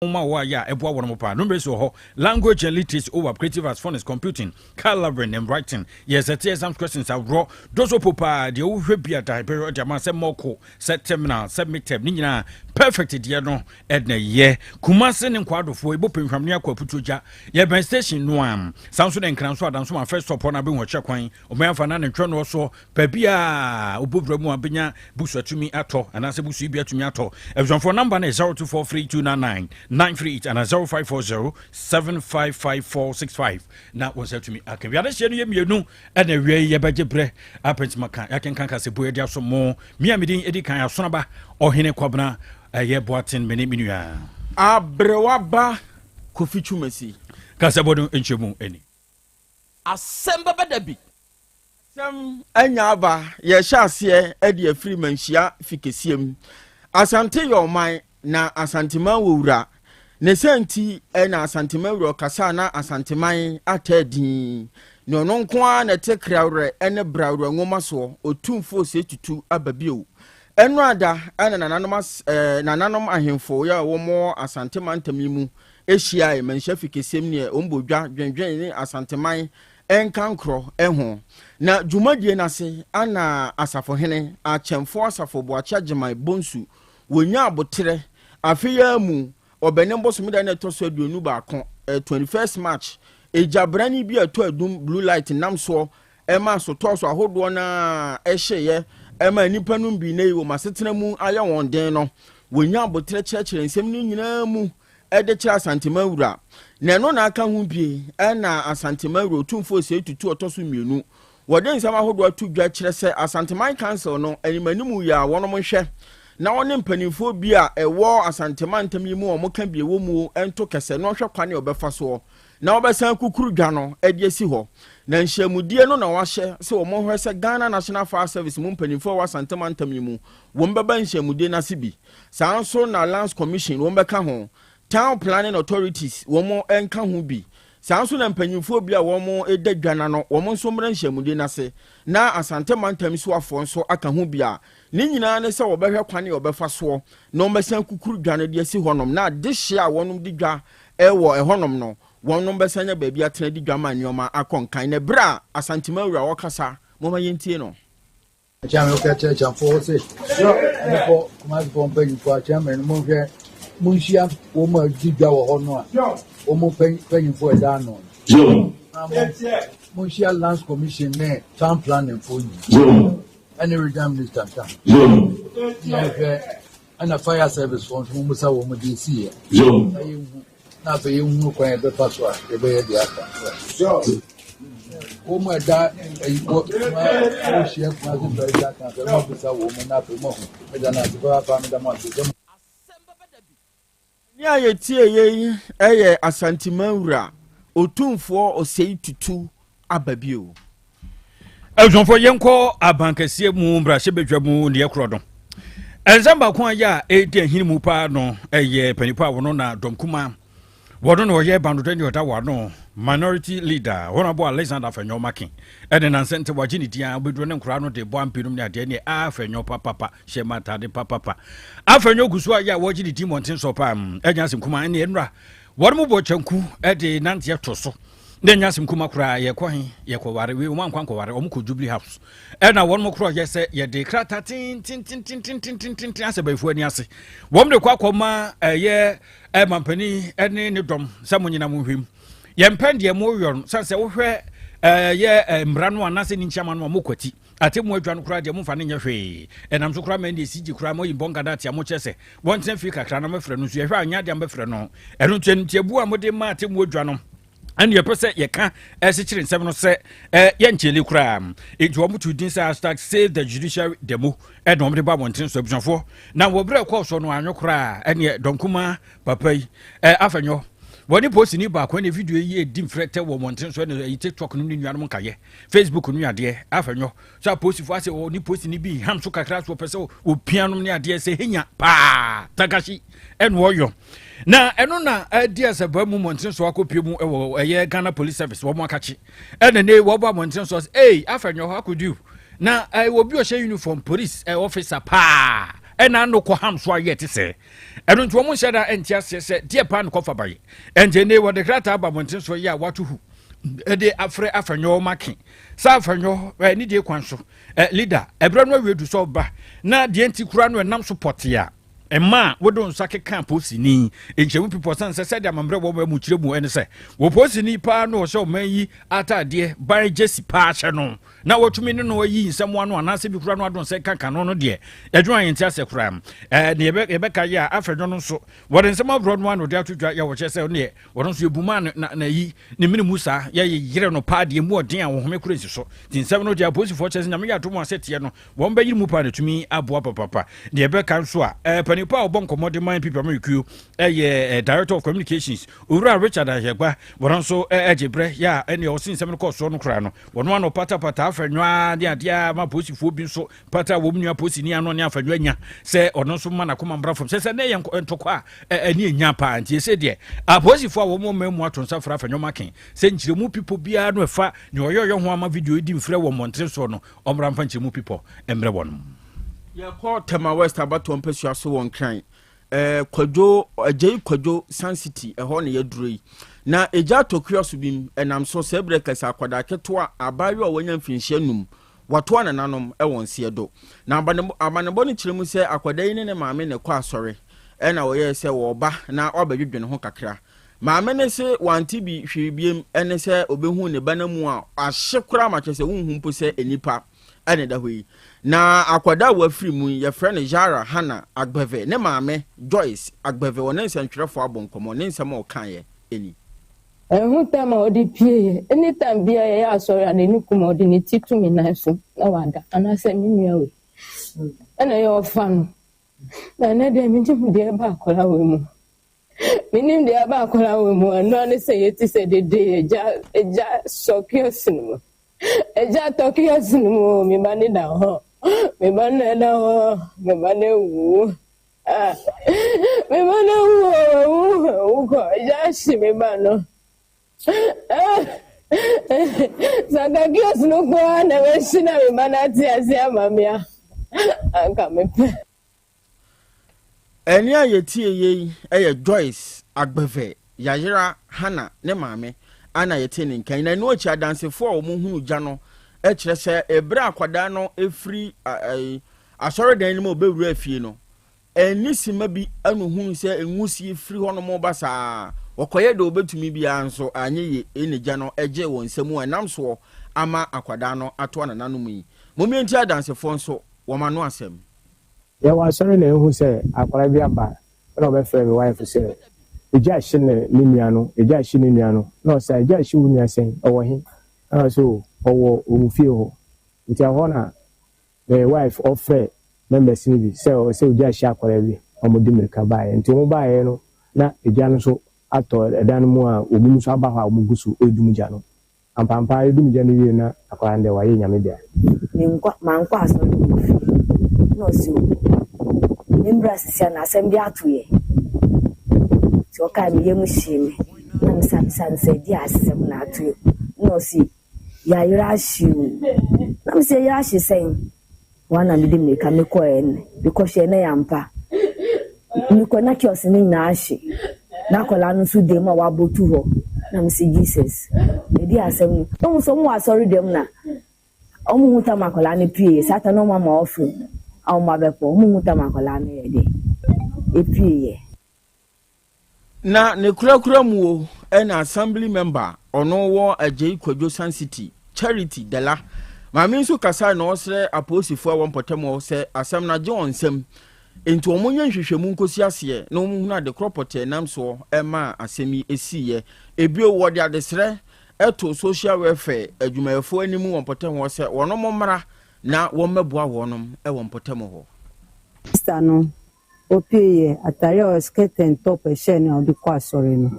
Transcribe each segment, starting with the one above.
Nwoma wɔ ayɛ a ɛboa wɔn paa. Numeracy wɔ hɔ, language and literacy, OWAP, creative arts, phonics, computing, colouring and writing. Yɛ sɛ te exam questions aworɔ doso po paa deɛ wohwɛ bi a da ɛbɛyɛ ɔde ama sɛ mɔko, sɛ terminal, sɛ midterm ne nyinaa perfect deɛ no ɛna yɛ Kumase ne nkwadofoɔ ɛbɔ pɛnhwam ne akɔ aputuo gya yɛbɛn station no a saa nso ne Nkran so adanso ma first stop no abɛhu ɔkyɛ kwan ɔman afa na ne ntwɛ no soɔ baabi a wobɔwura mu a bɛnya busu atumi atɔ anaasɛ busu yi bi atumi atɔ. Abusuafoɔ, number no 0243299938 ana 0540 755465 na wɔn nsa atumi aka. Wiade hyɛ no yɛ mmienu ɛna awia yi yɛbɛgye berɛ apɛntima ka yɛakenka kasɛbu yɛde aso mo mea medin ɛdi kan Asonaba Ɔhene Kwabena ɛyɛ Boaten mene me nua Aberewa ba Kofi Twumasi. Kasɛbɔ no nkyɛmu ani. Asɛm bɛba da bi. Asɛm anya aba. Yɛhyɛ aseɛ de afiri Manhyia fi kɛseɛ mu. Asante yɛ ɔman na Asanteman wɔ wura. Ne sɛ nti na Asanteman wura ɔkasa na Asanteman ataa din. Na ɔno nko ara na ɛte krawerɛ ne brawerɛ nwoma soɔ. Otumfoɔ Osei Tutu aba bio. Ɛno ada ɛna nananom as ɛɛ nananom ahemfo yɛ a wɔwɔ Asante mantam yi mu hyiae Manhyia fi kɛseɛ mu neɛ wɔn bɔ dwa dwendwen ne Asanteman nkankorɔ ho. Na dwumadie no ase ana Asafohene Akyɛmfoɔ Asafo Boakye Agyeman Bonsu wɔnyaa aboterɛ afe yi ara mu Ɔbɛnem bosome da na ɛtɔ so 21, 21st March, egya brane bi a ɛtɔ adum blue light nam soɔ ɛma sotɔɔso ahodoɔ no a ɛhyeeɛ ɛma nnipa no bi nnɛ yi wɔn asetena mu ayɛ wɔn den no, wɔnya aboterɛ kyerɛkyerɛ nsɛm no nyinaa mu de kyerɛ Asantema wura. Na ɛno na aka ho bie ɛna Asantema wura Otumfoɔ Osei Tutu ɔtɔ so mmienu wɔde nsɛm ahodoɔ ato dwa kyerɛ sɛ Asanteman Council no animanimu yɛ a wɔnom nhwɛ na wɔne mpanimfoɔ bi a ɛwɔ Asantema ntam yi mu a wɔka bi ɛwɔ mu nto kɛsɛ na ɔhwɛ kwan a ɔbɛfa soɔ na wɔbɛsan kukuru dwa no de asi hɔ. Na nhyiamudie no na wɔahyɛ sɛ wɔn hwɛ sɛ Ghana National Fire Service mu mpanimfoɔ a ɛwɔ Asantema ntam yi mu wɔn bɛba nhyiamudie no ase bi. Saa nso na Lands Commission wɔn bɛka ho, Town Planning Authorities wɔn nka ho bi. Saa nso na mpanyinfoɔ bi a wɔn da dwa no ano wɔn nso mmra nhyiamudie no ase na Asante mantam soafoɔ nso aka ho bi a ne nyinaa ne sɛ wɔbɛhwɛ kwan a wɔbɛfa soɔ na wɔbɛsan kukuru dwa no de asi hɔnom na adehyeɛ a wɔnom di dwa wɔ ɛhɔnom no wɔnom bɛsan nya baabi atena di dwa ma nneɛma akɔ nkan. Na ɛberɛ a Asantema wura wɔkasa, momma yɛntie no. Akyɛn mi ka kyerɛ Kyɛnfoɔ sɛ mekɔ Kumasefoɔ mpanyinfoɔ akyɛn mi no, monhwɛ monhyia wɔn a di dwa wɔ hɔ no a wɔn mpanyinfoɔ ɛda ano no na monhyia Lands Commission ne Town Planning foɔ nyinaa ɛne Regional Minister nka na yɛhwɛ ɛna Fire Service foɔ nso mommisa wɔn de esi yɛ na yɛnhu na afei yɛnhunu kwan yɛbɛfa so a yɛbɛyɛ deɛ aka. Wɔn mu ɛda ɛyi wɔ wɔhyia Kumase Traditional Council mo abisa wɔn mu na afei mo ahu. Meda no ase papaapa, meda mo ase sɛ mo. Nne a yɛtieeɛ yi yɛ Asanteman wura Otumfoɔ Osei Tutu aba bio. Abusuafoɔ, yɛnkɔ abankɛseɛ mu mmarahyɛbadwa mu neɛ korɔ no. Nsɛm baako a yɛ a ɛredi ahini mu paa no ɛyɛ panipa a wɔno na dɔm kuma wɔno na ɔyɛ banodɔ ne ɔda wano Minority Leader Honorable Alexander Afenyo Markin ɛne nansɛ nte wagye ne din a wobɛduro ne nkoraa no de bɔ ampenom ne adeɛ ne Afenyo papapa hyɛ ma atade papapa. Afenyo gu so a yɛ a wɔgye ne din mmɔnten so paa ɛnya asɛm kuma ɛne ɛnura wɔn mu bɔ kyɛnku ɛde nanteɛ to so na ɛnya asɛm kuma koraa. Yɛkɔ he yɛkɔware wei wɔn ankɔ ankɔware, wɔn kɔ Jubilee House ɛna wɔn mo korɔ yɛ sɛ yɛde krataa tententententententen asɛ bɛyifoɔ ani ase wɔn de kɔ akɔma ɛyɛ ɛmampanin ɛne ne dɔm sɛ mo nyina mo nhwɛm yɛn mpɛn deɛ mo yɔ no sɛ wohwɛ ɛyɛ mmara no anaasɛ ne nkyɛn no a mo kwati atemmu adwa no koraa deɛ momfa no nyɛ hwee. Ɛnam so koraa ma ɛne ɛsi gye koraa ma ɔyi mbɔnka da atea mo kyerɛ sɛ wɔntena fie kakra na mɛfrɛ no nso yɛhwɛ a nyɛ adeɛ a mɛfrɛ no. Ɛno nti animtiabuo a mode ma atemmu adwa no ɛne yɛpɛ sɛ yɛka ɛsekyere nsɛm no sɛ yɛnkyɛle koraa. Nti wɔn to din sɛ #SaveTheJudiciary demo ɛna wɔn de ba abɔnten so. Abusuafoɔ, na wɔ berɛ ɛkɔɔ so no anwo koraa ɛneɛ dɔnkuma papa yi Afenyo wɔne posini baako ɛne video yi edi mfrɛtɛ wɔ mmɔnten so ɛne ɛyi TikTok no ne nuanom nkayɛ Facebook no adeɛ. Afenyo so apolisifoɔ asɛ ɔne posini bi ham so kakra so ɔpɛ sɛ ɔpia nom ne adeɛ sɛ henya paa takashi ɛna ɔyɔ na ɛno na ɛdi asɛba mu mmɔnten so akɔpie mu ɛwɔ ɛyɛ Ghana Police Service wɔn akakye ɛna ne wɔbɔ abɔnten so sɛ ei, Afenyo hɔ akɔdu na ɛwɔ bi ɔhyɛ uniform police ɛ officer paa. ɛna ano kɔ ham so ayɛ te sɛ ɛno nti wɔn nhyɛ da nte aseɛ sɛ deɛ paa no kɔfa baeɛ. Ɛnti ɛnɛ wɔde krataa aba abɔnten so yɛ a wato hu ɛde afrɛ Afenyo Markin sɛ Afenyo ne deɛ kwan so leader ɛberɛ no awie du sɛ ɔba na deɛ nti kura no ɛnam so pɔte a ɛma a wode nsa keka polisini nkyɛmu pipɔ sane sɛ sɛdeɛ amammerɛ wɔ mu kyerɛ mu ɛne sɛ wɔ polisini paa no ɔhyɛ ɔman yi ataadeɛ ban gyesi paa hyɛ no na wɔtumi ne no ayi nsɛm ano anaasɛ bi kura no adon sɛ kaka no no deɛ ɛdwuma yɛn ti asɛ koraa. Ne yɛbɛka yɛ a Afenyo no nso wɔde nsɛm aborɔ no ano de ato dwa yɛ wɔkyerɛ sɛ ɔneɛ wɔno nso yɛbu na na yi ne mene mu saa yɛyɛ yere no paa deɛ mu ɔden a wɔhome kora nsi so. Nti nsɛm no deɛ apolisifoɔ kyerɛ sɛ Nyame yɛ atom a sɛ teɛ no wɔn bɛyere mu paa na tumi aboa papapa. Deɛ ɛbɛka nso a panipa a ɔbɔ nkɔmmɔ de man NPP amanyɔkuo ɛyɛ Director of Communications, Owura Richard Ahiagbah, wɔn nso ɛgye berɛ yɛ a ɛneɛ ɔse nsɛm no kɔɔ soɔ no koraa no wɔno ano patapata Afenyo ne adeɛ a ma polisifoɔ bi nso pata wɔm nua polisini ano ne Afenyo anya sɛ ɔno nso ma n'akoma mmra fam sɛ ne yɛ ntɔkwa a ɛne ɛnya paa. Nti ɛsɛ deɛ apolisifoɔ a wɔn mma mu ato nsa fra Afenyo Markin sɛ nkyerɛmu pipɔ biara no ɛfa nea ɔyɛ ɔyɛ ho ama video yi di mfrɛ wɔ mmɔnten soɔ no, ɔmmra mfa nkyerɛmu pipɔ mmerɛ wɔn. Yɛkɔ Tema West abatoɔ mpasua so wɔ Nkran, Kwadwo Agyei Kwadwo Sun City, ɛhɔ na yɛaduro yi. Na egya atɔ kiosk bi mu, ɛnam so sɛ berɛ kɛsɛ akwadaa ketewa abaayewa a wanya mfirinhyia 5 watoa nananom wɔ nseɛ do. Na amanebɔ no kyerɛ mu sɛ akwadaa yi ne ne maame na ɛkɔ asɔre, ɛna wɔyɛɛ sɛ wɔreba na wabɛdwedwe ne ho kakra. Maame no se wante bi hwee biem ɛne sɛ ɔbɛhu ne ba no mu a ahye koraa ma kyerɛ sɛ wonhu mpo sɛ nnipa ɛna ɛda hɔ yi. Na akwadaa a wafiri mu yi, yɛfrɛ no Yara Hannah Agbeve. Ne maame Joyce Agbeve, ɔne nsɛntwerɛfoɔ abɔ nkɔmmɔ, ne nsɛm a ɔkaeɛ ni. Ɛho time a ɔde pie yɛ, anytime biara yɛyɛ asɔre a, n'ani kum a, ɔde ne ti to me nan so na wada, anaasɛ me nua wei ɛna ɛyɛ ɔfa no. Na ɛnɛ deɛ menim deɛ ɛba akwadaa wei mu, menim deɛ ɛba akwadaa wei mu. Ɛno ne sɛ yɛti sɛ dede agya agya sɔ kiosk no mu, agya tɔ kiosk no mu. Me ba ne da hɔ, me ba no ɛda hɔ, me ba no ewu. Ah, me ba no ewu, ewu, ewu kɔ. Agya ahye me ba no. Saka kiosk no koraa na bɛhye na me ba no ate ase ama me a, anka mepɛ. Ɛne a yɛtie yei yɛ Joyce Agbeve Yayera Hannah ne maame ana yɛte ne nkan. Na ɛno akyi, adansefoɔ a wɔn hunu gya no kyerɛ sɛ ɛberɛ a akwadaa no ɛfiri asɔredan no mu a ɔbɛwura fie no, ɛne sima bi ɛna ohunu sɛ nwusie firi hɔnom ba saa. Wɔkɔyɛ deɛ wɔbɛtumi biara nso anyɛ yie, ɛna gya no ɛgye wɔn nsam a ɛnam soɔ ama akwadaa no ato anananom yi. Mommie adansefoɔ nso wɔn ano asɛm. Yɛwɔ asɔre na ehu sɛ akwadaa bi aba, ɛna ɔbɛfrɛ me wife sɛ egya ahye ne nua no, egya ahye ne nua no. Na ɔsɛ egya ahye wo nua sɛn, ɔwɔ he? Ɛna ɔsɛ o ɔwɔ wɔn fie hɔ. Nti ɛhɔ na me wife ɔfrɛ members no bi sɛ ɔsɛ ogya ahye akwadaa bi. Wɔn de mmirika baeɛ. Nti wɔn baeɛ no na egya no nso atɔ ɛdan no mu a wɔn mu nso aba hɔ a wɔn gu so edum gya no. Ampampa edum gya no wie na akwadaa no deɛ wayɛ Nyame dea. Menkɔ, mankɔ asɔre no wɔ fie na ɔsi o membra sisi a na asɛm bi ato yɛ. Nti ɔkaa me yam hyee me na mesa bisa no sɛ di asɛm na ato yɛ, na ɔsi yɛayerɛ ahye o, na mesɛ yɛyerɛ ahye sɛn? Wɔn na mede mmirika mekɔɛ no, mekɔhwɛ na yɛ ampa. Mekɔ na kiosk no nyinaa ahye na akwadaa no nso dan mu a wabɔ tu hɔ, na mesɛ Jesus, ɛdi asɛm no. Ɔmo nso ɔmo wɔ asɔre dɛm na ɔmo hu tam akwadaa no pie saa ta na ɔmo ama ɔfiri a ɔmo abɛkɔ, ɔmo hu tam akwadaa no yɛ de epie yɛ. Na ne kurakura mu o, ɛna assembly member ɔno wɔ Agyei Kwadwo Sun City, Charity Dela maame nso kasa na ɔsrɛ apolisifoɔ a wɔn mpɔtam hɔ sɛ asɛm no agye wɔn nsam nti wɔn nyɛ nhwehwɛmu nkosi aseɛ na wɔn hunu ade korɔ pɔtɛɛ nam soɔ ɛma asɛm yi esiiɛ. Ebio wɔde adesrɛ ɛto social welfare adwumayɛfoɔ anim wɔ mpɔtam hɔ sɛ wɔn mmra na wɔn mmɛboa wɔn ɛwɔ mpɔtam hɔ. Sista no opie yɛ atare a skirt and top ɛhyɛ no a ɔde kɔ asɔre no,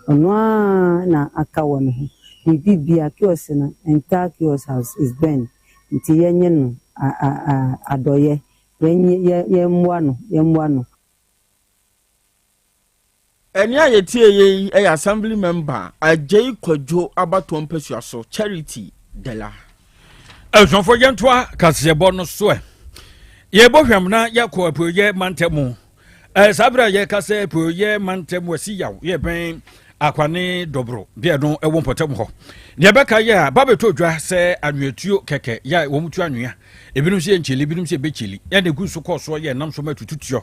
ɔno ara na aka wɔ ne ho. Biribi bia kiosk no, entire kiosk house is burned, nti yɛnyɛ no adɔyɛ, yɛnyɛ yɛmmoa no, yɛmmoa no. Ɛne a yɛtie yi yɛ assembly member Agyei Kwadwo abatoɔ mpasua so, Charity Dela. Abusuafoɔ, yɛntoa kaseɛbɔ no so ɛ. Yɛbɔ hwam na yɛkɔ apueeɛ mantam mu. Saa berɛ a yɛka sɛ apueeɛ mantam asi yaw yɛ bɛn Akwane Dɔboro deɛ no ɛwɔ mpɔtam hɔ. Deɛ ɛbɛka yɛ a ba bɛtɔ dwa sɛ anweatuo kɛkɛ yɛ a wɔn tu anwea. Ebinom sɛ yɛ nkyeli, ebinom sɛ ɛbɛkyeli. Ɛna egu so kɔɔ soɔ yɛ ɛnam so ma tututuo.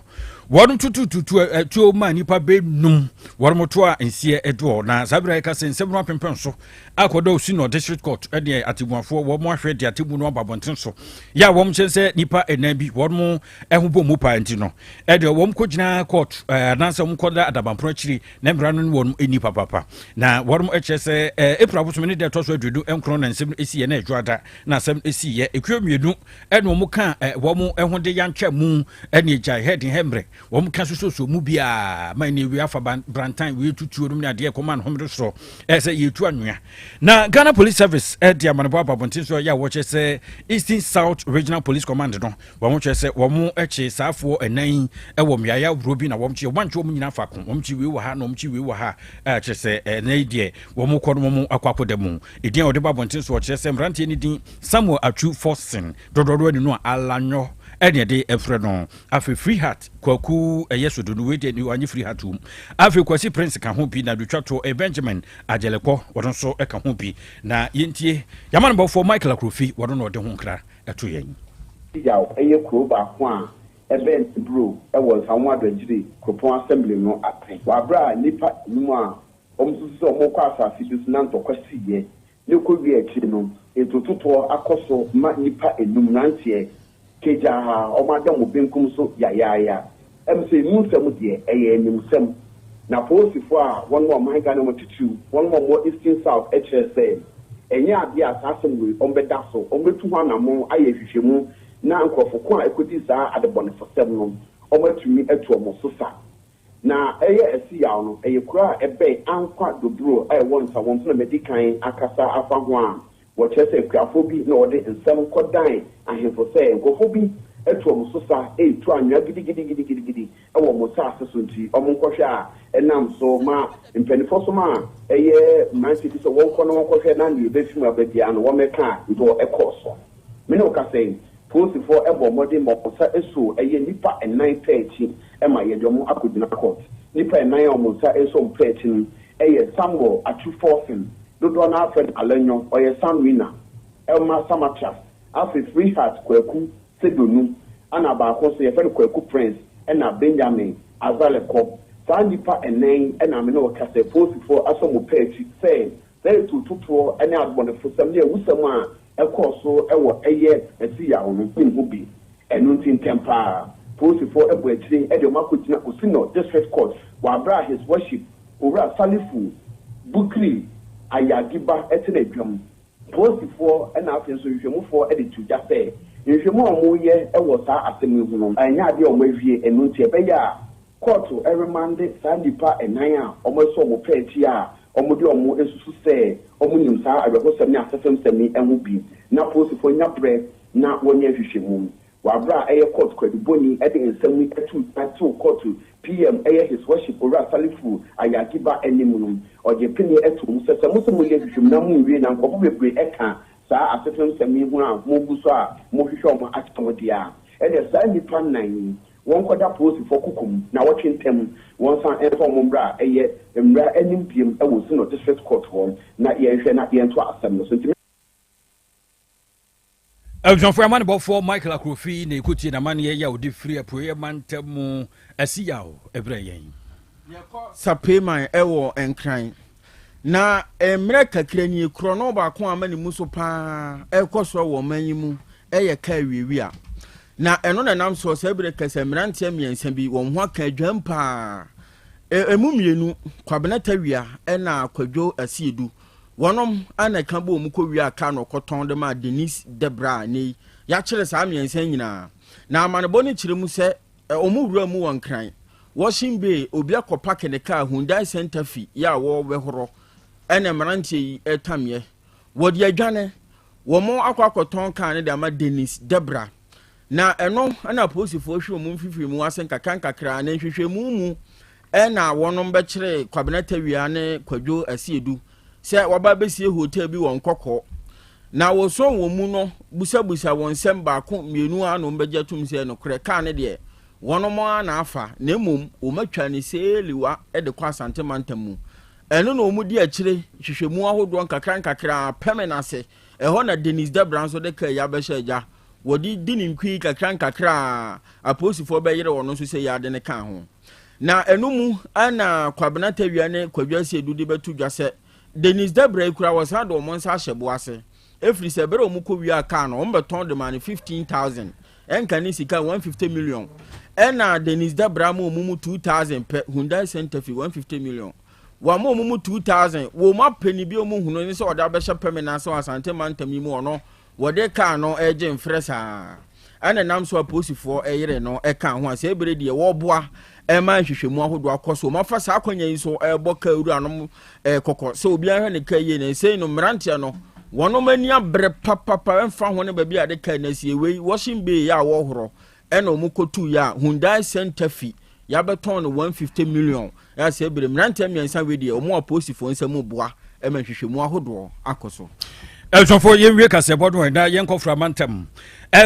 Wɔn tutututu tuo ma nnipa bɛnum wɔn to a nseɛ ɛdoɔ. Na saa berɛ a yɛka sɛ nsɛm no apempɛn so akɔda Osinor District Court ɛne atemuafoɔ wɔn ahwɛ de atemmu no aba abɔnten so yɛ a wɔn kyɛn sɛ nnipa ɛnan bi wɔn ɛho bɔ mu paa nti no ɛdeɛ wɔn kɔgyina court anaasɛ wɔn kɔda adabanpono akyiri na mmara no ne wɔn ɛni papapa na wɔn ɛkyerɛ sɛ April abosom ne deɛ ɛtɔ so 29 na nsɛm no ɛsi yɛ na ɛdwoada na asɛm ɛsi yɛ ekuo mmienu ɛna wɔn ka wɔn ɛho de yantwa mu ɛne agyae hɛden hɛmmerɛ Wɔn ka sososo mu biara ma ɛne wia fa brantan wia tutuo nom ne adeɛ kɔma no homere soɔ ɛsɛ yɛtu anwea. Na Ghana Police Service ɛde amanebɔ aba abɔnten so ɛyɛ a wɔkyerɛ sɛ Eastern South Regional Police Command no wɔn kyerɛ sɛ wɔn kye saafoɔ ɛnan yi ɛwɔ mmeaeɛ ahoroɔ bi na wɔn kye wɔn ankye wɔn nyinaa faako, wɔn kye wei wɔ ha na wɔn kye wei wɔ ha a kyerɛ sɛ ɛnɛ yi deɛ wɔn kɔ no wɔn akɔ akɔda mu. Edin a wɔde ba abɔnten so wɔkyerɛ sɛ mmeranteɛ no din Samuel Atsu Forson dodoɔ no ani no a Alanyɔ ɛne ɛde ɛfrɛ no. Afei Free Heart, Kwaku ɛyɛ sodo no, wei deɛ wanyɛ Free Heart wom. Afei Kwasi Prince ka ho bi, na deɛ ɔtwa toɔ ɛyɛ Benjamin Agyelekɔ, ɔno nso ka ho bi. Na yɛntie yɛn amanebɔfoɔ Michael Akrofi, ɔno na ɔde ho nkra to yɛn. Yaw yɛ kurow baako a ɛbɛn Eburo wɔ Nsawam Adoagyiri Kuropɔn Assembly no ase wɔ abere a nnipa nnum a wɔsusu sɛ wɔrekɔ asase bi so na ntɔkwa siiɛ Ne kowie akyiri no, ntototoɔ akɔ so ma nnipa nnum mmeranteɛ kagyaa a wɔada wɔn benkum so yayaaya. Ɛm sɛ emu nsɛm deɛ, ɛyɛ animsɛm. Na apolisifoɔ a wɔn wɔ ɔman Ghana mu titiriw wɔn a wɔwɔ Eastern South kyerɛ sɛ ɛnyɛ adeɛ a saa asɛm wei wɔbɛda so, wɔbɛtu ho anammɔn ayɛ nhwehwɛmu na nkurɔfo ko a ɛkɔdii saa adebɔnefosɛm no wɔatumi atu wɔn so sa. Na ɛyɛ ɛse yaw no, ɛyɛ kuro a ɛbɛn Ankwa Doburo a ɛwɔ Nsawam so na madi kan akasa afa ho a wɔkyerɛ sɛ akuafoɔ bi na wɔde nsɛm kɔdan ahemfo sɛ nkurɔfoɔ bi atu wɔn so sa retu anwea gidigidigidigidi wɔ wɔn nsaase so nti wɔnkɔhwɛ a ɛnam so ma mpanimfoɔ soma a ɛyɛ mmeranteɛ bi sɛ wɔnkɔ na wɔnkɔhwɛ na nea ɛbɛfi mu aba biara no wɔmmɛka a nti ɛkɔɔ so. Me ne wo kasa yi, polisifoɔ bɔɔ mmɔden ma wɔn nsa soo ɛyɛ nnipa nnan pɛ akyi ma yɛde wɔn akɔgyina court. Nnipa nnan a wɔn nsa soo wɔn pɛ akyi no yɛ Samuel Atsu Forson, dodoɔ no ara frɛ no Alenyo, ɔyɛ Sanwina, Elma Samatras, afei Freeheart Kwaku Sedonu, ɛna baako nso yɛfrɛ no Kwaku Prince ɛna Benjamin Azalekɔ. Saa nnipa nnan yi na me ne wo kasa yi, polisifoɔ asɔ wɔn pɛ akyi sɛ Saa atuototoɔ ne adebɔnefosɛm ne awusɛm a ɛkɔɔ so wɔ ɛyɛ Asiyaw no nim ho bi. Ɛno nti ntɛm pa ara, polisifoɔ bɔɔ akyire de wɔn akɔgyina Osinor District Court wɔ aberɛ a His Worship Owura Salifu Bukiri Ayagiba te n'adwam. Polisifoɔ na afei nso nhwehwɛmufoɔ de to dwa sɛ nhwehwɛmu a wɔreyɛ wɔ saa asɛm yi ho no nyɛ adeɛ a wɔawie, ɛno nti ɛbɛyɛ a Kɔɔto remande saa nnipa nnan a wɔasɔ wɔn pɛ akyi a wɔde wɔn asusu sɛ wɔnim saa awerɛhosɛm ne asɛfɛmsɛm yi ho bi na polisifo nya berɛ na wɔnyɛ nhwehwɛmu. Wɔ aberɛ a ɛyɛ kɔɔto kwaadubɔni de nsɛm yi too dwa too kɔɔto PM ɛyɛ His Worship Owura Salifu Ayagiba anim no, ɔgye peneɛ too mu sɛ sɛ mose moyɛ nhwehwɛmu na monwie na nkurɔfo bebree ka saa asɛfɛmsɛm yi ho a mogu so a mohwehwɛ wɔn akyɛ mo deɛ a, ɛneɛ saa nnipa nnan yi Wɔnkɔda apolisifoɔ koko mu naawɔtwe ntam, wɔnsan mfa wɔn mmra a ɛyɛ mmara anim biom wɔ Zino District Court hɔ na yɛnhwɛ na yɛntoa asɛm no so. Nti me. Abusuafoɔ amanebɔfoɔ Michael Akrofi na yɛkɔtie n'amanneɛ yi a ɔde firi Apueeɛ Mantam mu Asiyaw brɛɛ yɛn. Yɛkɔ Sapeiman wɔ Nkran, na mmerɛ kakra nie, korɔno baako a ama ne mu so paa ɛrekɔ so wɔ ɔman yi mu yɛ kaa wiawia. Na ɛno na ɛnam soɔ saa berɛ kɛsɛ mmeranteɛ mmiɛnsa bi wɔn ho aka adwam paa. Ɛmu mmienu, Kwabena Tawia ɛna Kwadwo Asiedu, wɔnom na ɛka bɔɔ mu kɔwiaa kaa na ɔkɔtɔn de maa Denise Debra a nnɛ yi yɛakyere saa mmiɛnsa nyinaa. Na amanebɔ no kyerɛ mu sɛ Wɔn wura mu wɔ Nkran. Washing Bay, obi akɔ pake ne kaa Hyundai Santa Fe yi a wɔrebɛhorɔ ɛna mmeranteɛ yi retameɛ. Wɔde adwane. Wɔn akɔ akɔtɔn kaa no de ama Dennis Debra. Na ɛno na apolisifoɔ hwe wɔn mfifiri mu ase nkakra nkakra na nhwehwɛmu mu ɛna wɔnom bɛkyere Kwabena Tawia ne Kwadwo Asiedu sɛ wɔaba abɛsie hotel bi wɔ Nkɔkɔɔ. Na wɔsɔɔ wɔn mu no busabusa wɔn nsɛm baako mmienu ara na wɔbɛgye atum sɛ nokorɛ kaa no deɛ wɔnom ara na afa na mmom wɔatwa no seeliwa de kɔ Asante mantam mu. Ɛno na wɔdi akyire nhwehwɛmu ahodoɔ nkakra nkakra pɛme no ase. Ɛhɔ na Dennis Debra nso de kaa yi abɛhyɛ agya. Wɔde di ne nkui kakra nkakra a apolisifoɔ bɛyere wɔn nso sɛ yi ade no kaa ho. Na ɛno mu na Kwabena Tawia ne Kwadwo Asiedu de bɛto dwa sɛ Dennis Debra yi koraa wɔsan de wɔn nsa ahyɛ bo ase ɛfiri sɛ berɛ a wɔkɔwiaa kaa no wɔbɛtɔn de maa no 15,000 ɛnka ne sika 150 million ɛna Dennis Debra ma wɔn mu 2,000 pɛ Hyundai Santa Fe 150 million wɔama wɔn mu 2,000 wɔn apɛ ne bi wɔn hunu ne sɛ wɔde abɛhyɛ pɛmɛ na asɛ Asante mantam yi mu ɔno Wɔde kaa no regye mfrɛ saa ara na ɛnam so a apolisifoɔ yere no kaa ho a saa bere deɛ wɔreboa ma nhwehwɛmu ahodoɔ akɔ so. Wɔafa saa akwanya yi so rebɔ kaa wuranom kɔkɔ sɛ obiara hwɛ ne kaa yie na ɛsei no mmeranteɛ no wɔnom ani abere papapa ɛmfa ho ne baabi a de kaa no asie wei washing bay a wɔhorɔ ɛna wɔn kɔtuu yɛ a Hyundai Santa Fe yɛabɛtɔn no 150 million a sɛ bere mmeranteɛ mmiɛnsa wei deɛ wɔn apolisifoɔ nsa mu boa ma nhwehwɛmu ahodoɔ akɔ so. Abusuafoɔ yɛnwie kaseɛbɔ no na yɛnkɔ Frama ntam.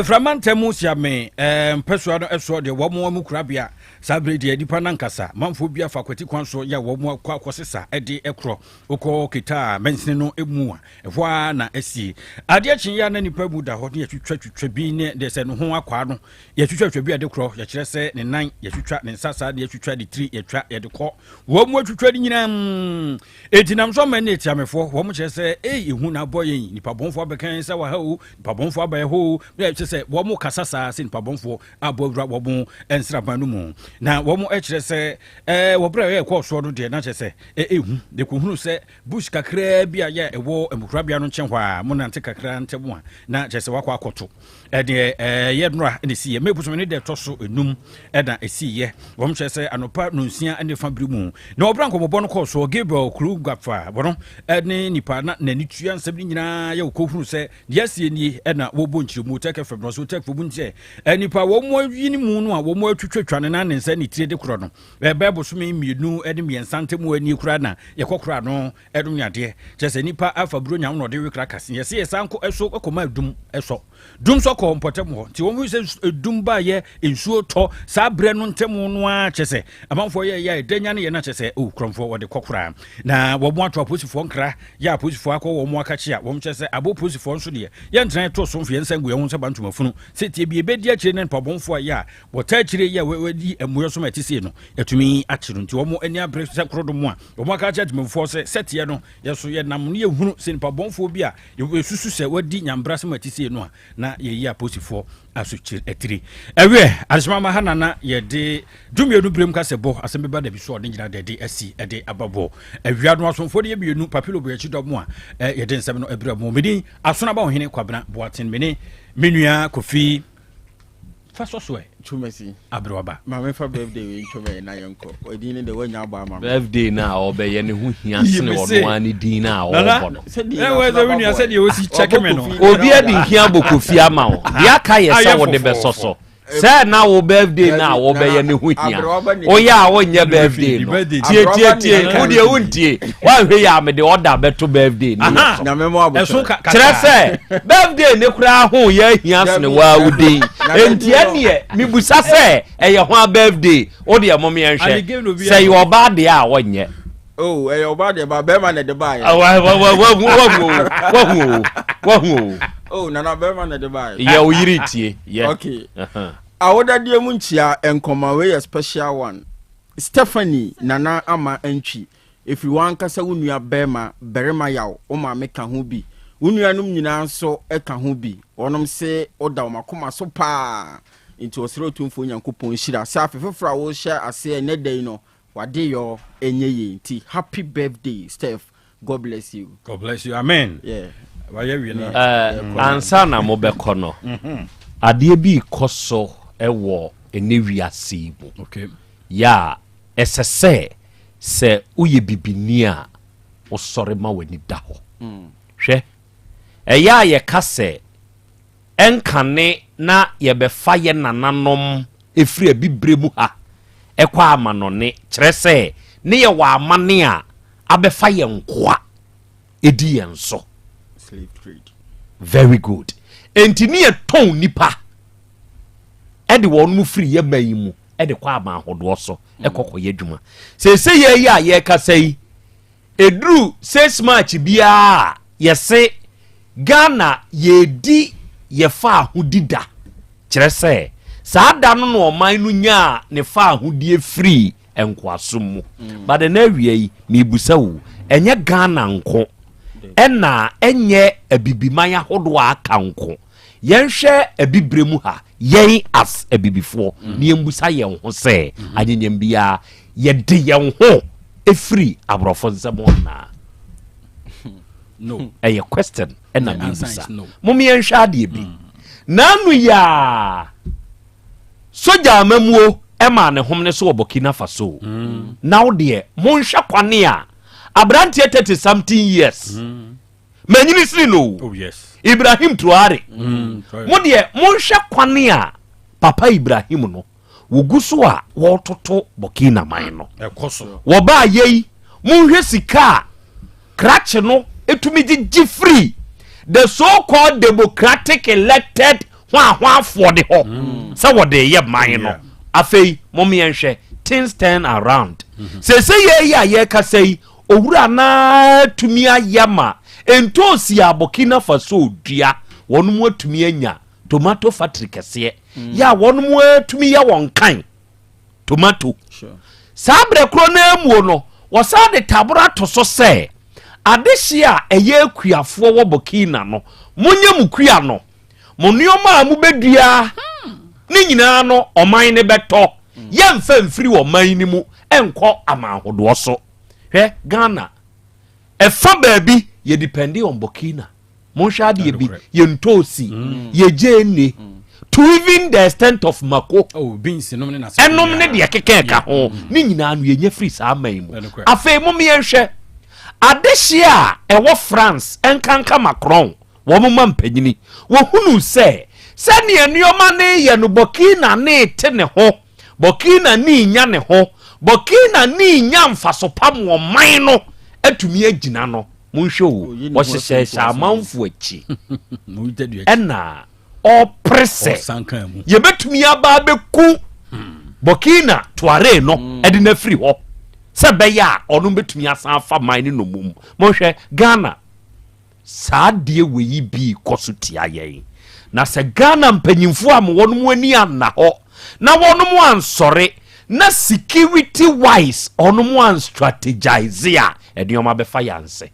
Frama ntam siame mpɛsoa no ɛsoɔ deɛ wɔn mu kurabea saa bere deɛ nipa nankasa manfoɔ bi afa kwati kwan so yɛ wɔn akɔ akɔsesa ɛde ɛkorɔ wokɔ ketaa mansini no mu a Ɛhɔ ara na asie. Adeɛ kyeeɛ a na nnipa mu da hɔ ne yɛtwitwatwitwa bi ne deɛ sɛ ne ho akwaa no, yɛtwitwatwitwa bi a de korɔ, yɛkyerɛ sɛ ne nan, yɛtwitwa ne nsa saa ne yɛtwitwa ne tiri, yɛtwa yɛde kɔ. Wɔn mu atwitwa ne nyinaa. Enti nam so ama ne atiamefoɔ, wɔn kyerɛ sɛ, ei, ehu na abɔ yɛn, nipa bɔnfoɔ abɛka yɛn nsa wɔ ha o, nipa bɔnfoɔ aba yɛ hɔ o, kyerɛ sɛ wɔn kasa saa sɛ nipa bɔnfoɔ abɔ awura wɔn nsraban no mu. Na wɔn kyerɛ sɛ, ɛɛ, wɔ berɛ a ɛkɔɔ soɔ no deɛ, na kyerɛ sɛ, ehu, yɛkɔhunu sɛ Bush kakraa bi a yɛ ɛwɔ mmukorabea no nkyɛn hɔ a monante kakra ntam a na kyerɛ sɛ wakɔ akɔto ɛdeɛ ɛyɛ nnora na ɛsiiɛ May bosome ne deɛ ɛtɔ so enum ɛna ɛsiiɛ wɔn kyerɛ sɛ anɔpa nonsia ne fa bere mu na ɔbra nkɔmmɔbɔ no kɔɔ soɔ Gabriel Kurugafa wɔn ɛne nipa na n'ani tua nsɛm no nyinaa yɛ wɔkɔhunu sɛ deɛ asie nie ɛna wɔbɔ nkyerɛmu Tech FM no so Tech fo mu nkyɛ nipa wɔn ayi ne mu no a wɔn atwitwatwa ne nan ne nsa ne tire de korɔ no Ɛbɛyɛ bosome mmienu ne mmiɛnsa ntam nie koraa na yɛkɔkora ano nom ne adeɛ. Kyerɛ sɛ nipa afa buronya ho na ɔde wekra kase. Yɛse yɛsan kɔ ɛso kɔma dum sɔ. Dum sɔ kɔɔ mpɔtam hɔ. Nti wɔn hu sɛ dum baayɛ nsuo tɔ saa berɛ no ntam no ara kyerɛ sɛ amanfoɔ yɛ yɛ a ɛda nya ne yɛ no kyerɛ sɛ oh korɔmfoɔ wɔde kɔ koraa. Na wɔn ato apolisifoɔ nkra yɛ apolisifoɔ akɔ wɔn akakye a wɔn kyerɛ sɛ abo polisifoɔ nso deɛ yɛntena yɛto so mfe yɛn nsa ngu yɛn ho sɛ bantoma funu sɛ tie bi ebedi akyire ne mpabɔnfoɔ a yɛ a Wɔtaa akyire yi a wɔadi mmuaeɛ som a ɛte sei no atumi akye no nti wɔn ani abere sɛ korodom a wɔn aka akyerɛ atemmufoɔ sɛ sɛteɛ no yɛ so yɛnam no yɛhunu sɛ nipa bɔnfoɔ bi a yɛsusu sɛ wadi nyambrasɛm a ɛte sei no a na yɛyi apolisifoɔ asokyire atiri. Ɛwiɛ adehyema ma ha na na yɛde dumienu berɛm ka sɛ bɔ asɛm bɛba da bi so a ɔde nyina da de asi de aba bɔ awia no asomfoɔ no yɛ mmienu papilo boyakyi dɔm a yɛde nsɛm no ɛbrɛ mu medin Asonaba Ɔhene Kwabena Boaten mene me nua Kofi Fa sɔ so ɛ. Twumasi. Aberewa ba. Maame fa birthday wei ntwam ɛ na yɛnkɔ. Edin no de woanya abɔ ama me. Birthday no a ɔbɛyɛ no ho hia sene ɔno ara ne din no a ɔrebɔ no. Obi adi hia bɔ Kofi ama wo. Deɛ aka yɛ sɛ wode bɛsɔ so. Sɛ na wo birthday no a wɔbɛyɛ no ho hia. Woyɛ a wonyɛ birthday no. Tie tie tie. Wo deɛ wontie. Woanhwɛ yɛ a mede order bɛto birthday no yɛ so. Kyerɛ sɛ birthday ne koraa ho yɛ ahia sene waa wo din. Enti ɛneɛ mebusa sɛ ɛyɛ ho a birthday wo deɛ mom yɛnhwɛ. Sɛ yɛ ɔbaa deɛ a wɔnyɛ. Oh, ɛyɛ ɔbaa deɛ ba bɛrima na ɛde baayɛ. Wahu o, wahu o, wahu o. Oh, nana bɛrima na ɛde baayɛ. Yɛ wo yere tie. Yɛ. Okay. Awodadeɛ mu nkyia nkɔma wei yɛ special one. Stephanie Nana Ama Antwi, ɛfiri w'ankasa wo nua bɛrima, Barima Yaw, wo maame ka ho bi, wo nuanom nyinaa nso ka ho bi, wɔnom se woda wɔn akoma so paa, nti wɔsrɛ Otumfoɔ Nyankopɔn nhyira sɛ afe foforɔ a worehyɛ aseɛ ɛnnɛ da yi no, w'adeyɔ nyɛ yie nti happy birthday Steph, God bless you. God bless you, amen. Yeah. Wayɛ wie na. Eh, ansa na mobɛkɔ no, mhm. adeɛ bi rekɔ so wɔ ɛnɛ wiase yi mu. Okay. Yɛ a ɛsɛ sɛ sɛ woyɛ bibini a wosɔre ma w'ani da hɔ. Mm. Hwɛ, ɛyɛ a yɛka sɛ ɛnkane na yɛbɛfa yɛ nananom ɛfiri abibire mu ha ɛkɔ amanɔne, kyerɛ sɛ ne yɛwɔ amane a abɛfa yɛn nkoa ɛdi yɛn so. Slave trade. Very good. Enti ne yɛtɔn nipa ɛde wɔn mu firi yɛ man yi mu ɛde kɔ aman ahodoɔ so ɛkɔ kɔyɛ adwuma. Seesei yɛ yi a yɛrekasa yi, ɛduru 6 March biara a yɛse Ghana yɛredi yɛ faahodi da. Kyerɛ sɛ saa da no na ɔman no nyaa ne faahodie firii nkoasom mu. But ɛnɛ awia yi mebusa wo, ɛnyɛ Ghana nko ɛna ɛnyɛ abibiman ahodoɔ a aka nko. Yɛnhwɛ abibire mu ha, yɛn as abibifoɔ na yɛmbusa yɛn ho sɛ anyenyam biara yɛde yɛn ho ɛfiri aborɔfo nsam anaa? No. Ɛyɛ question ɛna The answer mebusa. is no. Mom yɛnhwɛ adeɛ bi. Naanu yaa sogya amamuo ɛmaa ne hom ne so wɔ Burkina Faso. Na wo deɛ monhwɛ kwane a aberanteɛ 30 something years manyini sini no. Oh yes. Ibrahim Traore. Traore. Mo deɛ monhwɛ kwane a papa Ibrahim no wɔgu so a wɔretoto Burkina man no. Ɛkɔ so. Wɔbaa yei, monhwɛ sika a krakye no ɛtumi gyegye firi the so called democratic elected hwahwafoɔ de hɔ sɛ wɔde yɛ man no. Afei mom yɛnhwɛ things turn around. Sese yɛ yi a yɛrekasa yi, owura naa tumi ayɛ ma ntoosi a Burkina Faso dua, wɔn mu atumi anya tomato factory kɛseɛ yɛ a wɔn mu atumi yɛ wɔn kan tomato. Saa berɛ korɔ no amuo no, wɔsan de taboro ato so sɛ adehye a ɛyɛ akuafoɔ wɔ Burkina no, monyɛ mo kua no, mo nneɛma a mobɛdua ne nyinaa no, ɔman ne bɛtɔ. Yɛmfa mfiri ɔman no mu ɛnkɔ aman ahodoɔ so. Hwɛ Ghana, ɛfa baabi yɛ depend on Burkina. Monhwɛ adeɛ bi, yɛ ntoosi, yɛ gyeene, to even the extent of mako. Oh, beans nom ne n'ase. Ɛnom ne deɛ keka ɛka ho ne nyinaa no, yɛnya firi saa man yi mu. Ɛnokorɛ. Afei mom yɛnhwɛ adehyeɛ a ɛwɔ France, ɛnkanka Macron wɔn ma mpanyini wɔhunu sɛ sɛnea nneɛma ne yɛ no, Burkina ne te ne ho, Burkina ne nya ne ho, Burkina ne nya mfaso pa mu, ɔman no atumi agyina no. Monhwɛ o, Oyi ne ho wɔhyehyɛhyɛ afiri nkoasom. amanfo akyi Mo tadua akyi. Ɛna ɔpere sɛ Ɔsan kan mu. Yɛbɛtumi aba abɛku Burkina Traore no ɛde no afiri hɔ sɛ bɛyɛ a ɔno bɛtumi asan afa man no nomum. Monhwɛ Ghana, saa deɛ wei bi kɔ so tia yɛn, na sɛ Ghana mpanyimfoɔ a mo wɔn mo ani anna hɔ na wɔn mo ansɔre na security wise ɔno mo anstrategize a, nneɛma bɛfa yɛn ase.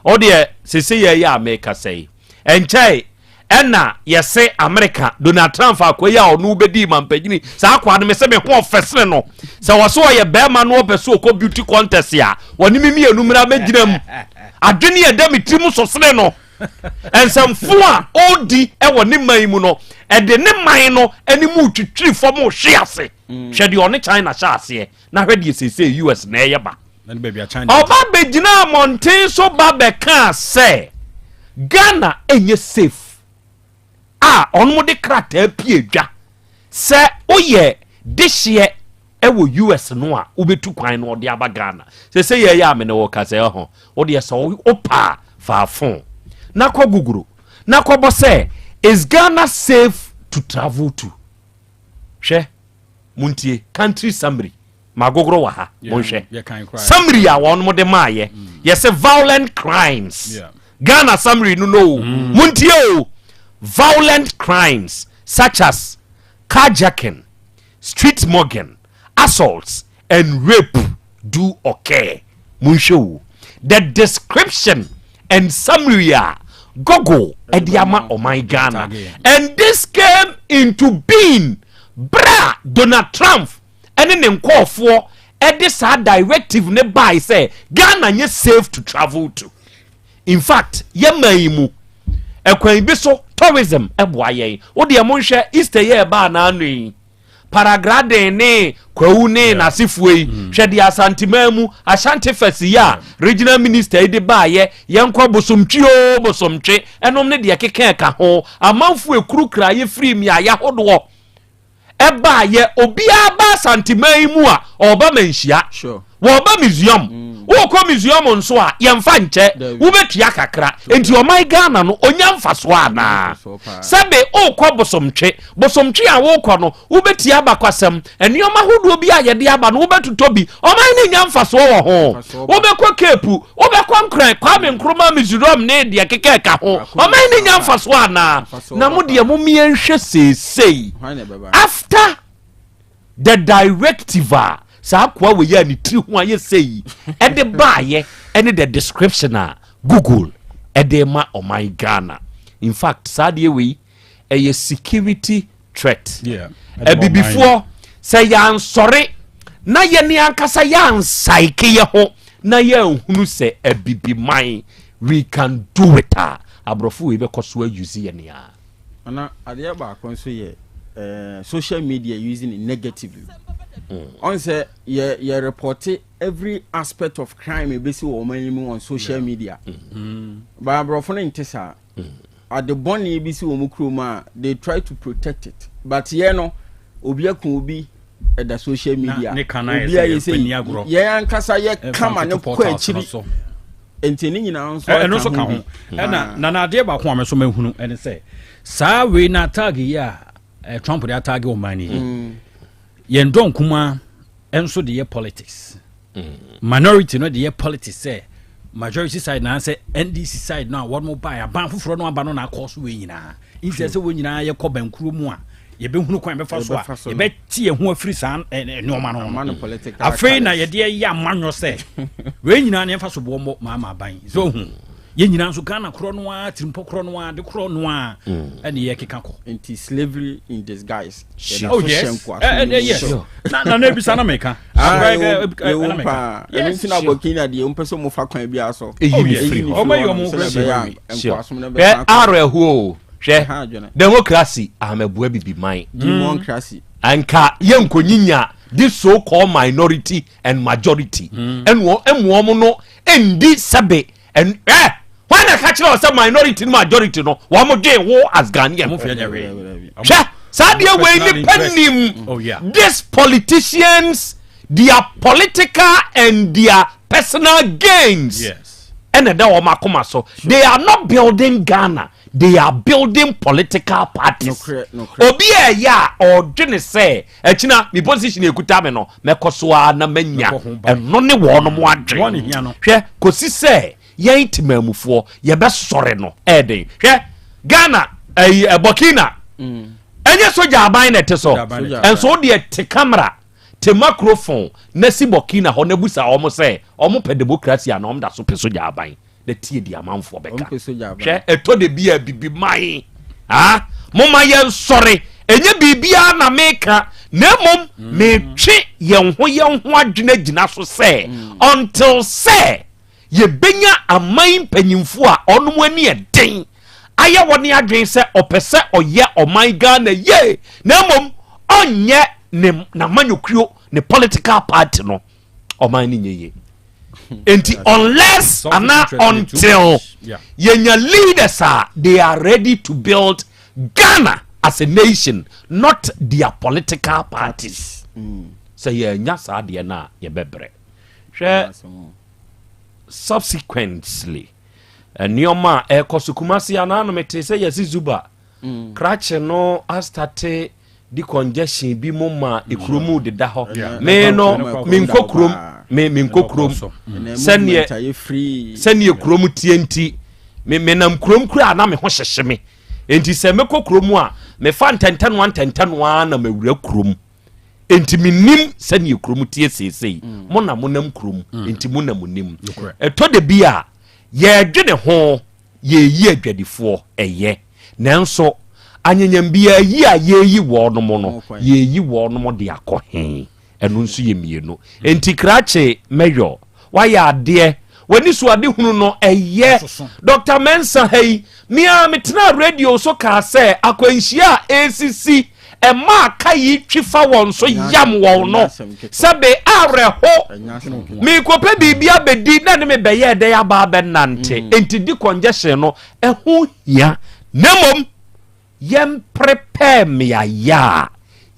Ɔdeɛ sese yɛ yɛ a mekasa yi, ɛnkyɛe ɛna yɛse America Donald Trump akɔ yi a ɔno bɛdii mampanyini saa akoa no, mesɛ me ho ɔfɛ sene no sɛ wɔ so ɔyɛ bɛrima no, ɔpɛ so ɔkɔ beauty contest a, wɔne me mmienu mmra bɛgyina mu. Adwene yɛ dɛ me tirim so sene no. Nsɛmfo a ɔredi wɔ ne man mu no, ɛde ne man no anim twitwiri fam hwe ase. Hwɛ deɛ ɔne China hyɛ aseɛ, na hwɛ deɛ seesei US na ɛyɛ ba. Na ne baabi a China. Ɔba bɛgyina mmɔnten so ba bɛkaa sɛ Ghana ɛnyɛ safe a, ɔnom de krataa pie dwa sɛ woyɛ dehyeɛ ɛwɔ US no a, wobɛtu kwan no ɔde aba Ghana. Sɛ sɛ yɛyɛ a mene wɔ ka sɛ ɛho wodeɛ sɛ wopa a, fa phone na kɔ Google na kɔbɔ sɛ "Is Ghana safe to travel to?" Hwɛ, montie country summary magogoro wɔ ha. Monhwɛ yɛkan koraa. Summary a wɔn de maayɛ, yɛsɛ violent crimes. Ghana summary no, montie o, violent crimes such as carjacking, street mugging, assaults and rape do occur. Monhwɛ o, the description and summary a Google ɛde ama ɔman Ghana, and this came into being bra Donald Trump ɛne ne nkɔɔfoɔ ɛde saa directive ne bae sɛ Ghana nyɛ safe to travel to. In fact, yɛman yi mu ɛkwan bi so tourism ɛboa yɛn. Wodeɛ monhwɛ Easter yɛ ɛbaa n'ano yi, paragliding ne kwawu ne n'asefoɔ yi. Hwɛ deɛ Asanteman mu Ashanti Fest yi a regional minister yi de baayɛ, yɛnkɔ Bosomtwi o, Bosomtwe ɛnom ne deɛ keka ɛka ho, amanfoɔ ekurukura yɛ firi mmeayɛ ahodoɔ ɛbaayɛ. Obiara ba Asanteman yi mu a, ɔba Manhyia. Wɔba museum. Wokɔ museum nso a, yɛmfa nkyɛ. Wobɛtua kakra. Enti ɔman Ghana no, ɔnya mfasoɔ anaa? Sɛbe wokɔ Bosomtwe. Bosomtwe a wokɔ no, wobɛtie abakwasɛm. Nneɛma ahodoɔ bi a yɛde aba no, wobɛtotɔ bi. Ɔman no nnya mfasoɔ wɔ ho. Wobɛkɔ Cape, wobɛkɔ Nkran, Kwame Nkrumah Museum ne deɛ keka ɛka ho. Ɔman no nnya mfasoɔ anaa? Na mo deɛ mommyɛnhwɛ seesei. After the directive a saa akoa wei a ne tiri ho ayɛ sɛ yi ɛde baayɛ ɛne the description a Google ɛde ma ɔman Ghana. In fact, saa deɛ wei ɛyɛ security threat. Abibifoɔ, sɛ yɛansɔre na yɛne ankasa yɛansaeke yɛ ho na yɛanhunu sɛ abibiman we can do it a, aborɔfo wei bɛkɔ so ayusi yɛne a. Ana adeɛ baako nso yɛ social media using it negatively. Ɔn sɛ yɛ yɛ report every aspect of crime ebesi wɔ ɔman yi mu on social media. Ba aborɔfo no nte saa. Ade bɔne bi si wɔn kurom a, they try to protect it. But yɛ no, obi aku obi, ɛda social media. Ne ka na ayɛ obi sɛ ayɛ yɛmfa sɛ nni agorɔ. Yɛn ankasa yɛ Ɛmfa kama ne ntoto kɔ portals no akyiri. so. Nti ne nyinaa nso Ɛno nso ka ho bi. ɛna Ah. na adeɛ baako a me nso mahunu ɛne sɛ saa wei na tag yi a Trump de atag ɔman yi, yɛn dɔn kuma nso de yɛ politics, minority no de yɛ politics sɛ majority side na sɛ NDC side no a wɔn mo ba aban foforɔ no aba no na akɔ so wei nyinaa nti sɛ wɔn nyinaa yɛkɔ bankuro mu a, yɛbɛhunu kwan yɛbɛfa so a Yɛbɛfa so no. yɛbɛte yɛn ho afiri saa nneɛma no ho. Ama no political Afei na colours. yɛde ɛyɛ amanyɔ sɛ wei nyinaa ne yɛmfa so boɔ mmɔ maama aban sɛ ohu yɛn nyinaa nso Ghana korɔ no a, tirimpɔ korɔ no a, de korɔ no a ɛne yɛkeka kɔ. Nti slavery in disguise. Yɛda Oh so yes. hyɛ nkoasom mu. Yes. Na ebisa na meka. Ah, Na ɛwɔ meka. paa. Ɛno nti na Burkina deɛ wompɛ sɛ mofa kwan biara so. Ɛyi Oh, ne yes. firi hɔ. Ɔma yi ɔmo Sɛdeɛ kura ɛbɛyɛ a Sure. nkoasom no Hwɛ bɛsan akɔ. awerɛhoɔ o, hwɛ Ɛha adwene. democracy ahamaboa bibi man. Democracy. Anka yɛnkɔnyinya this so called minority and majority ɛnu ɛmu wɔn no ɛndi sɛbe ɛn ɛ wɔn na ka kyerɛ wɔ sɛ minority ne majority no wɔn mo dwen wo as Ghanaian. Ɔmo fɛ nyɛ hwee. Hwɛ saa deɛ wei Personal nipa interest. nim. These politicians, their political and their personal gains ɛna ɛda wɔn akoma so. They are not building Ghana, they are building political parties. Nokorɛ, nokorɛ. Obi a ɛyɛ a ɔdwene sɛ akyina me position ekuta me no mɛkɔ so ara na manya. Mɛbɔ ho ban. Ɛno ne wɔn mo Wɔn ne hia no. adwene. Hwɛ, kòsi sɛ yɛn temamufoɔ yɛbɛsɔre no ɛɛden. Hwɛ Ghana ɛyi ɛ Burkina, ɛnyɛ sogya aban na ɛte so? Sogya aban na ɛte so. Ɛnso wodeɛ te camera, te microphone na si Burkina hɔ na busa wɔn sɛ wɔn pɛ democracy ana wɔn da so pɛ sogya aban, na tie di amanfoɔ bɛka. Wɔn pɛ sogya aban. Hwɛ, ɛtɔ de bi a bibi man ah, moma yɛn sɔre. Ɛnyɛ biribiara na meka, na mmom metwe yɛn ho adwene gyina so sɛ until sɛ yɛbɛnya aman mpanyimfoɔ a ɔnom ani ɛden ayɛ wɔne adwene sɛ ɔpɛ sɛ ɔyɛ ɔman Ghana yie na mmom ɔnyɛ ne n'amanyɔkuo ne political party no, ɔman no nyɛ yie. Nti unless Selfish ana interest is too until much. Yɛnya leaders a they are ready to build Ghana as a nation, not their political parties, sɛ yɛnya saa deɛ no a, yɛbɛbrɛ. Hwɛ, subsequently nneɛma a ɛkɔ so Kumase anaa no, mete sɛ yɛse Zuba krakye no astart decongestion bi mu ma ekuro mu deda hɔ. Me no menkɔ kurom, me menkɔ kurom sɛneɛ sɛneɛ sɛneɛ kurom tie nti me menam kurom kura na me ho hyehye me. Nti sɛ mekɔ kurom a, mefa ntɛntɛnoa ntɛntɛnoa na mawura kurom. Nti menim sɛneɛ kurom tie seesei. Mo na monam kurom, nti mo na monim. Ɛtɔ de bi a yɛdwene ho yɛyi adwadifoɔ ɛyɛ, nanso anyanyam biara yi a yɛyi wɔnom no, yɛyi wɔnom de akɔ he? Ɛno nso yɛ mmienu. Nti krakye mɛyɔ wayɛ adeɛ w'ani so ade hunu no ɛyɛ. Dr Mensa ha yi, mea metena radio so kaa sɛ akwanhyia a ɛsisi ɛma aka yi twi fa wɔn so yam wɔn no sɛbe awerɛho. Meekɔpɛ biribi abɛdi na ne mebɛyɛ dɛn aba abɛnante. Enti decongestion no ɛho hia, na mmom yɛmprepare mmeayɛ a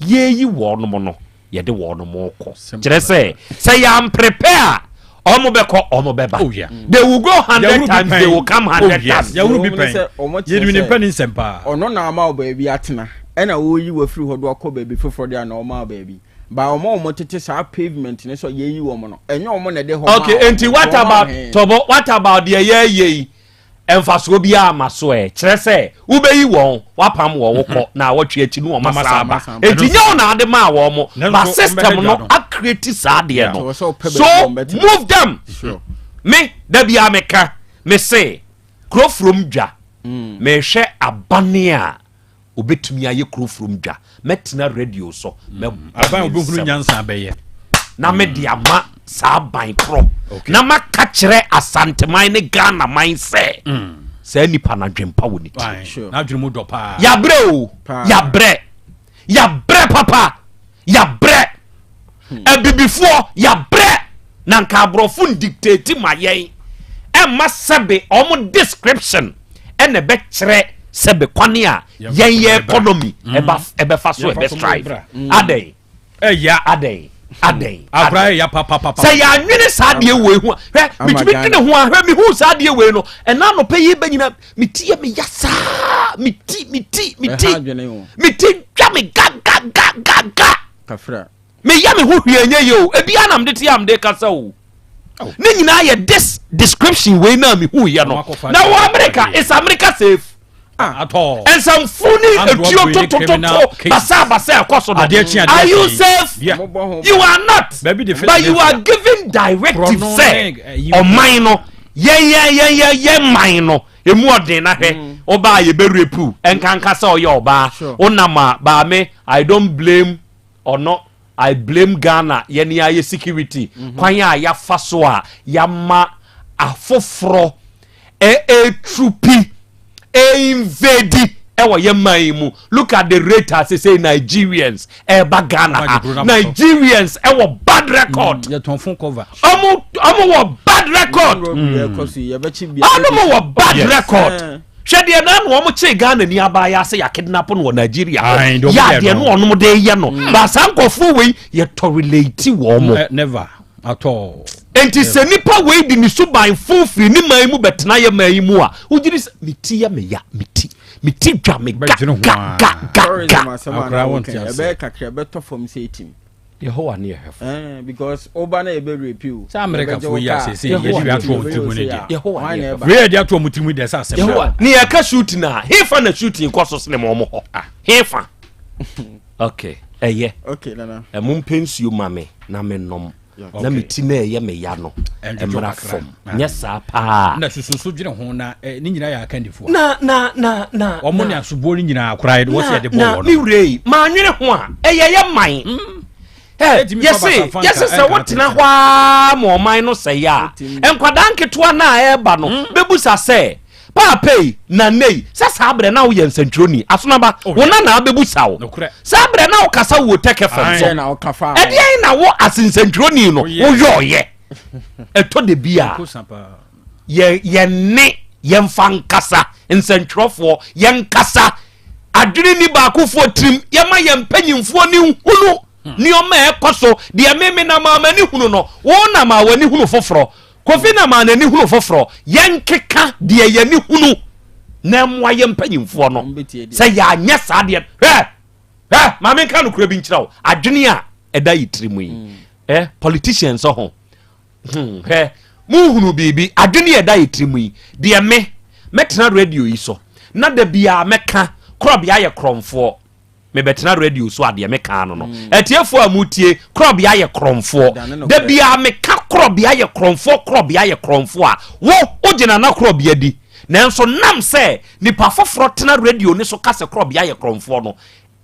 yɛyi wɔnom no. Yɛde wɔn kɔ. Kyerɛ sɛ, sɛ yɛamprepare a, wɔn bɛkɔ, wɔn bɛba. Oh, yeah. They will go hundred Yɛhunu bi times, they pɛn. will come Oh, hundred yes. times. Yɛhunu bi Wɔn ne pɛn. sɛ wɔn kyerɛ Yɛnim ne sɛ mpɛ ne nsɛm paa. Ɔno na ama wo baabi atena, ɛna wɔyi wo afiri hɔ de wakɔ baabi foforɔ de a na ɔma wo baabi. Ba wɔn a wɔtete saa pavement ne so a yɛyi wɔn no, ɛnyɛ wɔn na ɛde hɔ maa Okay, wɔn. enti what Wɔn about ahɛn. Tobo, what about deɛ yɛyɛ yi? Mfasoɔ biara ama so ɛ. Kyerɛ sɛ, wobɛyi wɔn, woapam wɔn, wokɔ, na awɔtwe akyi no wɔn asan aba. Enti nyɛ wo na ade maa wɔn mo, ba system no acreate saa adeɛ no. So move them. Me, da biara meka, me se, kuro furom dwa, mehwɛ abane a obetumi ayɛ kuro furom dwa mɛtena radio so mm. mɛbɔ me nsam nyansa bɛyɛ na mede ama saa ban korɔ na maka kyerɛ asanteman ne ghana man sɛ mm. saa nipa no adwempa wɔ ne ti yabrɛ o yabrɛ yabrɛ papa yabrɛ hmm. abibifoɔ yabrɛ na nka aborɔfo ndictate ma yɛn ɛmma sɛbe ɔmo description ɛna ɛbɛkyerɛ sɛbe kwane a yɛn yɛ economy hmm. ɛba ɛbɛfa so ɛbɛ strive hmm. adɛn ɛya adɛn adɛn akora ɛya papapapa sɛ yɛanwene saa adeɛ wei ho a hwɛ metumi dwene ho a hwɛ mehu saa adeɛ wei no ɛna anɔpɛ yi bɛnyina meti yɛ meya saa meti meti meti meti dwa me ga ga ga ga ga Kafra. Meyɛ me ho hwee ɛnyɛ yie o. Ebia na mede te a mede kasa o. Ne nyinaa yɛ this description wei na mehu yɛ no. Na wɔ America, is America safe? Ah. Nsɛmfo ne etuo totototo basa basa ɛkɔ so no. Are you safe? Yeah. You are not. But you are giving directive sɛ ɔman no yɛn yɛn yɛn yɛn yɛn man no emu ɔden na hwɛ ɔbaa yɛ bɛ rape nkanka sɛ ɔyɛ ɔbaa ɔnam a baame I don't blame ɔno I blame Ghana yɛne ayɛ security mm -hmm. kwan a yɛafa so a yɛama afoforɔ ɛtrupi ɛinvadi ɛwɔ yɛ man yi mu look at the rate a sese Nigerians ɛba Ghana ha Nigerians ɛwɔ bad record ɔmo ɔmo wɔ bad record ɔmo wɔ bad record hwɛ deɛ na na wɔn kyee Ghana ni abaayewa sɛ yɛakidnap no wɔ Nigeria hɔ yɛ adeɛ no wɔn de yɛ no mm. ba saa nkurɔfoɔ wei yɛ tolerate wɔn mo. Eh, never at all. Nti sɛ nipa wei di ne suban fo firi ne man mu bɛtena yɛ man yi mu a wogyiri sɛ me ti yɛ me ya me ti me ti dwa me ga ga ga ga ga. Ɛbɛyɛ kakra ɛbɛtɔ fam sɛ etim. Yehowa ne yɛ hwɛfo. Eh, because oba na ebe rape you. Sɛ America fo yi asese yɛ de ato wɔn tirim ne deɛ. Yehowa ne yɛ hwɛfo. Wei yɛ de ato wɔn tirim deɛ sɛ asɛm. Yehowa ne yɛ ka shooting a hefa na shooting kɔ so sene wɔn hɔ. Ah hefa. Okay ɛyɛ. Okay nana. Ɛmo mpɛ nsuo ma me na me nom. Na me ti na ɛyɛ me ya no ɛmra fam. Nyɛ saa paa. Na susu so dwene ho na eh, ne nyinaa yɛ akandifoɔ. Na na na na. Wɔn ne asoboɔ no nyinaa koraa yɛde wɔsi yɛde bɔ wɔn. Na me wura yi maa nwene ho a ɛyɛ yɛ man. Mm. Yɛse yɛse sɛ wotena hɔ ara ma ɔman no sɛe a nkwadaa nketewa no a ɛreba no mm. bɛbusa sɛ Paapa yi, nana yi, sɛ saa berɛ na woyɛ nsɛntwerɛni, Asonaba, oh, wo nana bɛbusa wo. Saa berɛ na wokasa wɔ Tech FM so. Ɛdeɛn na wo ase nsɛntwerɛni no woyɔɔyɛ? Ɛtɔ da bi a, yɛne yɛmfa nkasa, nsɛntwerɛfoɔ, yɛnkasa, adwene ni baakofoɔ tirim, yɛma yɛn mpanyimfoɔ ne nhunu hmm. nneɛma a ɛkɔ so. Deɛ meme nam a m'ani hunu no, wo nam a w'ani hunu foforɔ. Kofi na maa n'ani hunu foforɔ. Yɛnkeka deɛ yɛni hunu na ɛmmoa yɛn mpanyimfoɔ no. Sɛ yɛanyɛ saa deɛ, hwɛ, hwɛ, ma menka nokorɛ bi nkyerɛ wo. Adwene a ɛda yɛ tiri mu yi, mm. eh, politicians ho, hmm, hwɛ, monhunu biribi, adwene a ɛda yɛ tiri mu yi, deɛ me, mɛtena radio yi so, na da biara mɛka, korɔbea yɛ korɔmfoɔ. Mebɛtena radio so a deɛ meka ano no mm. atiefoɔ a motie korɔbea yɛ korɔmfoɔ da biara meka korɔbea yɛ korɔmfoɔ korɔbea yɛ korɔmfoɔ a wo wogyina na korɔbea di nanso nam sɛ nipa foforɔ tena radio ne so ka sɛ korɔbea yɛ korɔmfoɔ no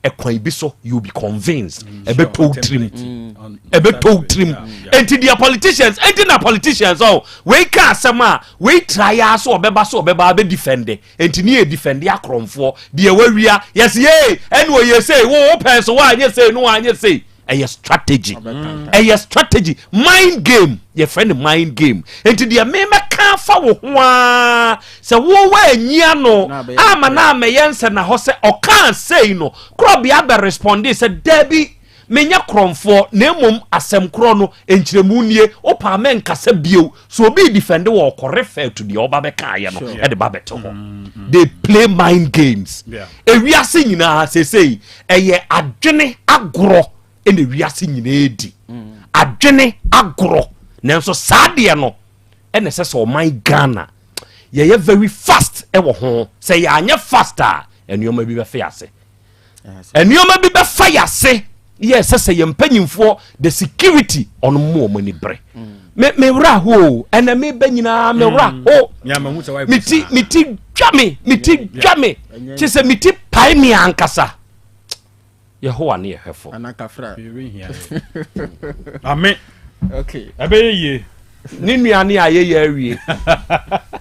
ɛkwan bi so you be convinced mm, ɛbɛtɔ wo tirim mm. ɛbɛtɔ wo tirim enti deɛ politicians enti na politicians ɔ wei ka asɛm a wei tra yɛ so ɔbɛba so ɔbɛba abɛdifɛnde Enti ne yɛ defɛnde akorɔmfoɔ, deɛ wawia, yɛse yee, ɛne ɔyɛ sei, wo wo pɛn so woanyɛ sei no woanyɛ sei. Ɛyɛ strategy, ɛyɛ strategy, mind game, yɛfrɛ no mind game. Enti deɛ memɛka afa wo ho ara, sɛ wo woanyi ano ama na amɛyɛ nsɛ na hɔ sɛ ɔkaa sei no, korɔbea bɛ responde sɛ dabi. Menyɛ korɔmfoɔ na mmom asɛm korɔ no nkyerɛmu nie, wopaa mɛnkasa bio. So obi defend wɔ ɔkɔ refer to deɛ ɔba bɛkaeɛ no ɛde ba bɛto hɔ. They play mind games. Ewiase nyinaa seesei ɛyɛ adwene agorɔ ɛna ewiase nyinaa di adwene agorɔ, nanso saa deɛ no ɛna ɛsɛ sɛ ɔman Ghana yɛyɛ very fast ɛwɔ ho. Sɛ yɛanyɛ fast a, nneɛma bi bɛfɛ ase, nneɛma bi bɛfa yase. Yɛ ɛsɛ sɛ yɛn mpanyinfoɔ, the security, ɔno mu wɔn ani bere. Me wura ho ɛnna me bɛ nyinaa me wura ho. Me ti dwa me, me ti dwa me kye sɛ me ti pae me ankasa. Yehowa ne yɛhwɛfo. Amen. Okay. Ɛbɛyɛ yie. Ne nua ne ayɛyɛ awie,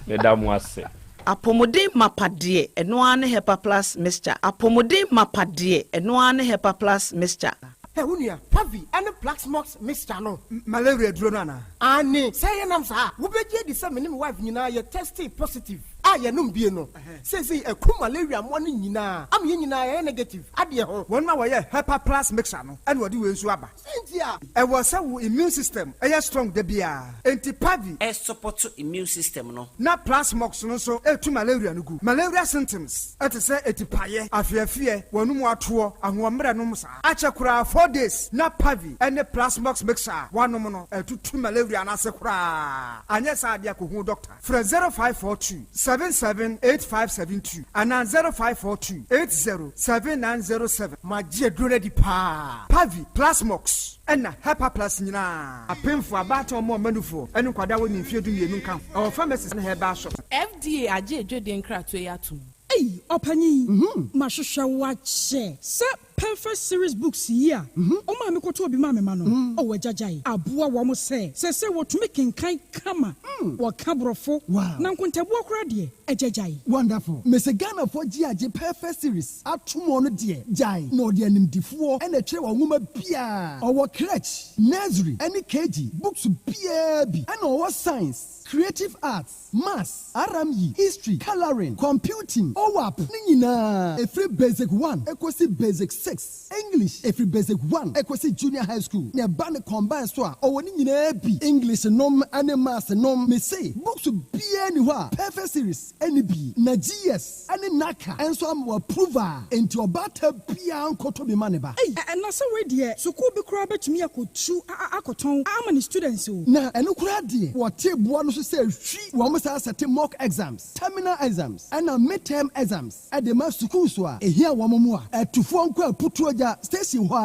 meda mo ase. Apɔmuden mapa deɛ, ɛno ara ne Hepa Plus Mixture. Apɔmuden mapa deɛ, ɛno ara ne Hepa Plus Mixture. Ɛ wo nua, Pavi ɛne Plasmox mixture no, malaria duro no anaa? Ane sɛ yɛnam saa, wobɛgye adi sɛ me ne me wife nyinaa yɛ tested positive a yɛnom bie no, seesei ɛku malaria mmoa no nyinaa ama yɛn nyinaa yɛyɛ negative adeɛ ho. Wɔn a wɔyɛ Hepa Plus Mixture no ɛna wɔde wei nso aba. Sɛ nti a ɛwɔ sɛ wo immune system ɛyɛ strong da biara, enti Pavi ɛsupport immune system no. Na Plasmox no nso ɛtu malaria no gu. Malaria symptoms ɛte sɛ etipaeɛ, afeafeɛ, wɔn mu atoɔ, ahoɔmmerɛ nom saa akyɛ koraa 4 days na Pavi ɛne Plasmox mixture a wanom no ɛtutu malaria no ase koraa. Anyɛ saa adeɛ, akɔhu doctor. Frɛ 0542 778572 anaa 0542 807907. Magye aduro no adi paa. Pavi, Plasmox ɛna Hepa Plus nyinaa, apemfo, abaatan, ɔmo ɔmanufoɔ ɛne nkwadaa wɔ ne mfeɛ 12 nka ho. Ɛwɔ pharmacies ne herbal shop. FDA agye edwodie nkratoɔ yi atom. Ei, ɔpanyin, mahwehwɛ wo akyɛ sɛ Perfect Series books yi a ɔmaa me kɔtɔ obi maa me ma no. Ɔwɔ agyagyae aboa wɔn sɛ wɔtumi kenkan kama, wɔka borɔfo na nkontabuo koraa deɛ, agyagyae. Wonderful. Mese Ghanafoɔ gye agye Perfect Series atom no deɛ, gyae na ɔde animdifoɔ ɛna ɛtwerɛ wɔn nwoma biara. Ɔwɔ crèche, nursery ɛne KG books biara bi, ɛna ɔwɔ science, creative arts, maths, RME, history, colouring, computing, OWAP ne nyinaa, ɛfiri basic 1 ɛkɔsi basic 6, English ɛfiri basic 1 ɛkɔsi junior high school, na ɛba ne combine so a, ɔwɔ ne nyinaa bi, English nom ne maths nom. Mese books biara ni hɔ a Perfect Series ɛne bi, na GS ɛne NaCCA ɛnso ama wɔ approval, enti ɔbaata biara nkɔtɔ bi ma ne ba. Ei, ɛna sɛ wei deɛ, sukuu bi koraa bɛtumi akɔtu akɔtɔn ama ne students o. Na ɛno koraa deɛ, wɔte boa no so sɛ hwi wɔn saa sɛte mock exams, terminal exams ɛna midterm exams ɛde ma sukuu so a ehia wɔn mu a ɛtufoɔ nkɔ Aputuo Gya station hɔ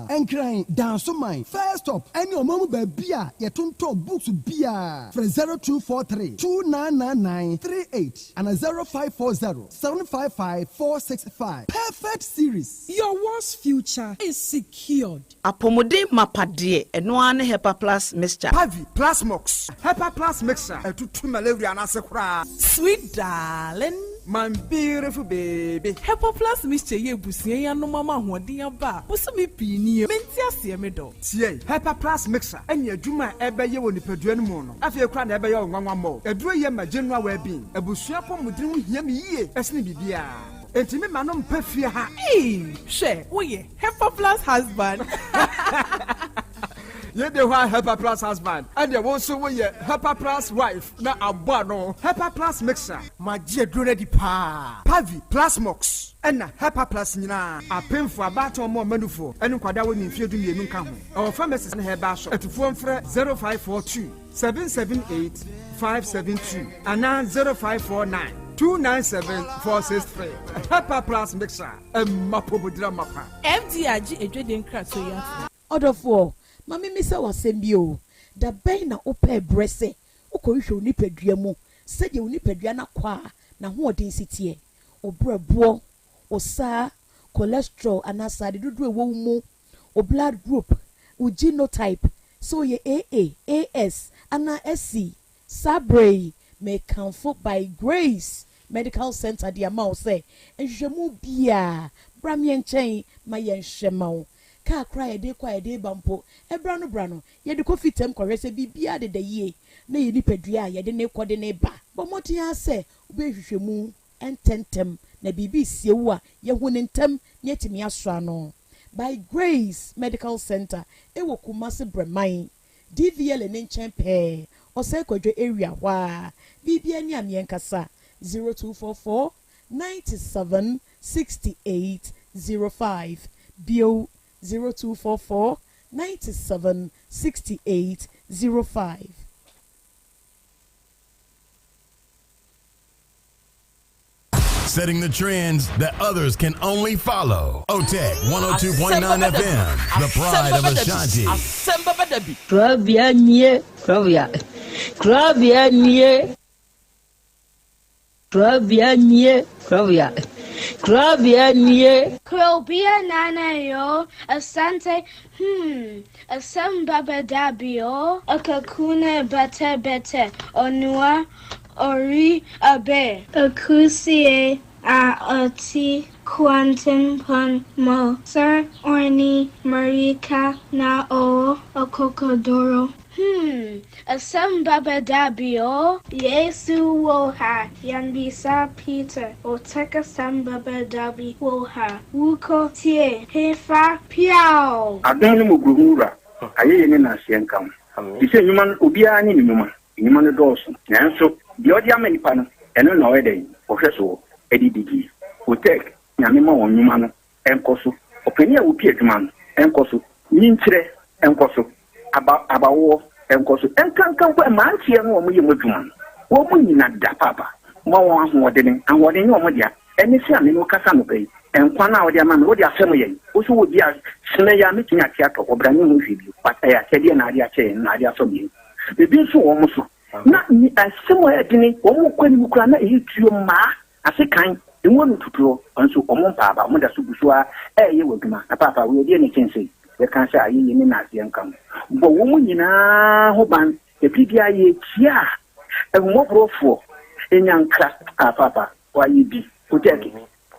a Nkran Dansoman first stop ɛne ɔman mu baabi a yɛtontɔn books biara. Frɛ 0243 299938 ana 0540 755465. Perfect Series. Your world's future is secured. Apɔmuden mapa deɛ, ɛno ara ne Hepa Plus Mixture. Pavi, Plasmox, Hepa Plus Mixture ɛtutu malaria no ase koraa. Sweet darling. My beautiful baby. Hepa Plus Mixture yɛ ebusua yi anom ama ahoɔden aba a bosome pii nie. Mente aseɛ, me dɔ. Tie, Hepa Plus Mixture ɛne adwuma a ɛbɛyɛ wɔ nipadua no mu no, afei koraa na ɛbɛyɛ wo nwanwa mmɔ. Aduro yɛ ma general well-being. Abusua pɔmuden ho hia me yie ɛsene biribiara, enti me ma no mpɛ fie ha. Ee, hwɛ, woyɛ Hepa Plus husband. Yɛde hɔ a, Hepa Plus husband, ɛdeɛ wo nso woyɛ Hepa Plus wife na abɔ ano. Hepa Plus Mixture. Magye aduro no adi paa. Pavi, Plasmox ɛna Hepa Plus nyinaa, apemfo, abaatan, ɔmo ɔmanufoɔ ɛne nkwadaa wɔ ne mfeɛ 12 nka ho. Ɛwɔ pharmacies ne herbal shop. Atufoɔ mfrɛ 0542 778 572 anaa 0549 297 463. Hepa Plus Mixture, ɛma pomodira mapa. FDA agye edwodie nkratoɔ yi atom. Ɔdɔfoɔ, ma memisa w'asɛm bi o. Da bɛn na wopɛɛ berɛ sɛ wokɔhwehwɛ wo nipadua mu sɛdeɛ wo nipadua no akɔ a n'ahoɔden si teɛ, wo berɛboɔ, wo saa cholesterol anaa sade dodoɔ ɛwɔ wo mu, wo blood group, wo genotype, sɛ woyɛ AA, AS anaa SC? Saa berɛ yi, mekamfo By Grace Medical Center de ama wo sɛ nhwehwɛmu biaa, bra meɛ nkyɛn ma yɛnhwɛ ma wo. Kaa koraa yɛde kɔ a yɛde ba mpo, ɛbra no bra no, yɛde kɔ fitam kɔhwɛ sɛ biribiara deda yie na yɛ nipadua a yɛde ne kɔ de ne ba. Bɔ mmɔden ara sɛ wobɛyɛ nhwehwɛmu ntɛntɛm na biribi sie wo a, yɛhu ne ntɛm na yɛatumi asɔ ano. By Grace Medical Centre wɔ Kumasi Brɛman, DVLA ne nkyɛn pɛɛ, Ɔsɛe Kwadwo area hɔ ara. Biribiara ni a meɛnkasa, 0244 97 68 05, bio, 0244 97 68 05. Setting the trends that others can only follow. OTEC 102.9 FM, the pride of Ashanti. Korabea nie, korabea, korabea nie, korabea nie, korabea, korabea nie. Krobea nana yo, asante hmm, asem baba dabi o, akakuna bete bete, onua Ori abe. Akusie a ɔte kwantempɔn mu sɛ ɔne mmirika na ɔwɔ akokoduru. Hmm, asɛm bɛba da bi o. Yesu wɔ ha, yɛmmisa Peter, ɔtɛk asɛm bɛba da bi wɔ ha, wokɔ tie hefa piaw! Adom ne mmɔborɔhunu Wura, ayɛyie ne nnaseɛ nka wo, Te sɛ nnwuma no, obiara ne ne nnwuma. Nnwuma no dɔɔso, nanso deɛ ɔde ama nnipa no, ɛno na ɔyɛ dɛn? Ɔhwɛ soɔ de di die. Otec, Nyame ma wɔn nnwuma no nkɔ so. Ɔpanin a ɔdi adwuma no nkɔ so. Nyinkyerɛ nkɔ so. Aba, abawoɔ nkɔ so. Ɛnkanka mpo mmeranteɛ no a wɔyɛ mu adwuma no, wɔn nyina da paapa. Ma wɔn ahoɔdene. Ahoɔden nyɛ wɔn dea. Ɛne sɛ a me ne wo kasa anɔpa yi, nkwa no a wode ama me, wode afɛm yɛn. Wo nso wɔ bi a, sene yi a mɛtumi ate atɔ, ɔbra ne ho hwee bio. But ɛyɛ akyɛdeɛ na ade akyɛ yɛn, na ade asɔ yɛn. Ebi nso wɔ wɔn so. Na ne asɛm a ɛyɛ dene, wɔn kɔ anim koraa na ɛyɛ tuo mmaa ase kan, emu ano tutuo, nso wɔn mpa aba, wɔn da so gu so ara ɛreyɛ wɔ adwuma. Na paapa, wei ɛdeɛn na ɛkyɛn sei? Yɛka sɛ ayɛyie ne nnaseɛ nka ho. Bɔ wɔn nyinaa ho ban, ɛberɛ biara yɛkyia a, ahummɔborɔfoɔ nya nkra, ah paapa, Wɔayɛ bi, Kotɛɛke,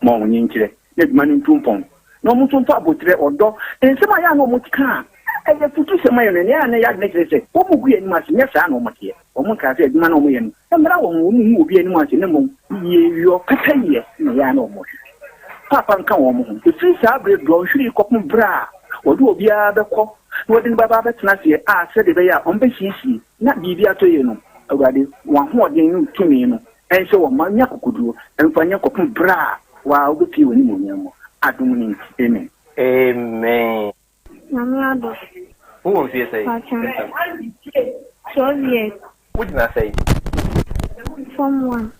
ma wɔn nkyerɛ na adwuma no ntu mpɔn, na wɔn nso mfa aboterɛ, ɔdɔ, nsɛm a ɛyɛ a na wɔka a ɛyɛ afutusɛm ma yɛn no, nea ɛyɛ a na ɛyɛ adwene kyerɛ sɛ wɔgu yɛn anim ase, nyɛ saa na wɔteɛ. Wɔnkaa sɛ adwuma no a wɔyɛ no mmara wɔn ho, wɔnhu obi anim ase, na mmom yieyɔ, pɛpɛyɛ na ɛyɛ a na wɔhwehwɛ. Paapa nka wɔn ho. Ɛfiri saa berɛ dɔnhwere yi kɔpem berɛ a wɔde obiara bɛkɔ na wɔde no bɛba abɛtena aseɛ a sɛdeɛ ɛbɛyɛ a wɔbɛsiesie na biribi atɔ yie no, Awurade, w'ahoɔden ne wo tumi no Ɛnsɛ wɔn ma nya akokoduro mfa nyɛ kɔpem berɛ a waa wobɛpue w'animuonyam mu. Adom no nti, amen. Amen. Nyame adom. Wowɔ mfie sɛn? Pakyɛ. 12 years. Wogyina sɛn? Form one.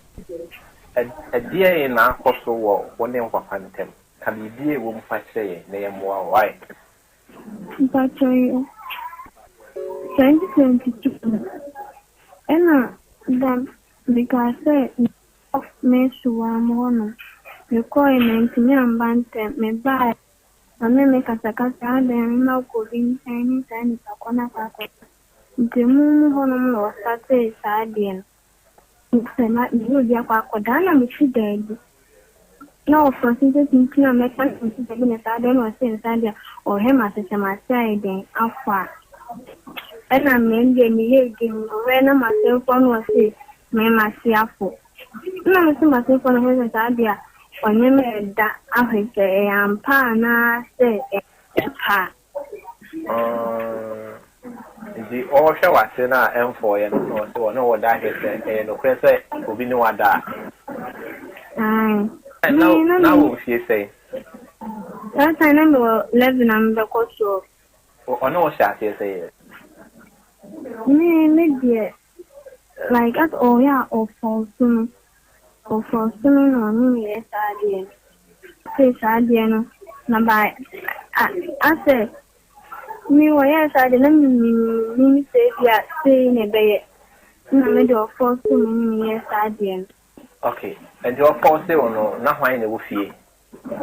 Ɛdeɛn na akɔ so wɔ wo ne wo papa ntam? Ka biribi a ɛwɔ mu fa kyerɛ yɛn na yɛmmoa wo, wai? Mpakyɛ yo. 2022 no, ɛna da Mekaa sɛ mekɔ m'asuwa mu hɔ nom. Mekɔɔe mantumi amba ntɛm. Mebaeɛ no, ɔne me kasakasa adɛn mema wokɔ obi nkyɛn ne saa nipa korɔ no akɔ akɔsa. Nti emu mu hɔ nom na wɔstartee saa adeɛ no. Sɛ me ne obi akɔ akɔda a na mete daabi. Na ɔfrɛ so sɛ nti na mɛka no nti dabi na saa deɛ na ɔse nsa deɛ ɔhwɛ m'asekyɛ m'ase ayɛ dɛn afɔ a ɛna me deɛ meyɛ din ɔhwɛ na m'asemfoɔ no ɔse me m'ase afɔ ɛna me se m'asemfoɔ no hwɛ sɛ saa deɛ ɔne me da ahwɛ sɛ ɛyɛ ampa anaa sɛ ɛyɛ pa a. Nti ɔrehwɛ w'ase no a ɛmfɔeɛ no na ɔse ɔne wo da ahwɛ sɛ ɛyɛ nokorɛ sɛ obi ne wo ada a. Ae. Na na wɔ mfie sɛn? That time na mewɔ 11 a mebɛkɔ 12. Ɔne wo hyɛ aseɛ sɛ yɛ? Me me deɛ like as ɔyɛ a ɔfɔɔso me ɔfɔɔso me na ɔne me yɛ saa adeɛ no sei saa adeɛ no na by asɛ me wɔyɛɛ saa adeɛ na me menim sɛ ebi a sei na ɛbɛyɛ na me de ɔfɔɔso me ne me yɛ saa adeɛ no. Okay, nti ɔfɔɔse wo no na hwan na ɛwɔ fie?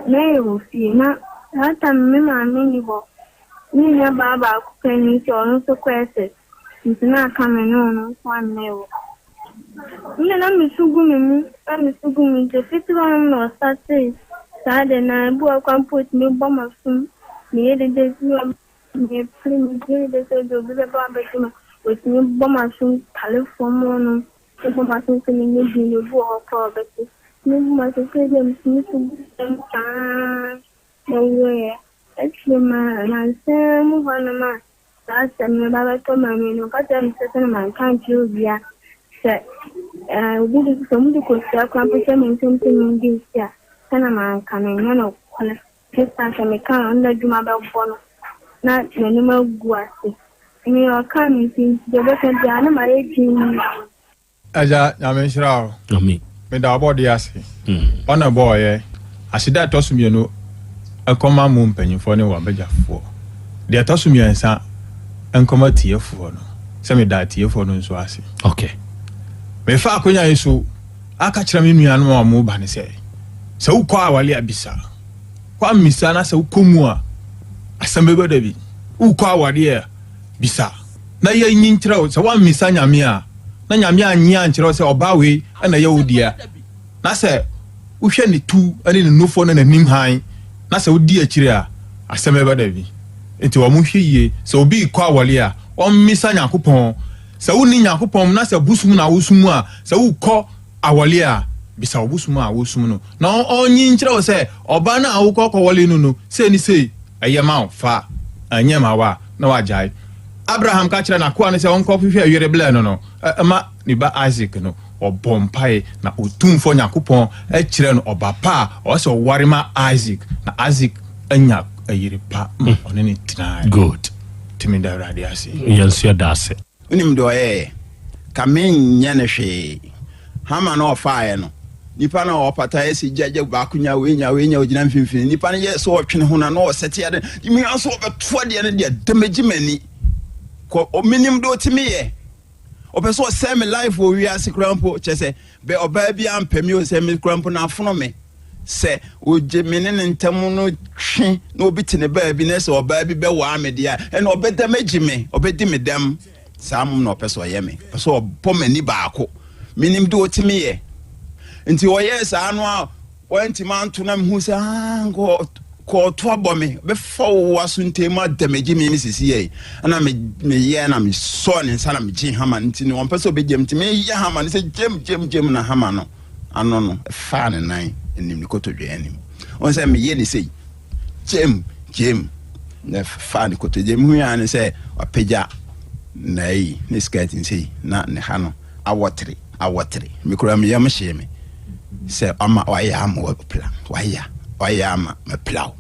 Mary wɔ fie na saa time no me maame nni hɔ. Me nua baa baako pɛ no nti ɔno nso kɔ SS nti na aka me ne ɔno nko ara na ɛwɔ hɔ. Me deɛ na me su gu me mu na me su gu me nti ofiti hɔ nom na ɔstartee saa de na ebi wɔ hɔ koraa mpo otumi bɔ m'asom meyɛ dede bi wɔ mepere meyɛ dede sɛ ebi obi bɛba abɛgye me otumi bɔ m'asom tale fam hɔ nom. Mebɔ m'aso sɛ menyɛ din no, obi wɔ hɔ koraa a ɔbɛte. Mebɔ m'aso sɛ ebia metumi to gu fam saa na ɔwieɛ. Akyire mu ara, nnansa mu hɔnom a saa asɛm no ba bɛtɔ Maame no, ɔka kyerɛɛ me sɛ sɛdeɛ manka ankyerɛ obiara, sɛ obi de sɛ wɔde kosua koraa mpo hyɛ me nsam sɛ mendi nsi a, sɛdeɛ manka no ɛnyɛ nokorɛ. Esiane sɛ meka a ɔno n'adwuma bɛbɔ no na n'anim agu ase. Nea ɔkaa me nti, deɛ ɔbɛka biara na mayɛ dinn. Agya Nyame nhyira wo. Amen. Meda ɔbɔdeɛ ase. Ɔna ɛbɔɔyɛ. Aseda a ɛtɔ so mienu nkɔma mo mpanyinfoɔ ne w'abagyafoɔ. Deɛ ɛtɔ so miɛnsa nkɔma atiefoɔ no. Sɛ meda atiefoɔ no nso ase. Okay. Mefa akonya yi so aka kyerɛ me nuanom a wɔn ba no sɛ, sɛ wokɔ awale a bisa. Kɔ ammisa na sɛ wokɔ mu a asɛm bɛba da bi. Wokɔ awadeɛ a bisa na yɛnyi nkyerɛ wo. Sɛ woammisa Nyame a, na Nyame annye ankyerɛ wo sɛ ɔbaa wei na ɛyɛ wo dea, na sɛ wohwɛ ne tu ne ne nufoɔ ne n'anim hann, na sɛ wodi akyire a, asɛm bɛba da bi. Nti wɔn hwɛ yie, sɛ obi rekɔ awɔre a, ɔmmisa Nyankopɔn. Sɛ wonni Nyankopɔn mu na sɛ bosom na wosom a, sɛ wokɔ awɔre a, bisa wo bosom a wosom no, na ɔnyi nkyerɛ wo sɛ ɔbaa no a wokɔ kɔwɔre no no, sei ne sei, ɛyɛ ma wo, fa, ɛnyɛ ma wo a, na wagyae. Abraham ka kyerɛɛ n'akoa no sɛ ɔnkɔhwehwɛ yere blɛ no no ma ne ba Isak no, ɔbɔɔ mpae na Otumfoɔ Nyankopɔn kyerɛɛ no ɔba pa a ɔwɔ sɛ ɔware ma Isak, na Isak anya yere pa ma ɔne no tenae. Good. Nti meda Awurade ase. Yɛn nso yɛda ase. Wonim deɛ ɔyɛeɛ? Ka menyɛ no hwee. Hama no a ɔfaeɛ no, nipa no a ɔpata yɛ sɛ gya gya baako nya wei nya wei nya ɔgyina mfimfini. Nipa no yɛ sɛ ɔtwe ne ho na na ɔsɛte ade. Mmea nso ɔbɛto adeɛ no deɛ damage m'ani. Kɔ menim deɛ ɔtumi yɛ. Ɔpɛ sɛ ɔsɛe me life wɔ wiase koraa mpo kyɛ sɛ bɛ ɔbaa bi ampɛ me o sɛ me koraa mpo na afono me. Sɛ ogye me ne ne ntam no twe na obi te ne baabi na sɛ ɔbaa bi bɛwaa me deɛ a ɛna ɔbɛdamage me, ɔbɛdi me dɛm. Saa mmom na ɔpɛ sɛ ɔyɛ me. Ɔpɛ sɛ ɔbɔ m'ani baako. Menim deɛ ɔtumi yɛ. Nti ɔyɛɛ saa no a wantumi anto na mehu sɛ ah, nka kɔɔto abɔ me bɛfa wo aso ntɛm mu adamagye me ne sisi yɛ ɛna meyɛ na mesɔɔ ne nsa na megye hama no nti no ɔmpɛ sɛ ɔbɛgyam nti meyɛ hama no sɛ gyam gyam gyam na hama no ano no ɛfaa ne nan anim ne kotodwe anim ɔn sɛ meyɛ ne sei Gyem, gyem, na faa ne kotodwe mu hui ara ne sɛ wapagya n'ayi ne skirt nsei na ne ha no awɔtere awɔtere. Me koraa me yam hyee me sɛ ama wayɛ ama wapira wayɛ wayɛ ama mapira wo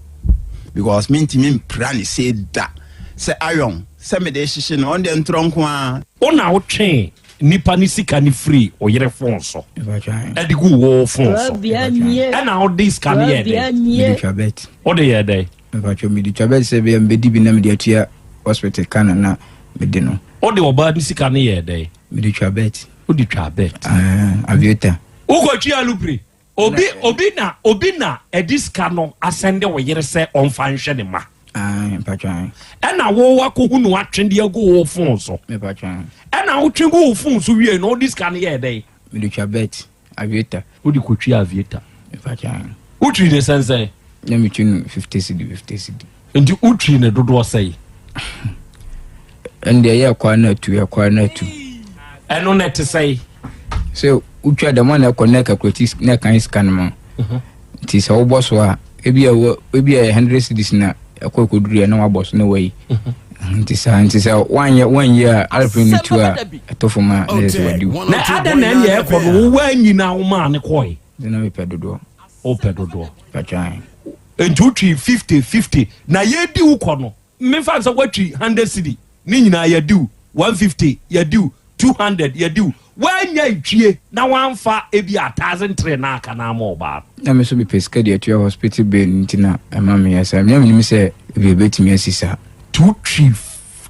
because mentumi mpira ne sei da sɛ iron sɛ mede hyehye no ɔno deɛ ntorɔ nko ara. Wo na wotwee nipa ne sika no firi wo yere fon so ɛde gu wo fon so ɛna wode sika no yɛ dɛn? Wode yɛ dɛn? Mpatsɔ mede twa bet sɛ bɛyɛ mebɛdi bi na mede atua hospital ka no na mede no. Wode ɔbaa ne sika no yɛ dɛn? Mede twa bet. Wode twa bet. Aviator. Wokɔtwi alupre? Obi obi na obi na ɛde sika no asɛnde wo yere sɛ ɔmfa nhwɛ ne ma. Ɛna wo wakɔhu no atwe de agu wo fon so. Ɛna wotwe gu wo fon so wie no wode sika no yɛɛ dɛn? Mede twa bet aviator. Wode kɔtwi aviator. Wotwi ne sɛnsɛn? Na metwi no 50 cedi 50 cedi. Nti wotwi ne dodoɔ sɛn? Ɛnde ɛyɛ ɛkɔ na atu ɛkɔ na atu. Ɛno na ɛte sɛn? Sɛ wotwa dɛm a na ɛkɔ na ɛkakulati na ɛkan sika no ma. Mhm. Nti sɛ wobɔ so a ebi a ebi a 100 cedis na ɛkɔ ɛkɔduru na wabɔ so na wayi. Mhm. Nti saa nti sɛ wanyɛ wanyɛ a aeroplane no tu a ɛtɔ fam a na ɛsɛ sɛ wadi wo. Na adɛn na ɛnea ɛkɔ no wo wanyi na womaa ne kɔe? Nti na mepɛ dodoɔ. Wopɛ dodoɔ. Patwan. Nti wotwi 50 50 na yɛdi wo kɔ no memfa nsɛ woatwi 100 cedi ne nyinaa yɛdi wo 150 yɛdi wo 200 yɛdi wo woanya ntwie na woamfa ebi a 1003 na aka na ama ɔbaa no. Na me nso mepɛ sika de atua hospital bill nti na ɛma meyɛ saa. Na menim sɛ ebi ebetumi asi saa. Nti wotwi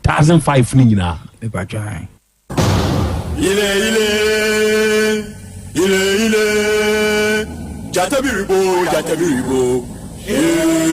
1005 no nyinaa. Mepatwan. Ile ile, ile ile, gyata bi rebo, gyata bi rebo, ee.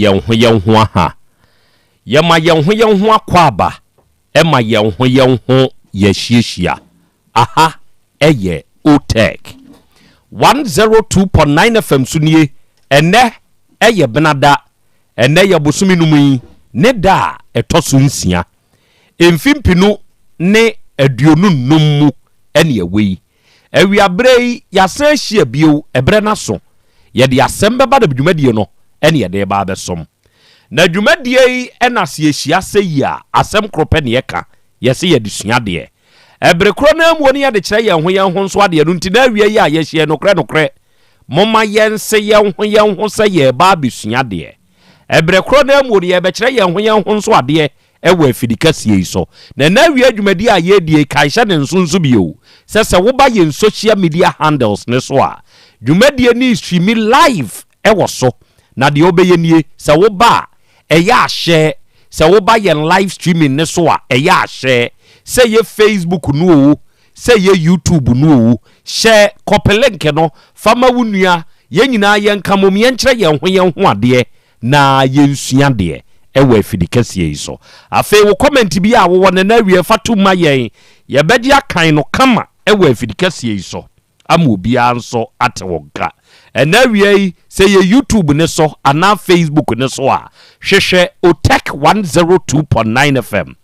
yɛn ho yɛn ho aha. Yɛma yɛn ho yɛn ho akwaaba ma yɛn ho yɛn ho yɛahyiahyia. Aha yɛ OTEC 102.9 FM so nie. Ɛnnɛ yɛ Benada. Ɛnnɛ yɛ bosome no mu yi ne da a ɛtɔ so nsia. Mfe mpenu ne 25 mu ne ɛwɔ yi. Awiaberɛ yi, yɛasan ahyia bio, ɛberɛ no aso. Yɛde asɛm bɛba na dwumadie no ne yɛde reba abɛsom. Na dwumadie yi na sɛ yɛhyia sɛ yi a, asɛm koro pɛ na yɛka, yɛse yɛde sua adeɛ. Ɛbere korɔ no ara mu no yɛde kyerɛ yɛn ho yɛn ho nso adeɛ no nti na awia yi a yɛahyia yi, nokorɛ nokorɛ, momma yɛnse yɛn ho yɛn ho sɛ yɛreba abɛsua adeɛ. Ɛberɛ korɔ no ara mu no yɛrebɛkyerɛ yɛn ho yɛn ho nso adeɛ wɔ afidi kɛseɛ yi so. Na ɛnnɛ awia dwumadie a yɛredie yi, kae hyɛ ne nso nso bio sɛ sɛ woba yɛn social media handles no so a, dwumadie no restreami live wɔ so. Na deɛ wobɛyɛ nie, sɛ woba a, ɛyɛ a hyɛ, sɛ woba yɛn live streaming no so a, ɛyɛ a hyɛ, sɛ ɛyɛ Facebook no oo, sɛ ɛyɛ YouTube no oo, hyɛ, kɔpe link no fa ma wo nua, yɛn nyinaa yɛnka mmom yɛnkyerɛ yɛn ho yɛn ho adeɛ na yɛnsua adeɛ wɔ afidi kɛseɛ yi so. Afei wo comment bi a wowɔ no na awie fa tom ma yɛn, yɛbɛgye akan no kama wɔ afidi kɛseɛ yi so ama obiara nso ate wo nka. Ɛnɛ awia yi, sɛ yɛ YouTube no so anaa Facebook no so a, hwehwɛ Otec 102.9 FM.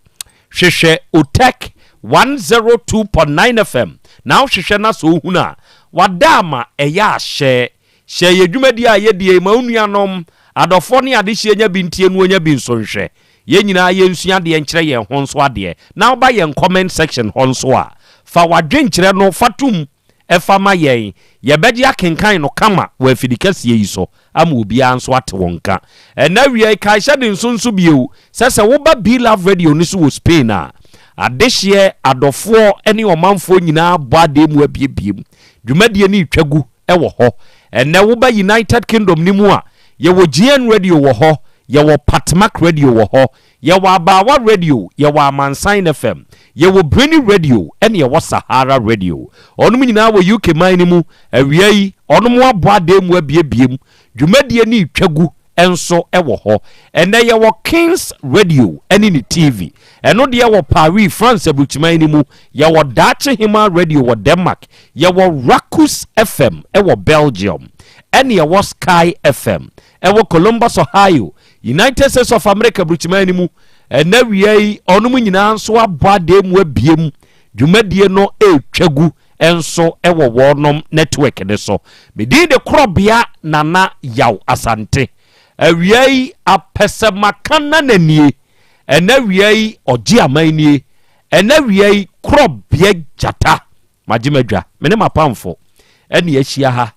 Hwehwɛ Otec 102.9 FM na wohwehwɛ na sɛ wohunu a, wada ama ɛyɛ ahyɛ. Hyɛ yɛ dwumadie a yɛdie yi ma wo nuanom, adɔfoɔ ne adehyeɛ nya bi ntie na wɔnya bi nso nhwɛ. Yɛn nyinaa yɛnsua adeɛ nkyerɛ yɛn ho nso adeɛ. Na woba yɛn comment section hɔ nso a, fa w'adwenkyerɛ no fa tom fa ma yɛn. Yɛbɛgye akenkan no kama wɔ afidikɛseɛ yi so ama obiara nso ate wo nka. Ɛnnɛ awia yi, kae hyɛ ne nso nso bio sɛ sɛ woba Be Love Radio no so wɔ Spain a, adehyeɛ, adɔfoɔ ne ɔmanfoɔ nyinaa bɔ adeɛ mu abiebie mu. Dwumadie no retwa gu wɔ hɔ. Ɛnnɛ woba United Kingdom no mu a, yɛwɔ GN Radio wɔ hɔ, yɛwɔ Patmak Radio wɔ hɔ, yɛwɔ Abaawa Radio, yɛwɔ Amansan FM, yɛwɔ Breni Radio ɛne yɛwɔ Sahara Radio. Ɔnom nyinaa wɔ UK man no mu. Awia yi, ɔnom abɔ adan mu abiebie mu. Dwumadie no retwa gu nso wɔ hɔ. Ɛnnɛ yɛwɔ Kings Radio ne ne TV. Ɛno deɛ wɔ Paris, France aburukyiman no mu. Yɛwɔ Daakye Hemaa Radio wɔ Denmark. Yɛwɔ Rakus FM wɔ Belgium. Ɛne yɛwɔ Sky FM wɔ Columbus, Ohio, United States of America aburukyiman no mu. Ɛnnɛ awia yi, ɔnom nyinaa nso abɔ adeɛ mu abiem. Dwumadie no retwa gu nso wɔ wɔnom network no so. Me din de Korɔbea Nana Yaw Asante. Awia yi apɛsɛmaka nana nie. Ɛnɛ awia yi ɔgye aman nie. Ɛnɛ awia yi Korɔbea Gyata. Magye m'adwa. Me ne m'apamfo ɛne ahyia ha.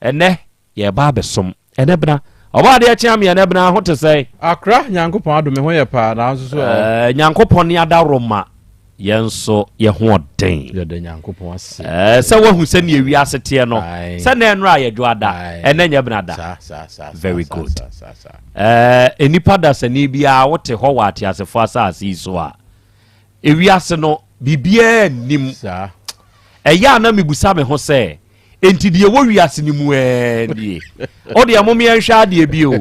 Ɛnnɛ, yɛreba abɛsom. Ɛnnɛ bena. Ɔbɔ adeɛ kye ame ɛnnɛ bena, ho te sɛn? Akra, Nyankopɔn adom, me ho yɛ paa, nanso so ɛ? Ɛɛ, Nyankopɔn ne adaworoma, yɛn nso yɛ ho ɔden. Yɛda Nyankopɔn ase. Ɛɛ, sɛ woahu sɛdeɛ wiase teɛ no, sɛ na ɛnora yɛ dwoa da, ɛnnɛ nyɛ bena da. Saa, saa, saa, Very saa, good. saa, saa, saa. Ɛɛ, nnipa dasani biara wote hɔ wɔ ateasefoɔ asase yi so a, ewiase no, biribiara nnim. Saa. Ɛyɛ a na mebusa me ho sɛ, Enti deɛ ɛwɔ wiase no mu ara nie. O deɛ mom yɛnhwɛ adeɛ bi o.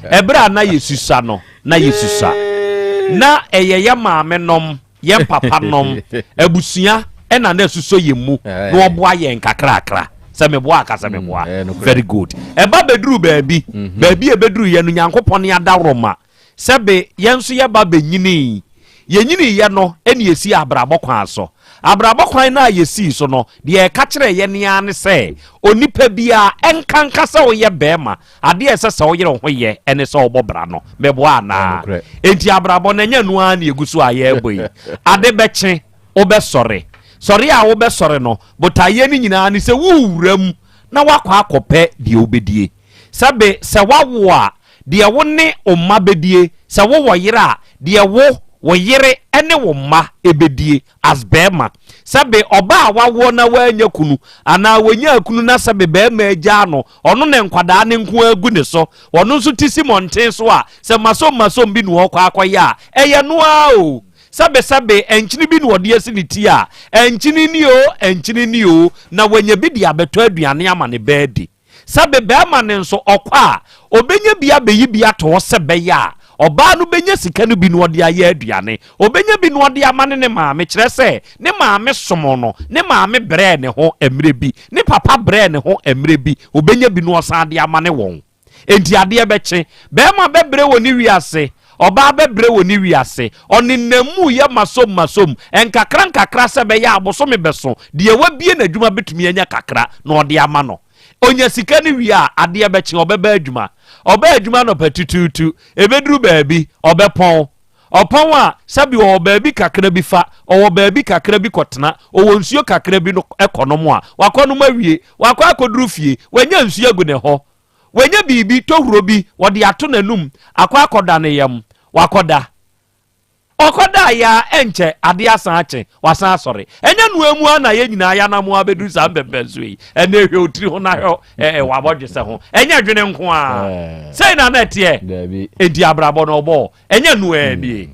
Ɛberɛ a na yɛsusua no, na yɛsusua. Na ɛyɛ yɛ maame nom, yɛn papa nom, abusua ɛna na ɛsusɔ yɛn mu na wɔboa yɛn kakrakra. Sɛ meboa aka sɛ meboa. Mm, Very good. Ɛba bɛduru baabi, mhm. baabi a ɛbɛduru yɛ no Nyankopɔn ne adaworoma Sɛbe yɛn nso yɛba bɛnyinii. Yɛnyiniiɛ no na yɛsii abrabɔ kwan so. Abrabɔ kwan no a yɛsii so no, deɛ ɛka kyerɛɛ yɛn ara ne sɛ, onipa biara, ɛnkanka sɛ woyɛ barima, adeɛ a ɛsɛ sɛ woyere wo ho yɛ ne sɛ wobɔ bra no. Meboa anaa? Enti abrabɔ no, ɛnyɛ ɛno ara na yɛgu so a yɛrebɔ yi. Ade bɛkye, wobɛsɔre. Sɔre a wobɛsɔre no, botaeɛ no nyinaa ne sɛ worewura mu na woakɔ akɔpɛ deɛ wobɛdie. Sɛbe sɛ woawo a, deɛ wo ne wo mma bɛdie, sɛ wowɔ yere a, deɛ wo, wo yere ne wo mma bɛdie as barima. Sɛbe ɔbaa a wawoɔ na wannya kunu, anaa wɔnyaa kunu na sɛbe barima agyaa no, ɔno na nkwadaa no nko ara gu ne so, ɔno nso te si mmɔnten so a, sɛ masom masom bi na ɔrekɔ akɔyɛ a, ɛyɛ no ara o. Sɛbe sɛbe nkyene bi na ɔde asi ne ti a, nkyene ni o, nkyene ni o, na wanya bi de abɛtɔ aduane ama ne ba adi. Sɛbe barima no nso, ɔkɔ a, ɔbɛnya bi abɛyi bi ato hɔ sɛ ɛbɛyɛ a ɔbaa no bɛnya sika no bi na ɔde ayɛ aduane. Ɔbɛnya bi na ɔde ama ne ne maame, kyerɛ sɛ, ne maame som no, ne maame brɛɛ ne ho mmerɛ bi, ne papa brɛɛ ne ho mmerɛ bi, ɔbɛnya bi na ɔsan de ama ne wɔn. Enti adeɛ bɛkye. Barima bɛbrɛ wɔ ne wiase, ɔbaa bɛbrɛ wɔ ne wiase. Ɔnenam mu yɛ masom masom, nkakra nkakra sɛ ɛbɛyɛ a bosome bɛso, deɛ wabue n'adwuma bɛtumi anya kakra na ɔde ama no. Ɔnya sika no wie a, adeɛ bɛkye, ɔbɛba adwuma. Ɔba adwuma anɔpa tutuutu, ɛbɛduru baabi, ɔbɛpɔn. Ɔpɔn a, sɛbi ɔwɔ baabi kakra bi fa, ɔwɔ baabi kakra bi kɔtena, ɔwɔ nsuo kakra bi no kɔnom a, wakɔnom awie, wakɔ akɔduru fie, wanya nsuo agu ne ho, wanya biribi, tohuro bi, wɔde ato n'anum, akɔ akɔda ne yam, wakɔda. Ɔkɔdaeɛ ara, ɛnkyɛ, adeɛ asan akye, wasan asɔre. Ɛnyɛ noa mu ara na yɛn nyinaa yɛanam abɛduru saa mpɛmpɛnsoɔ yi. Ɛnna hwɛ wo tiri ho na hwɛ ɛɛ w'abɔdwesɛ ho. Ɛnyɛ dwene nko ara. Sei na na ɛteɛ. Enti abrabɔ no ɔbɔɔ. Ɛnyɛ noa ara nie.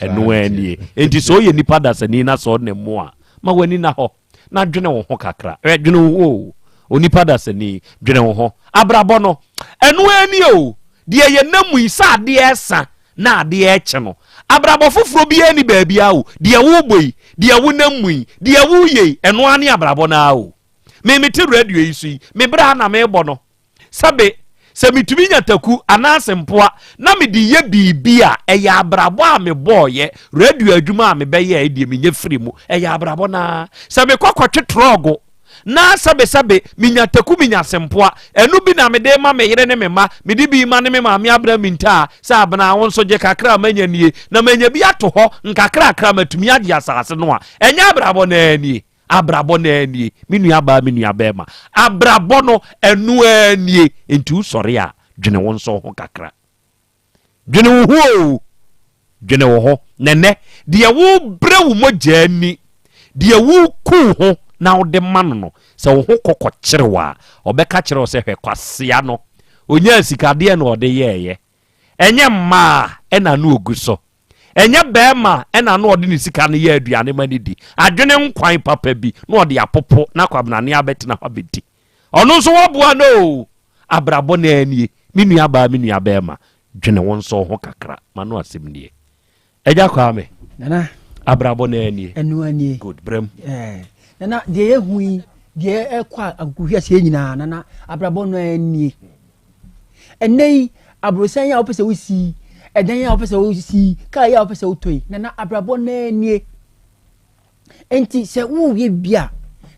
Ɛnoa ara nie. Enti sɛ ɔyɛ nipa dasani na sɛ ɔnam mu a, ma w'ani nna hɔ na dwene wo ho kakra. Hwɛ, dwene wo ho o. Onipa dasani, dwene wo ho. Abrabɔ no, ɛno ara nie o. Deɛ yɛnam mu yi, sɛ adeɛ resa na adeɛ rekye no, abrabɔ foforɔ biara nni baabiara o. Deɛ worebɔ yi, deɛ wonam mu yi, deɛ woreyɛ yi, ɛno ara ne abrabɔ no ara o. Me mete radio yi so yi, me berɛ a na merebɔ no, sɛbe sɛ metumi nya taku anaase mpoa na mede yɛ biribi a, ɛyɛ abrabɔ a mebɔɔyɛ, radio adwuma a mebɛyɛɛ deɛ menya firi mu, ɛyɛ abrabɔ no ara. Sɛ mekɔ kɔtwe trɔgo na sɛbesɛbe menya taku menya sempoa, ɛno bi na mede ma me yere ne me mma, mede bi ma ne me maame Abena Mintaa sɛ Abena wo nso gye kakra a manya nie na manya bi ato hɔ nkakrakra matumi agye asase no a, ɛnyɛ abrabɔ no ara nie? Abrabɔ no ara nie, me nua baa, me nua bɛɛma. Abrabɔ no, ɛno ara nie. Nti wo sɔre a, dwene wo nso ho kakra. Dwene wo ho o, dwene wo ho. Na ɛnɛ, deɛ wo brɛ wo mogya ani, deɛ wo ku wo ho na wo de ma no no, sɛ wo ho kɔ kɔ kyere wo a, ɔbɛka kyerɛ wo sɛ hwɛ kwasea no, ɔnyaa sika deɛn na ɔde yɛɛyɛ? Ɛnyɛ mmaa ɛna ano ɔgu so. Ɛnyɛ bɛɛma na na ɔde ne sika no yɛ aduane ma no di. Adwene nkwan papa bi na ɔde apopo na Kwabenane abɛtena hɔ abɛdi. Ɔno nso waboa no oo! Abrabɔ no ara nie. Me nua baa, me nua bɛɛma, dwene wo nso wo ho kakra. M'ano asɛm nie. Agya Kwame. Nana. Abrabɔ no ara nie. Ɛno ara nie. Good, bra mu. Eh, Nana, deɛ yɛhu yi, deɛ ɛkɔ akokohwiaseɛ nyinaa, Nana, abrabɔ no ara nie. Ɛnnɛ yi, aborosan yi a wopɛ sɛ wosi yi, ɛdan yi a wopɛ sɛ wosi yi, kaa yi a wopɛ sɛ wotɔ yi, nana abrabɔ no ara nie. Enti sɛ woreyɛ biribi a,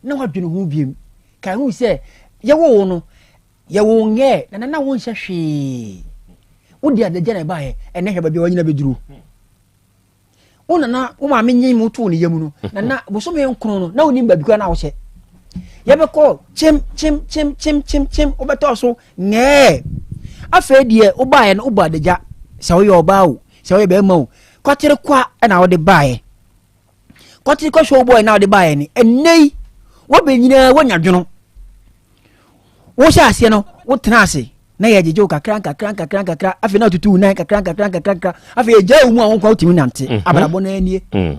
na woadwene ho biem. Kae hu sɛ yɛwoo wo no, yɛwoo wo nyɛɛ, nana na wonhyɛ hwee. Wode adagya na ɛbaeɛ, ɛnnɛ hwɛ baabi a wanyina bɛduru. Wo nana wo maame nyi mu too ne yam no nana bosome nkron no na wonim baabi koraa na wohyɛ yɛbɛkɔ kyem kyem kyem kyem kyem kyem wobɛtɔ so ngɛɛ afei deɛ wobaeɛ no wobɔ adagya sɛ woyɛ ɔbaa o sɛ woyɛ bɛrima o kɔtere kwa na wode baeɛ kɔtere kɔ show boy na wode baeɛ no ɛnnɛ yi wobɛnyinaa woanya dwono wohyɛ aseɛ no wotena ase na yɛgyegye wo kakra nkakra nkakra nkakra afei na wotutu wo nan kakra nkakra nkakra nkakra afei yɛgyaa wo mu a wo nkwa wotumi nante mhm. abrabɔ no anie mm.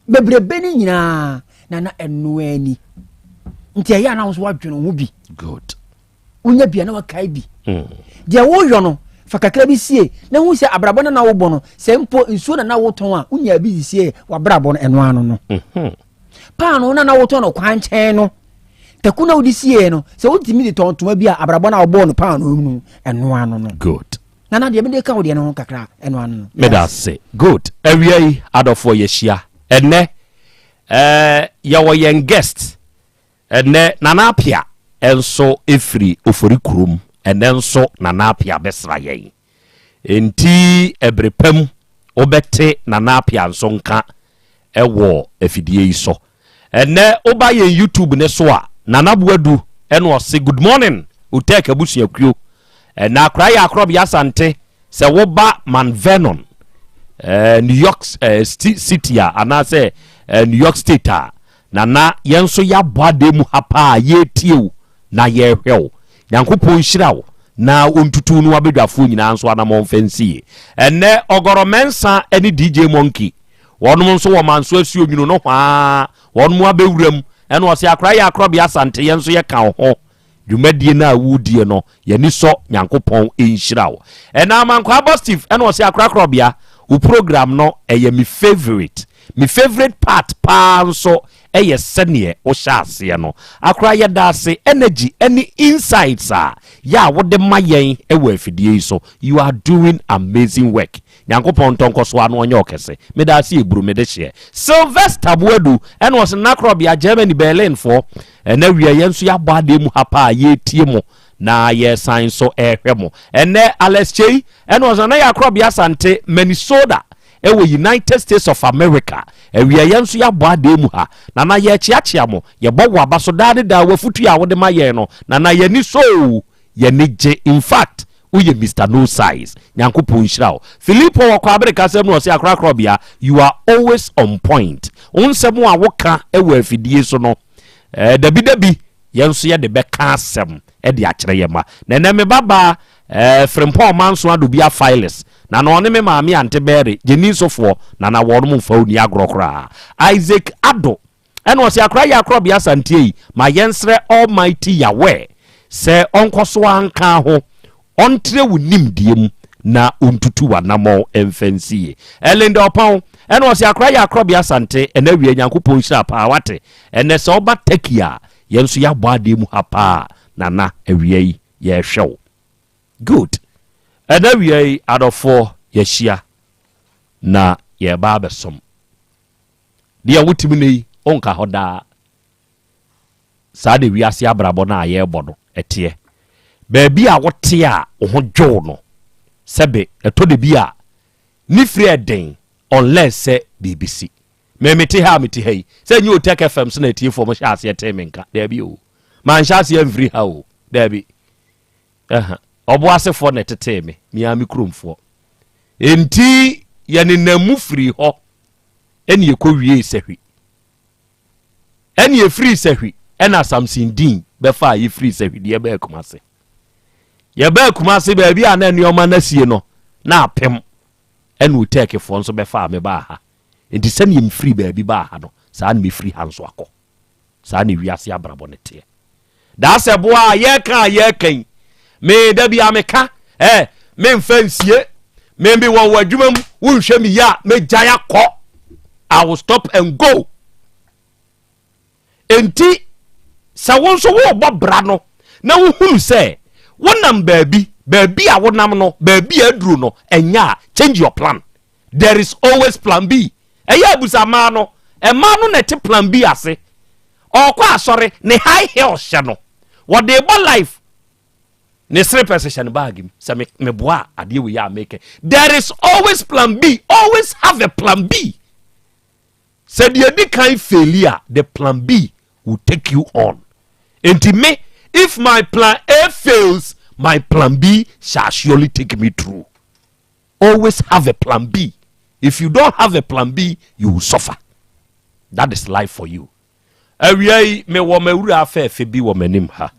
bebrebe no nyinaa na na ɛno ani nti ɛyɛ a na wo nso woadwene ho bi good wonya bi a na wakae bi mm. deɛ woyɔ no fa kakra bi sie na hu sɛ abrabɔ no na wobɔ no sɛ mpo nsuo na na wotɔn a wonya bi de sie wabrabɔ no ɛno ano no mhm. paano na na wotɔn no kwankyɛn no taku na wode siee no sɛ wotumi de tɔn ntoma bi a abrabɔ no a wɔbɔɔ no paano no ɛno ano no good nana deɛ mede ka wo deɛ no ho kakra ɛno ano no meda ase good awia yi adɔfoɔ yɛhyia ɛnɛ eh, yɛwɔ yɛn guest ɛnɛ Nana Apia nso ɛfiri Ofori kurom ɛnɛ nso Nana Apia bɛsra yɛn Enti ɛbere pa mu wobɛte Nana Appiah nso nka wɔ afidie yi so. Ɛnnɛ woba yɛn YouTube no so a, Nana Boadu na ɔse Good morning Utek abusuakuo. Ɛnnɛ akora yɛ Akorɔbea Asante, sɛ woba Mount Vernon, eh, New York eh, City a anaasɛ eh, New York State a, Nana yɛn nso yɛabɔ adeɛ mu ha paa yɛretie wo. na yɛrehwɛ wo. Nyankopɔn nhyira wo na ɔntutu wo ne w'abadwafoɔ nyinaa nso anamɔn mfa nsi yie. Ɛnnɛ Ɔgɔrɔ Mensah ne DJ Monkey wɔnom nso wɔ Manso Asuo Nwunu nohwaa wɔnom abɛwura mu ɛna ɔse akora yɛ akorɔbea Asante yɛn nso yɛka wo ho. Dwumadie no a wodie no yɛni sɔ Nyankopɔn nhyira wo. Ɛna Amankwaa Bostif ɛna ɔse Akorakorɔbea wo program no ɛyɛ me favourite. Me favourite part paa nso ɛyɛ sɛneɛ wohyɛ aseɛ no. Akora yɛdaase energy ɛne insights a yɛ a wode ma yɛn ɛwɔ afidie yi so. You are doing amazing work. Nyankopɔn ntɔ nkɔso ano ɔnyɛ ɔkɛse. Meda ase eburu mede hyeɛ. Sylvester Boadu ɛna ɔse Nakorɔbea Germany Berlin foɔ ɛnɛ wia yɛn nso yɛabɔ adeɛ mu ha paa yɛretie mo na yɛsan nso ɛrehwɛ mo. Ɛnɛ Alex Kyei ɛna ɔse Nana Yɛakorɔbea Asante Minnesota ɛwɔ United States of America awia yɛn nso yɛabɔ adeɛ mu ha. Nana yɛrekyeakyea mo yɛbɔ wo aba so daa ne daa wafutuo a wode ma yɛn no Nana yɛni sɔ oo Y'ani gye infact woyɛ Mister No Size Nyankopɔn nhyira wo. Philipo wɔ Kwabere kasa mu na ɔse Akorakorɔbea you are always on point wo nsɛm a woka wɔ afidie so no eh, dabi dabi yɛn nso yɛde bɛka asɛm de akyerɛ yɛn mma. Na ɛnɛ me babaa eh, Frimpong Ɔmanso Adobia Phyllis na na ɔne me maame Ante Berry Gyeni Nsofoɔ na na wɔnom mfa wo ni agorɔ koraa. Isaac Addo Ɛna ɔse akora yɛ akorɔbea asanteɛ yi ma yɛnsrɛ Almighty Yahweh sɛ ɔnkɔso ara nka ho, ɔntrɛ wo nimdeɛ mu na ɔntutu w'anamɔn mfa nsi yie. Ɛlinda Ɔpɔn, ɛna ɔse akora yɛ akorɔbea asante, ɛna awia Nyankopɔn nhyira paa wate, ɛnɛ sɛ woba Turkey a yɛn nso yɛabɔ adeɛ mu ha paa Nana awia yi yɛrehwɛ wo. Good. Ɛna awia yi adɔfoɔ yɛahyia na yɛreba abɛsom. Deɛ wote mu nnɛ yi, wonka hɔ daa. Saa na wiase abrabɔ no a yɛrebɔ no teɛ. Baabi a wote a wo ho dwo wo no, sɛbe ɛtɔ da bi a, ne firi yɛ den unless sɛ biribi si. Me mete ha a mete ha yi, sɛ ɛnyɛ Otec FM so na atiefoɔ mo hyɛ aseɛ tee me nka. Daabi o. Manhyɛ aseɛ amfiri ha o. Daabi. Ɛha. Ɔboasefoɔ na ɛtetee me, me ara me kuromfoɔ. Enti yɛnenam mu firii hɔ ɛne ɛkɔwiee sahwi. Ɛne ɛfirii sahwi ɛna Samson Dean bɛfaa yɛfirii sahwi deɛ bɛɛ Kumase. Yɛbɛɛ Kumase baabi a na nneɛma no asie no na apem ɛna Otɛɛkefoɔ nso bɛfaa me baa ha. Nti sɛdeɛ mefiri baabi baa ha no saa na mefiri ha nso akɔ. Saa na wiase abrabɔ no teɛ. Daa sɛ boa a yɛka a yɛka yi, me da bi a meka, eh, memfa nsie, me me wɔ wɔ adwuma mu, wonhwɛ me yie a, megyae akɔ. I will stop and go. Enti, sɛ wo nso worebɔ bra no, na wohunu sɛ wonam baabi, baabi a wonam no, baabi a aduro no, ɛnyɛ a, change your plan. There is always plan B. Ɛyɛ abusa mmaa no, mmaa no na ɛte plan B ase. Ɔrekɔ asɔre, ne high heel hyɛ no. Wɔde bɔ life. Ne slippers hyɛ ne bag mu. Sɛ me meboa a, adeɛ wei a mekɛ. There is always plan B. Always have a plan B. Sɛ deɛ di kan faili a, the plan B will take you on. Enti me, if my plan A fails, my plan B shall surely take me through. Always have a plan B. If you don't have a plan B, you will suffer. That is life for you. Awia yi, mewɔ m'awura afɛɛfɛ bi wɔ m'anim ha.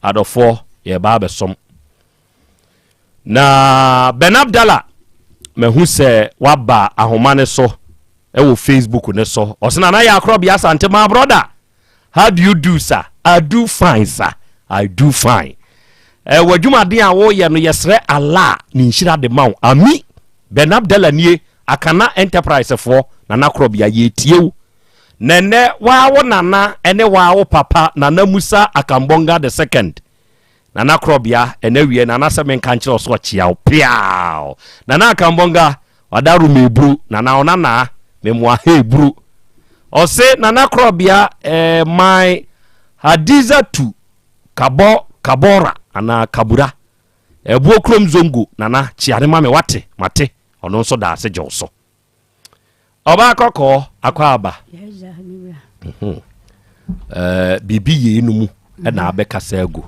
Adɔfoɔ, yɛba abɛsom. Na Ben Abdallah, mahu sɛ waba ahoma ne so ɛwɔ Facebook ne so. Ɔsɛ Nana yɛ akorɔbea Asante, my brother. How do you do sir? I do fine sir. I do fine. Eh, w'adwumaden a woyɛ no yɛsrɛ Allah ne nhyira de ma wo. Ami Ben Abdallah nie, Akana Enterprise foɔ, Nana Korɔbea yɛtie wo. Na ɛnɛ waa wo nana ɛne waa wo papa Nana Musa Akambonga the second. Nana Korɔbea ɛnɛ wie nana sɛ menka nkyerɛ wo so ɔkyea wo piaw. Nana Akambonga Wadaro me eburu nana ɔnanaa me moa he eburu ɔse nana korɔbea eh, my hadiza tu kabɔ kabɔra anaa kabura ɛboɔ kurom zongo nana kyia ne ma me wate mate ɔno nso da ase gyew so ɔbaa kɔkɔɔ akɔ aba mhm. eh, biribi yei no mu ɛna mhm. abɛkasa agu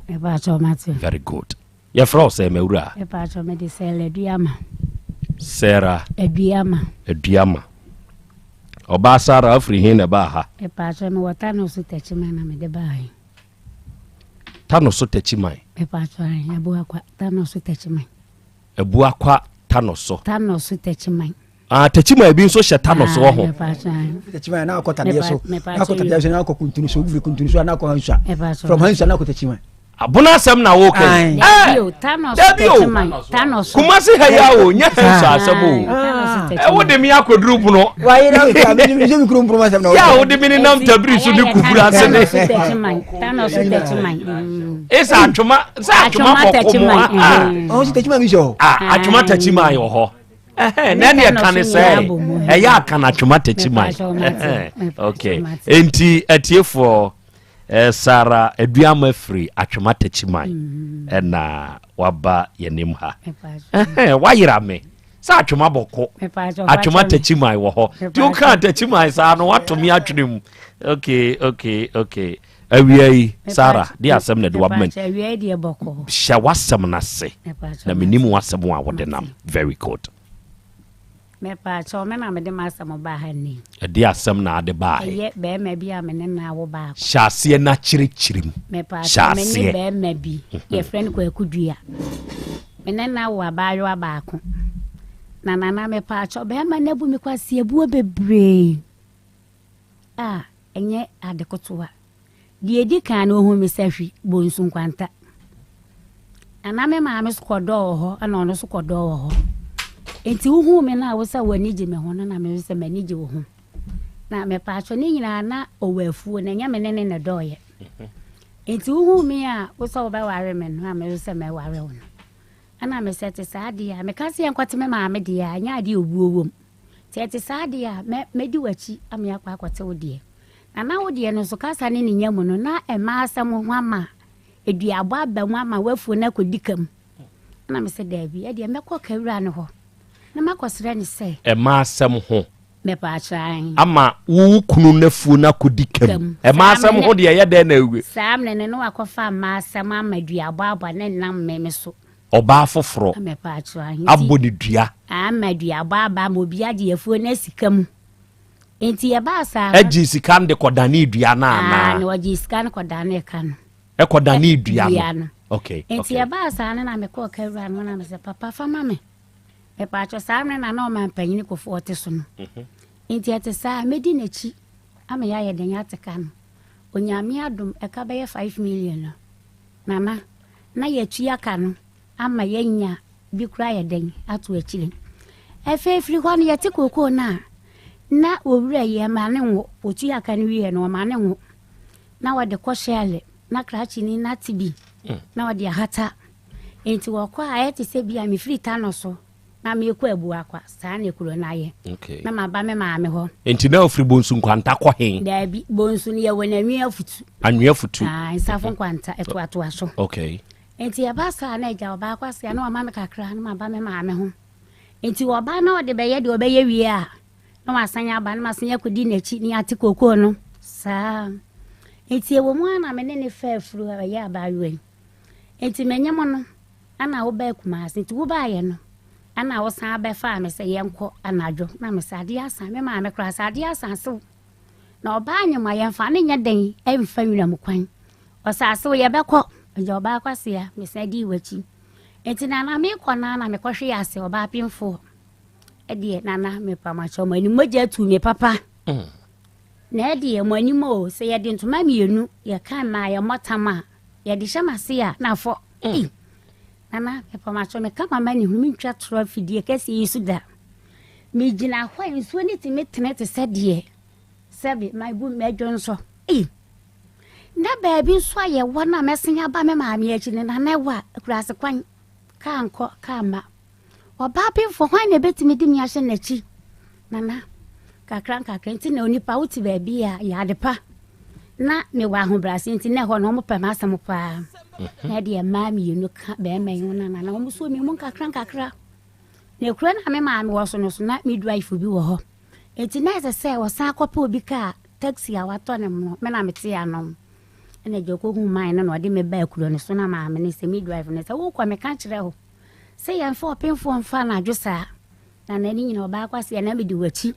very good Yɛfrɛ wo sɛn m'awura? Mepatwɔ mede Sarah Aduama. Sarah Aduama. Aduama. Ɔbaa Sarah afiri he na ɛbaa ha? Mepatwɔ mewɔ Tano so Takyiman na mede baa he. Tano so Takyiman. Mepatwɔ he Abuakwa Tano so Takyiman. Abuakwa Tano so. Tano so Takyiman. Ah, Takyiman bi nso hyɛ Tano so wɔ ho. Takyiman na akɔ tadeɛ so, na akɔ tadeɛ so na akɔ kuntunu so, wofiri kuntunu so na akɔ Hansua. From Hansua na akɔ Takyiman. Abono asɛm na woka yi. Dabi o, Kumasi ha yi a o, nyɛ ha nso asɛm o. Ɛwo de mi akɔduru bono. Yɛ a wode mi nenam tabiri so ne kufuru ase ne. Esa atwoma sɛ atwoma kɔkɔ mu a. Atwoma takyiman wɔ hɔ. Na ɛne ɛka ne sɛ ɛyɛ aka no atwoma takyiman. Okay, enti atiefoɔ. Eh, Sarah Aduama firi Atwema Takyiman mm. ɛna waba yɛnim ha. Wayera me sɛ Atwema bɔko Atwema Takyiman wɔ hɔ nti wokaa Takyiman saa no wato me atwene mu. Okay, okay, okay. Awia yi Sarah de asɛm na de wabema hyɛ w'asɛm no ase na menim w'asɛm a wode nam. Very good. Mepaakyɛw, me na mede m'asɛm baa ha nnɛ yi. Ɛde asɛm na ade baa he? Ɛyɛ bɛɛma bi a me ne no awo baako. Hyɛ aseɛ na kyerɛkyerɛ mu. Mepaakyɛw, me ne bɛɛma bi, yɛfrɛ no Kwaku Dua. Me ne no awo abaayewa baako. Na Nana mepaakyɛw, bɛɛma no abu me kwaseabuo bebree a ɛnyɛ ade kotoa. Deɛ ɛdi kan no, ɔhuu me sahwi, Bonsu Nkwanta. Na na me maame nso kɔdɔɔ wɔ hɔ, ɛna ɔno nso kɔdɔɔ wɔ hɔ. Nti wohuu me no a wo sɛ w'ani gye me ho no, na me nso sɛ m'ani gye wo ho. Na mepatwɔ ne nyinaa na ɔwɔ afuo, na ɛnyɛ me ne ne na ɛdɔɔyɛ. Nti wohuu me a wo sɛ wobɛware me no, na me nso sɛ mɛware wo no. Ɛna me sɛ te saa deɛ a, meka sɛ yɛnkɔte me maame deɛ a, ɛnyɛ adeɛ owuo wom. Nti ɛte saa deɛ a, mɛ, mɛdi w'akyi ama yɛakɔ akɔte wo deɛ. Na na wo deɛ no nso kasa ne ne nya mu no, na ɛma asɛm ho ama aduabɔ aba mu ama w'afuo no akɔdi ka mu. Ɛna me sɛ daabi, ɛdeɛ mɛkɔ kawura no hɔ na makɔsrɛ no sɛ. Ɛma asɛm ho. Mepaakyɛ ae. Ama wo wo kunu n'afuo no akɔdi ka mu. Ɛma asɛm ho deɛ ɛyɛ dɛn na awie. Saa mmerɛ no na wakɔfa mma asɛm ama duabɔ aba ne nam me me so. Ɔbaa foforɔ Mepaakyɛ ae. abɔ ne dua. Ama duabɔ aba ama obi agye afuo no asi ka mu. Nti ɛbaa saa no. Ɛgyee sika no de kɔdanee dua no anaa? Aane, ɔgyee sika no kɔdanee ka no. Ɛkɔdanee dua no. Okay, okay. Nti ɛbaa saa no na mekɔɔ kawura no na mesɛ papa fa ma me. Mepaakyɛ saa mmerɛ na na ɔman panyin Kufuor te so no. Mhm. Nti ɛte saa mɛdi n'akyi ama yɛayɛ den ate ka no. Onyame adom ɛka bɛyɛ 5 million no. Nana, na yɛatua ka no ama yɛanya bi koraa ayɛ dɛn ato akyire. Afei firi hɔ no yɛte kookoo no a, na owura yi ɛma ne nwo, ɔtua ka no wieɛ no ɔma ne nwo na wɔde kɔ hyɛle na krakyeni no ate bi mm. na wɔde ahata. Nti wɔkɔ a ɛyɛ te sɛ bi a mefiri Tano so na mekɔ Abuakwa, saa na kuro no ayɛ. Okay. Na maba me maame hɔ. Nti na ofiri Bonsu Nkwanta kɔ he? Daabi, Bonsu no yɛwɔ no Anwea Futu. Anwea Futu. Ah, Nsafo Nkwanta, ɛtoatoa so. Okay. Nti ɛba saa na agya ɔbaa kwasea na wama me kakra na maba me maame ho. Nti ɔba na ɔde bɛyɛ deɛ ɔbɛyɛ wie a, na wasan aba na masan akɔdi n'akyi ne ate kookoo no saa. Nti ɛwɔ mu ara na me ne ne faa afuru a ɔyɛ abaayewa yi. Nti menye mo no, ɛna wobaa Kumasi. Nti wobaeɛ no, ɛna wosan bɛfaa me sɛ yɛnkɔ anadwo. Na me sɛ adeɛ asa, me maame koraa sɛ adeɛ asa sew. Na ɔbaa nyem a yɛmfa no nyɛ dɛn mfa nwuram kwan. Ɔsɛ asew yɛbɛkɔ. Agya ɔbaa kwasea, mesan dii w'akyi. Nti nana mekɔ no na mekɔhwe ase ɔbaa pemfoɔ. Ɛdeɛ nana mepamakyɛ mo anim mogya tuu me papa. Mm. Na ɛdeɛ mo anim o, sɛ yɛde ntoma mmienu yɛka mmaa yɛmmɔ tam a, yɛde hyɛ m'ase a na afɔ. Mm. Ei, nana mepamakyɛ meka mama ne hunu mentwa torɔ afidie kɛseɛ yi so da. Megyina hɔ a nsuo no tumi tene te sɛ deɛ sɛbe magu m'adwo nso. Ei, na baabi nso a yɛwɔ no a mɛsen aba me maame akyi no nana ɛwɔ a akuraase kwan kaa nkɔ kaa mma. Ɔbaa benfo hwan na ebetumi de me ahyɛ n'akyi? Nana, kakra nkakra nti na onipa wote baabi a yɛ ade pa. Na mewɔ ahobrɛase nti na ɛhɔ no wɔpɛ m'asɛm paa. Mhm. Na ɛdeɛ mmaa mmienu ka bɛrima yi ho na nana wɔn so mi mu nkakra nkakra. Na ekuro na me maame wɔ so no so na midwife bi wɔ hɔ. Enti na ɛsɛ sɛ ɔsan kɔpɛ obi kaa taxi a watɔ ne mo me na mete ano. Ɛna agya ɔkɔhu man no na ɔde me baa kuro no so na maame no sɛ midwife no sɛ wokɔ meka kyerɛ wo sɛ yɛmfa ɔpemfoɔ mfa anadwo saa na n'ani nyina ɔbaa kwase na medi w'akyi.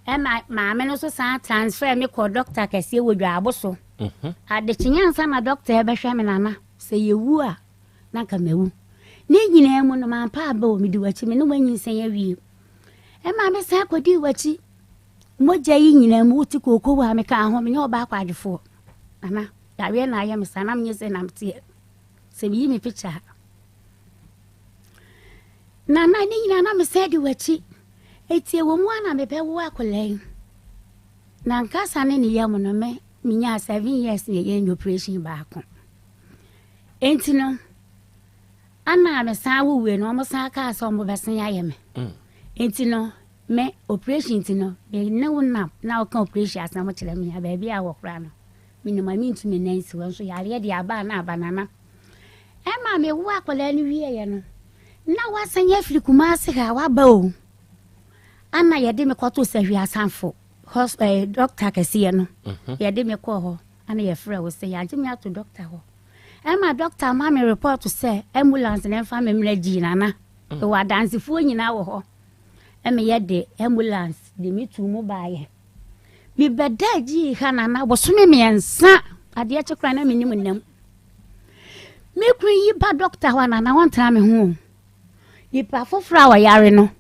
Ɛma maame no nso san transfer me kɔ dɔkta kɛseɛ wɔ Dwaabo so. Mhm. Adekyenyɛ ansa na dɔkta ɛbɛhwɛ me nana sɛ yɛwu a na anka mawu. Ne nyinaa mu no, mampa aba o, medi w'akyi, me ne wo anyinsɛn awie. Ɛma me san kɔdii w'akyi. Mogya yi nyinaa mu, wote kooko a meka ho, menyɛ ɔbaa kwadwofoɔ. Nana, yareɛ na ayɛ me saa, na menyɛ sɛ na meteɛ. Sɛ meyi me picture a. Nana ne nyinaa na mesɛ di w'akyi. Eti ɛwɔ mu a na mebɛwo akwadaa yi. Na nkasa ne ne yam no me menyaa 7 years na ɛyɛ operation baako. Enti no ana mesan wo wie no wɔn san kaa sɛ wɔn bɛsen ayɛ me. Enti no me operation ti no me ne wo nam na woka operation asɛm kyerɛ me a baabi a wɔ koraa no menim a mentumi nan si hɔ nso yareɛ deɛ aba a na aba nana. Ɛma mewo akwadaa no wieɛ no na wasan afiri Kumasi ha waba o. Ana yɛde me kɔto Sahwi Asanfo hɔ ɛɛ dɔkta kɛseɛ no. Mhm. Yɛde me kɔɔ hɔ ana yɛfrɛ wo sɛ yɛagye me ato dɔkta hɔ. Ɛma dɔkta ma me report sɛ ambulance na ɛmfa me mmerɛ gyii nana. Mm. Ɛwɔ adansefoɔ nyinaa wɔ hɔ. Ɛma yɛde ambulance de me tuu mu baeɛ. Mebɛdaa gyii ha nana bosome mmiɛnsa adeɛ kye koraa na menim nnam. Me kunu yi ba dɔkta hɔ a nana ɔntena me ho o. Nipa foforɔ a ɔyare no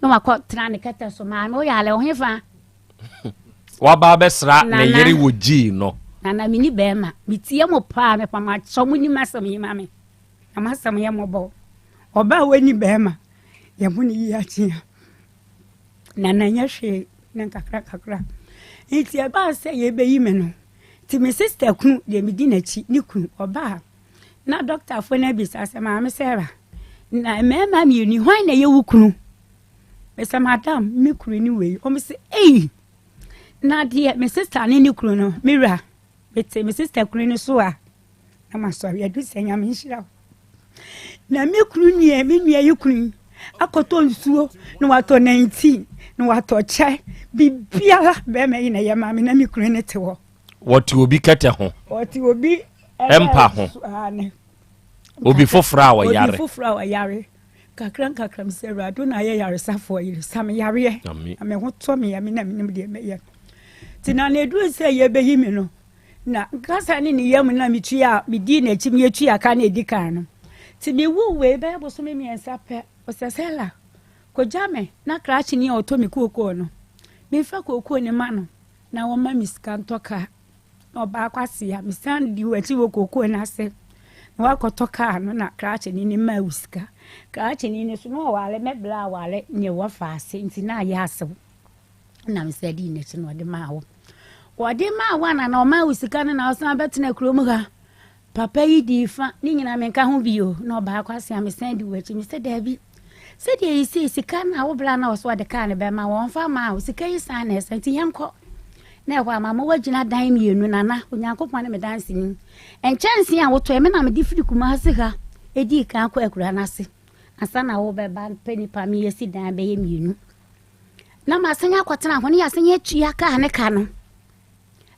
na wakɔ tena ne kɛtɛ so maame woyare wo hefa. Waba abɛsra ne yere wɔ gyii no. Nana meni bɛrima metie mo paa mepa makyɛ mo nim asɛm yi ma me na masɛm yɛ mmɔbɔ. Ɔbaa a wani bɛrima yɛ mo ne yi akyea. Na na ɛnyɛ hwee na nkakra kakra nti ɛbaa sɛ yɛbɛyi me no nti me sister kunu deɛ medi n'akyi ne kunu ɔbaa na dɔktafoɔ no abisa sɛ maame Sarah na mmarima mmienu hwan na ɛyɛ wo kunu mesɛ madam me kunu ne wei wɔn sɛ ei na deɛ me sister ne ne kunu no me wura mete me sister kunu no so a na masɔre adu sɛ nyame nhyira wo Na me kunu nua, me nua yi kunu yi akɔtɔ nsuo na watɔ 19 na watɔ kyɛ biribiara bɛrima yi na ɛyɛ maa me na me kunu ne te hɔ. Wɔte obi kɛtɛ ho. Wɔte obi mpa ho. Obi foforɔ a ɔyare. Obi foforɔ a ɔyare. Kakra nkakra mi sɛ awurade na ayɛ yaresafoɔ yere sa me yareɛ. Na me ho tɔ me ya me na menim deɛ mɛyɛ. Nti na na ɛduru sɛ yɛbɛyi me no. Na kasa ne ne yam na metua medii n'akyi metua ka na ɛdi kan no. Nti mewuu wei bɛyɛ bosome mmiɛnsa pɛ, ɔsɛ Sela, kɔgya me na krakyeni a ɔtɔ me kookoo no, memfa kookoo no ma no na ɔmma me sika ntɔ kaa. Na ɔbaa kwasea, mesan dii w'akyi wɔ kookoo no ase na wakɔtɔ kaa no na krakyeni no maa wo sika. Krakyeni no so na ɔware me bla aware ne wɔfa ase nti na ayɛ asew. Na mesan dii n'akyi na ɔde maa wo. Wɔde maa wo ana na ɔmaa wo sika no na ɔsan bɛtena kurom ha. Papa yi dii fa ne nyinaa menka ho bio na ɔbaa kwase a mesan di w'akyi mesɛ daabi. Sɛdeɛ yi sei sika na wo bra na ɔso ɔde kaa no bɛma wɔn fa maa wo sika yi san na ɛsan nti yɛnkɔ. Na ɛhɔ ama ma wagyina dan mmienu nana Onyankopɔn ne me danseni. Nkyɛnsee a wotɔe me na mede firi Kumasi ha edii kan kɔ akura no ase ansa na wobɛba pɛ nipa meyɛsi dan bɛyɛ mmienu. Na masan akɔtena hɔ ne yɛasan atua kaa ne ka no.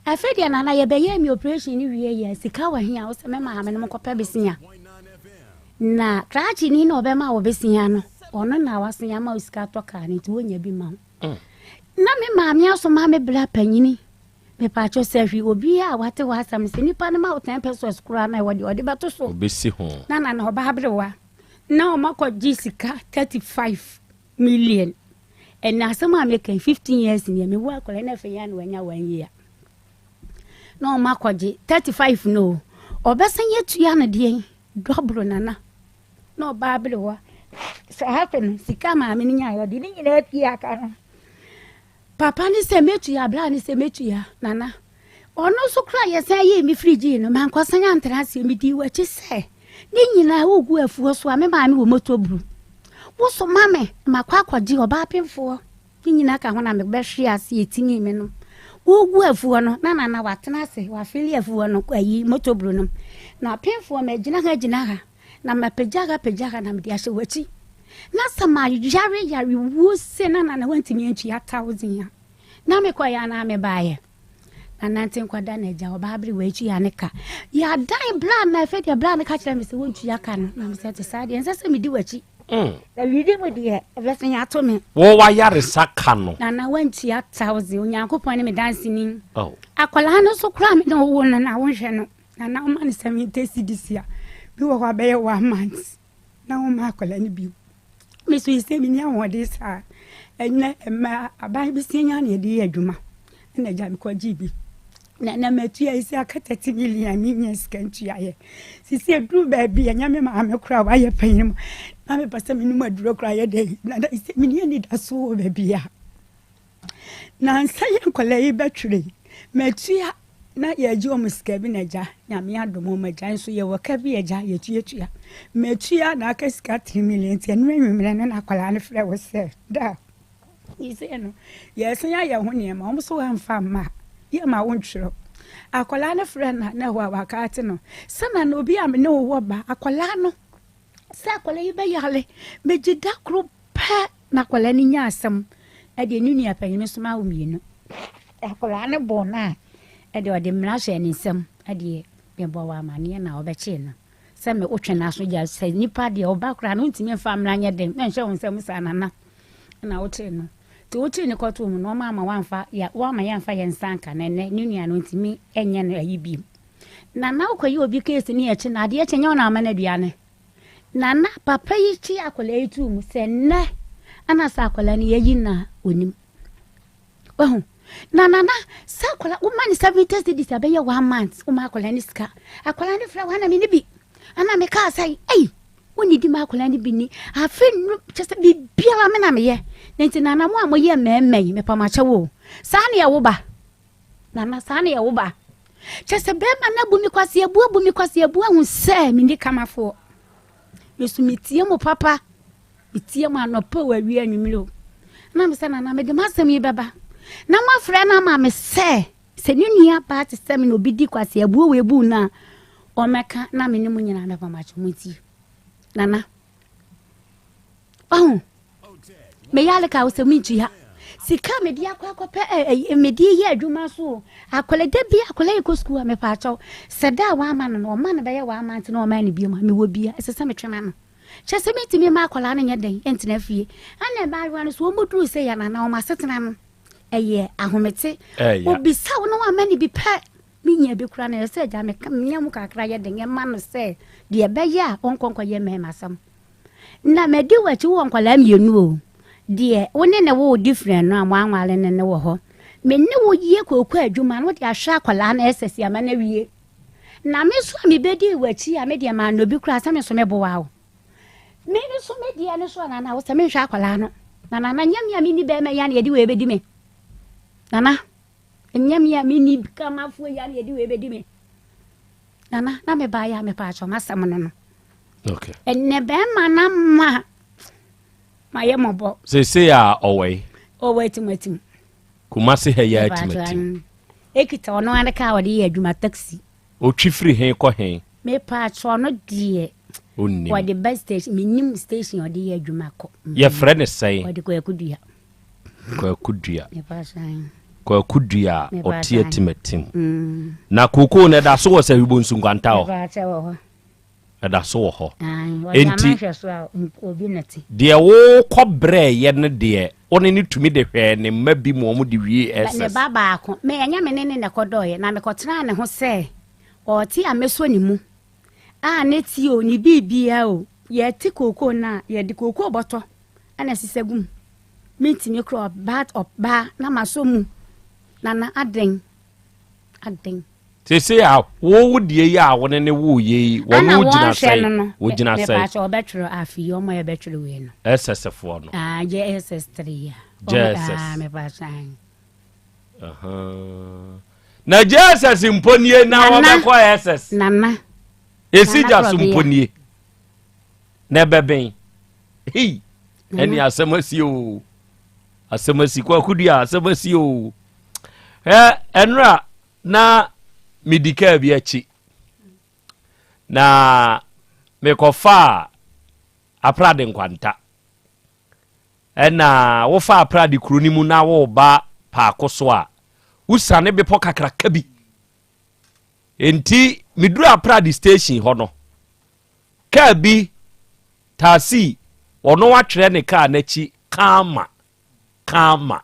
Afei deɛ nana yɛbɛyɛɛ me operation no wie yɛ sika wɔ he a wo sɛ me maame no mokɔpɛ besia. Na krakye ni na ɔbɛma wo besia no ɔno na wasan ama wo sika atɔ kaa no nti wonya bi ma wo. Mm. Na me maame asoma me bra panyini mepaakyɛ sɛ hwi obi a wate wɔ asɛm sɛ nipa no ma wo 10 pesos koraa na ɛwɔ deɛ ɔde bɛto so. Obɛsi ho. Na na na ɔbaa berewa na ɔmakɔgye sika 35 Million. Ɛnɛ asɛm a meka yi, 15 years ni, mewu akwadaa na afei ya na wanya one year. Na ɔma akɔgye 35 no o. Ɔbɛsan atua no deɛn? Dɔboro nana. Na ɔbaa aberewa. Saa afe no, sika maame no nyaeɛ, ɔde ne nyinaa atua aka no. Papa ne sɛ mɛtua, bra ne sɛ mɛtua, nana. Ɔno nso koraa yɛsan yii me firi gyii no, mankɔsan antra aseɛ, medii w'akyi sɛ ne nyinaa wogu afuo so a me maame wɔ moto buru. Wosoma me na makɔ akɔgye ɔbaa pemfoɔ ne nyinaa ka ho na mebɛhwe ase ɛtimii me no. Wogu afuo no na nana watena ase wafele afuo no ayi moto buru no. Na apemfoɔ magyina ha gyina ha na mapagya ha pagya ha na mede ahyɛ w'akyi. Na sɛ mayare yare wuo se na nana wantumi antua thousand a na mekɔeɛ anaa mebaeɛ. Na nante nkɔda no agya ɔbaa bere wɔatua ne ka. Yɛadan bra na afei deɛ bra no ka kyerɛ me sɛ wɔntua ka no. Na mesɛ te saa deɛ ɛnsɛ sɛ medi w'akyi. Mm. Na biribi mu deɛ ɛbɛsen ato me. Wɔ w'ayaresa ka no. Na na wantua thousand Onyankopɔn ne me danseni. Oh. Akwadaa no so koraa me na ɔwo no na wonhwɛ no. Na na woma no 70 cedis a bi wɔ hɔ a bɛyɛ one month. na wɔma akwadaa no bio. Me nso sɛ menni ahoɔden saa. Ɛnnɛ mmaa aban bi sɛ nya na yɛde yɛ adwuma ɛna agya mekɔgyee bi. Na na matua yi sɛ aka 30 million a menya sika ntuaeɛ. Sisi aduru baabi a ɛnyɛ me maame koraa wayɛ panyin mu na mepɛ sɛ menom aduro koraa yɛ dɛ na sɛ menni anidasoɔ wɔ baabi a. Nansa yi nkwadaa yi bɛtwerɛ yi matua na yɛgye wɔn sika bi na agya nyame adom wɔn agya nso yɛwɔ ka bi agya yɛtuatua matua na aka sika 3 million nti ɛno anwummerɛ no na akwadaa no frɛ wo sɛ da Seesei no, yɛresan ayɛ ho nneɛma. Wɔn nso wɔamfa amma a, yɛmma wontwerɛ. Akwadaa no frɛ no a, na ɛhɔ a waka ate no. Sɛ na na obi a me ne wo wɔ ba, akwadaa no, sɛ akwadaa yi bɛyare, megye da koro pɛ na akwadaa no nya asɛm. Ɛdeɛ ne nua panyin no soma wo mmienu. Akwadaa no bɔɔ no a, ɛdeɛ ɔde mmara hyɛɛ ne nsam. Ɛdeɛ mebɔ wɔ amaneɛ na ɔbɛkyee no. Sɛ me wotwe n'aso gya sɛ nipa deɛ ɔba koraa no wontumi mfa mmara nyɛ den. Mɛnhyɛ wo nsam saa nana. na wokyere no. Nti wokyere no kɔtoo mu no, wɔn ama wɔamfa ya wɔama yɛamfa yɛn nsa anka no ɛnɛ ne nua no ntumi nyɛ no ayi bio. Na na wokɔyɛ obi case ne yɛkye no adeɛ kye nyɛ wo na ama no aduane. Na na papa yi kye akwadaa yi too mu sɛ nnɛ ana sɛ akwadaa no yɛyi no a onim. Wahu? Na nana sɛ akwadaa woma no 70 cedis abɛyɛ one month woma akwadaa no sika. Akwadaa no frɛ wo ana me ne bi ana mekaa sɛ ei Wonnidi m'akwadaa no bi ni. Afe nnum, kyɛ sɛ biribiara me na meyɛ. Na nti nana mo a moyɛ mmarima yi, mepa mo akyɛw o. Saa na yɛwo ba. Nana, saa na yɛwo ba. Kyɛ sɛ bɛrima no abu me kwasi abu abu me kwasi abu ahu sɛ menni kamafoɔ. Me so metie mo papa. Metie mo anɔpa o awia anwummere o. Na me sɛ nana mede m'asɛm yi bɛba. Na moafrɛ no ama me sɛ Sɛ ne nua baa te sɛ me na obi di kwasea abuo wei buu no a, ɔmmɛka na me ne mo nyinaa mɛpa mo akyɛ mo nti. Nana. Wahu? Meyɛ aleka wo sɛ mentua. Sika a mede akɔ akɔpɛ ɛ ɛ mede yɛ adwuma so o. Akwadaa da bi akwadaa yi kɔ sukuu a mepa akyɛw. Sɛ da a wama no no ɔma no bɛyɛ wama nti na ɔma no bio ma mewɔ bi a ɛsɛ sɛ metwe ma no. Kyɛ sɛ mentumi mma akwadaa no nyɛ dɛn ntena fie. Ɛna mmaayewa no so wɔn duru sɛ yɛ nana wɔn asetena no. Ɛyɛ ahomete. Obisa wo na wama no bi pɛ. Menya bi koraa na ɛsɛ sɛ agya meka menya mu kakra yɛ den ɛma no sɛ deɛ ɛbɛyɛ a ɔnkɔ nkɔyɛ mmarima asɛm. Na madi w'akyi wɔ nkwadaa mmienu o. Deɛ wo ne ne wo different no a mo anwale ne ne wɔ hɔ. Me ne wo yie kooko adwuma no wode ahwɛ akwadaa no ɛsɛsi ama no awie. Na me nso a mebɛdii w'akyi a me deɛ mannɔ bi koraa sɛ me nso meboa wo. Me nso me deɛ no so a nana wo sɛ menhwɛ akwadaa no na nana nyɛ me a menni bɛrima yi a na yɛde wei bɛdi me nana nyɛ me a menni kamafoɔ yi a na yɛde wei bɛdi me nana na mebaeɛ a mepɛ akyɛ m'asɛm no no okay. ɛnɛ bɛrima no ma mayɛ mmɔbɔ seesei a ɔwɔ yi ɔwɔ atimatim Kumase ha yi atimatim ɛkita ɔno ara kaa ɔde yɛ adwuma taxi Otwi firi he kɔ he? Mepaakyɛw ɔno deɛ. Onnim. Wɔde ba station, mennim station a ɔde yɛ adwuma kɔ. Yɛfrɛ no sɛn? Wɔde Kwaku Dua. Kwaku Dua. Mepaakyɛw. Kwaku Dua a ɔte Atimatim. Na kookoo no ɛda so wɔ Sahwibonsu Nkwanta hɔ? Mepaakyɛw wɔ hɔ. Ɛda so wɔ hɔ. Enti, deɛ wokɔ brɛɛyɛ no deɛ, wo ne no tumi de hwɛɛ ne mma bi ma wɔn de wiee SS. Ne ba baako, me ɛnyɛ me ne ne na ɛkɔdɔeɛ, na mekɔtenaa ne ho sɛ ɔte a mɛsɔ ne mu, a ne ti o, ne biribiara o, yɛte kookoo no a, yɛde kookoo bɔtɔ na ɛsesa gu mu. Mentumi koraa ɔbaa ɔbaa na masɔ mu, Nana adɛn? Adɛn? Seesei a wo wo deɛ yi a wo ne ne woo yɛ yi, wɔn Ana wo gyina wɔn hwɛ sɛn? no no, Wo gyina sɛn? mepaakyɛ wɔbɛtwerɛ afe yi, wɔn a yɛbɛtwerɛ wei no. SS foɔ no. Ah, JSS 3 a. JSS. Ah, mepaakyɛ ayi. Uh-huh. Na JSS mpo nie na wɔbɛkɔ SS. Nana. Esi gya so mpo nie. Na ɛbɛbɛn. Hei, ɛne asɛm asi o. Asɛm asi kwaku dua asɛm asi o. Ɛ ɛnora na medi kaa bi akyi na mekɔfaa aprade nkwanta ɛna wofa aprade kuro no mu na woba paako so a wosiane bepɔ kakraka bi enti meduru aprade station hɔ no kaa bi taasi ɔno atwerɛ ne kaa n'akyi kama kama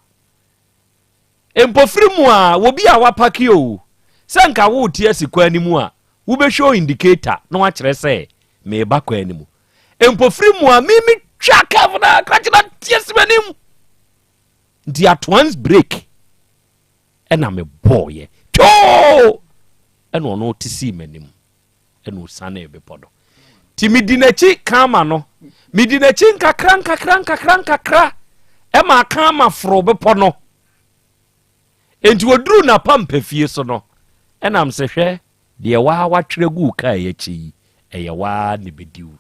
Mpofiri mu a obi a wapake oo, sɛ nka worete asi kwan no mu a, wobɛhwɛ indicator na wakyerɛ sɛ mereba kwan no mu. Mpofiri mu a me metwa curve no a krakye no ate asi m'anim. Nti at once break ɛna mebɔɔyɛ. Twoo! Ɛna ɔno te sii m'anim ɛna ɔsianee bepɔ no. Nti medi n'akyi kama no, medi n'akyi nkakra nkakra nkakra nkakra ɛma kama foro bepɔ no. Enti wɔduruu n'apampafie so no, ɛnam sɛ hwɛ deɛ waa watwerɛ guu kaa yi akyi yi, ɛyɛ waa na ɛbɛdi wo.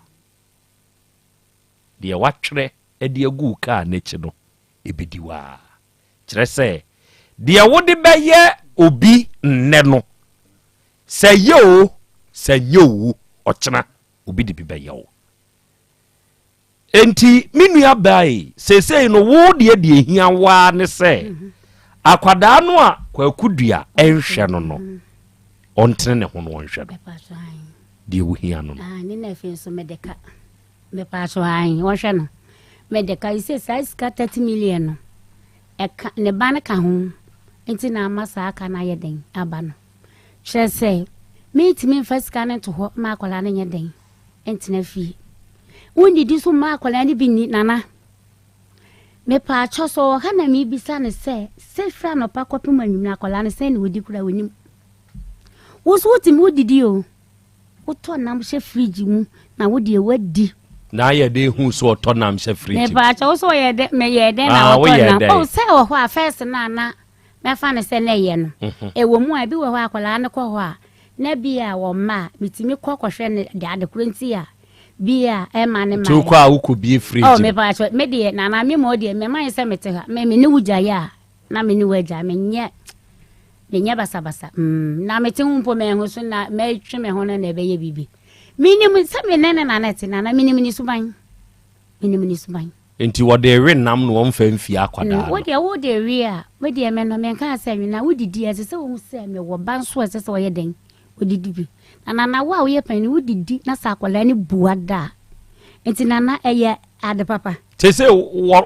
Deɛ watwerɛ de agu wo kaa no akyi no, ɛbɛdi wo ara. Kyerɛ sɛ, deɛ wode bɛyɛ obi nnɛ no, sɛ ɛyɛ o, sɛ ɛnyɛ o, ɔkyena obi de bi bɛyɛ wo. Enti me nua baa yi, seesei no wo deɛ deɛ ehia wo ara ne sɛ akwadaa no a Kwaku Dua nhwɛ no no, ɔntene ne ho no ɔnhwɛ no. Deɛ wohia no no. Ne na afei nso mede ka. Mepaakyɛw ae, wɔhwɛ no. Mede ka sɛ saa sika 30 million no, ɛka ne ba no ka ho nti na ama saa ka no ayɛ den aba no. Kyerɛ sɛ, mentumi mfa sika no nto hɔ ma akwadaa no nyɛ den ntena fie. Wonnidi so mma akwadaa no bi nni, Nana. Mepaakyɛw sɛ ɔwɔ ha na mebisa no sɛ, sɛ firi anɔpa kɔpem anwummerɛ akwadaa no sɛn na ɔdi koraa ɔnim. Wo nso wotumi wodidi o. Wotɔ nam hyɛ fridge mu na wo deɛ wadi. Na ayɛ dɛ ehu sɛ ɔtɔ nam hyɛ fridge mu. Mepaakyɛw wo sɛ ɔyɛ dɛ meyɛ dɛ na Ah, ɔtɔ woyɛ nam. dɛn? Oh, sɛ wɔ hɔ a first na na mɛfa no sɛ na ɛyɛ no. Ɛwɔ mu a ebi wɔ hɔ a akwadaa no kɔ hɔ a na bi a wɔn mma a metumi kɔ kɔhwɛ no de ade koro nti a bi a ɛma ne Nti wokɔ a wokɔ bie fridge Oh, mu. mepaakyɛw me deɛ nana me mo deɛ mɛma yɛ sɛ mete ha me me ne wo gyae a na me ne wo agyae menyɛ Menyɛ basabasa. Mm, na mete ho mpo manhu so na mɛtwe me ho no na ɛbɛyɛ biribi. Menim sɛ me ne ne na na ɛte nana, menim ne suban. Menim ne suban. Nti wɔde we nam na wɔmfa mfie akwadaa no. Wo deɛ wo de we a, me deɛ me no menkaa sɛ nwe na wodidi a ɛsɛ sɛ wohu sɛ mewɔ ba nso a ɛsɛ sɛ ɔyɛ dɛn odidi bi. Na nana wo a woyɛ panyin wodidi na sɛ akwadaa no bua da a, nti nana ɛyɛ ade papa. Seesei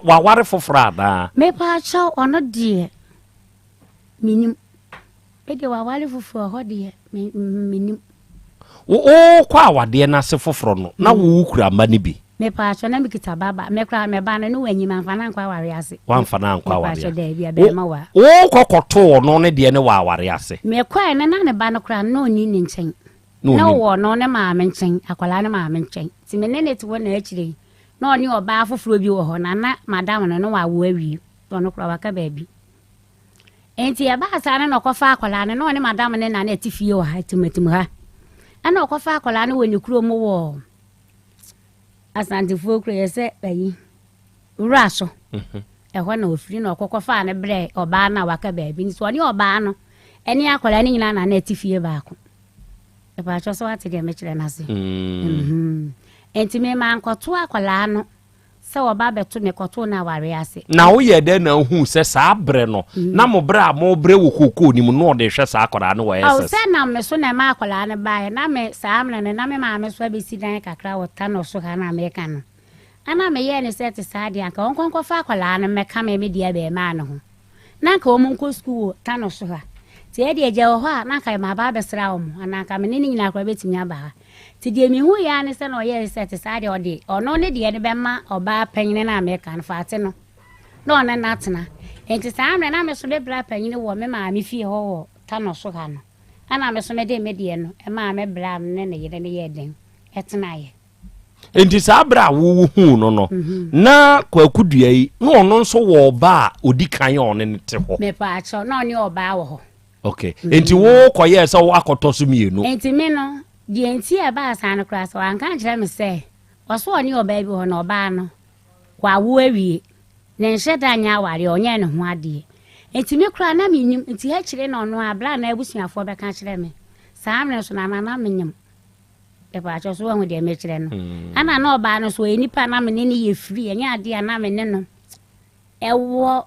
waware foforɔ anaa? Mepaakyɛw ɔno deɛ Menim. Me deɛ waware foforɔ hɔ deɛ me menim. Wokɔ awadeɛ no ase foforɔ no na wo kura mma no bi? Mepaakyɛ na mekita ba ba me koraa me ba no ne wanyi mamfa no ankɔ awareɛ ase. Wamfa no ankɔ awareɛ ase. Mepaakyɛ daabi abɛɛma wa. Wokɔ kɔtoo ɔno ne deɛ ne wɔ awareɛ ase. Mekɔɛ no na ne ba no koraa na ɔnni ne nkyɛn. Na ɔwɔ ɔno ne maame nkyɛn akwadaa ne maame nkyɛn. Nti me ne ne te hɔ na akyire yi na ɔne ɔbaa foforɔ bi wɔ hɔ na na madam no ne wawo awie ɔno koraa waka baabi. Enti ɛbaa saa no na ɔkɔfa akwadaa no na ɔne madam ne na na ɛte fie wɔ ha Atimatim ha. Ɛna ɔkɔfa akwadaa no wɔ ne kurom wɔ Asantefoɔ kuro yɛ sɛ ayi wura so. Mhm. Ɛhɔ na ɔfiri na ɔkɔkɔfaa no brɛ ɔbaa no a waka baabi nso ɔne ɔbaa no ɛne akwadaa no nyinaa na na ɛte fie baako. Ɛpaakyɛ sɛ wate deɛ mekyerɛ no ase. Mm. Mhm. Enti mema nkɔto akwadaa no Sɛ wɔba abɛto me kɔtoo no awareɛ ase. Na woyɛɛ dɛn na wohuu sɛ saa berɛ no, na mo berɛ a morebrɛ wɔ kookoo no mu no ɔde rehwɛ saa akwadaa no wɔ Ao, SS? sɛ nam me so na ɛmaa akwadaa no baeɛ. Na me, saa mmerɛ no, na me maame nso abɛsi dan kakra wɔ Tanɔ so ha no a mereka no. Ɛna meyɛɛ no sɛ ɛte saa deɛ, anka ɔnkɔ nkɔfa akwadaa no mmɛka me me deɛ abarimaa no ho. Na anka wɔn nkɔ sukuu wɔ Tano so ha. Nti ɛdeɛ agya wɔ hɔ a, na anka maba abɛsra wɔn, anaa anka me ne ne nyinaa koraa bɛtumi aba ha. Nti deɛ mehuiɛ ara ne sɛ na ɔyɛɛ sɛ te saa deɛ ɔde ɔno ne deɛ no bɛma ɔbaa panyini no a meka no, Faate no, na ɔne no atena. Nti saa mmerɛ na me so me bra panyini wɔ me maame fie hɔ wɔ Tano so ha no, ɛna me so mede me deɛ no maa me bra no ne ne yere no yɛɛ dɛn ɛtenaeɛ. Nti saa berɛ a wohuu no no, mhm. na Kwaku Dua yi, na ɔno nso wɔ ɔba a ɔdi kan a ɔne no te hɔ. Mepaakyɛw, na ɔne ɔbaa wɔ hɔ. Okay. Mm. Nti wo kɔyɛɛ sɛ woakɔtɔ so mmienu. Nti me no, deɛ nti a ɛbaa saa no koraa sɛ wanka nkyerɛ me sɛ ɔso ɔne ɔbaa bi hɔ na ɔbaa no wawo awie. Ne nhyɛ da nyɛ awareɛ, ɔnyɛɛ ne ho adeɛ. Nti me koraa na mennim, nti akyire na ɔno a berɛ a na abusuafoɔ bɛka kyerɛ me. Saa mmerɛ nso na na menyem. Mepakyɛw, so woahu deɛ mekyerɛ no? Ɛna na ɔbaa no so ɔyɛ nipa a na me ne no yɛ free, ɛnyɛ adeɛ a na me ne no ɛwɔ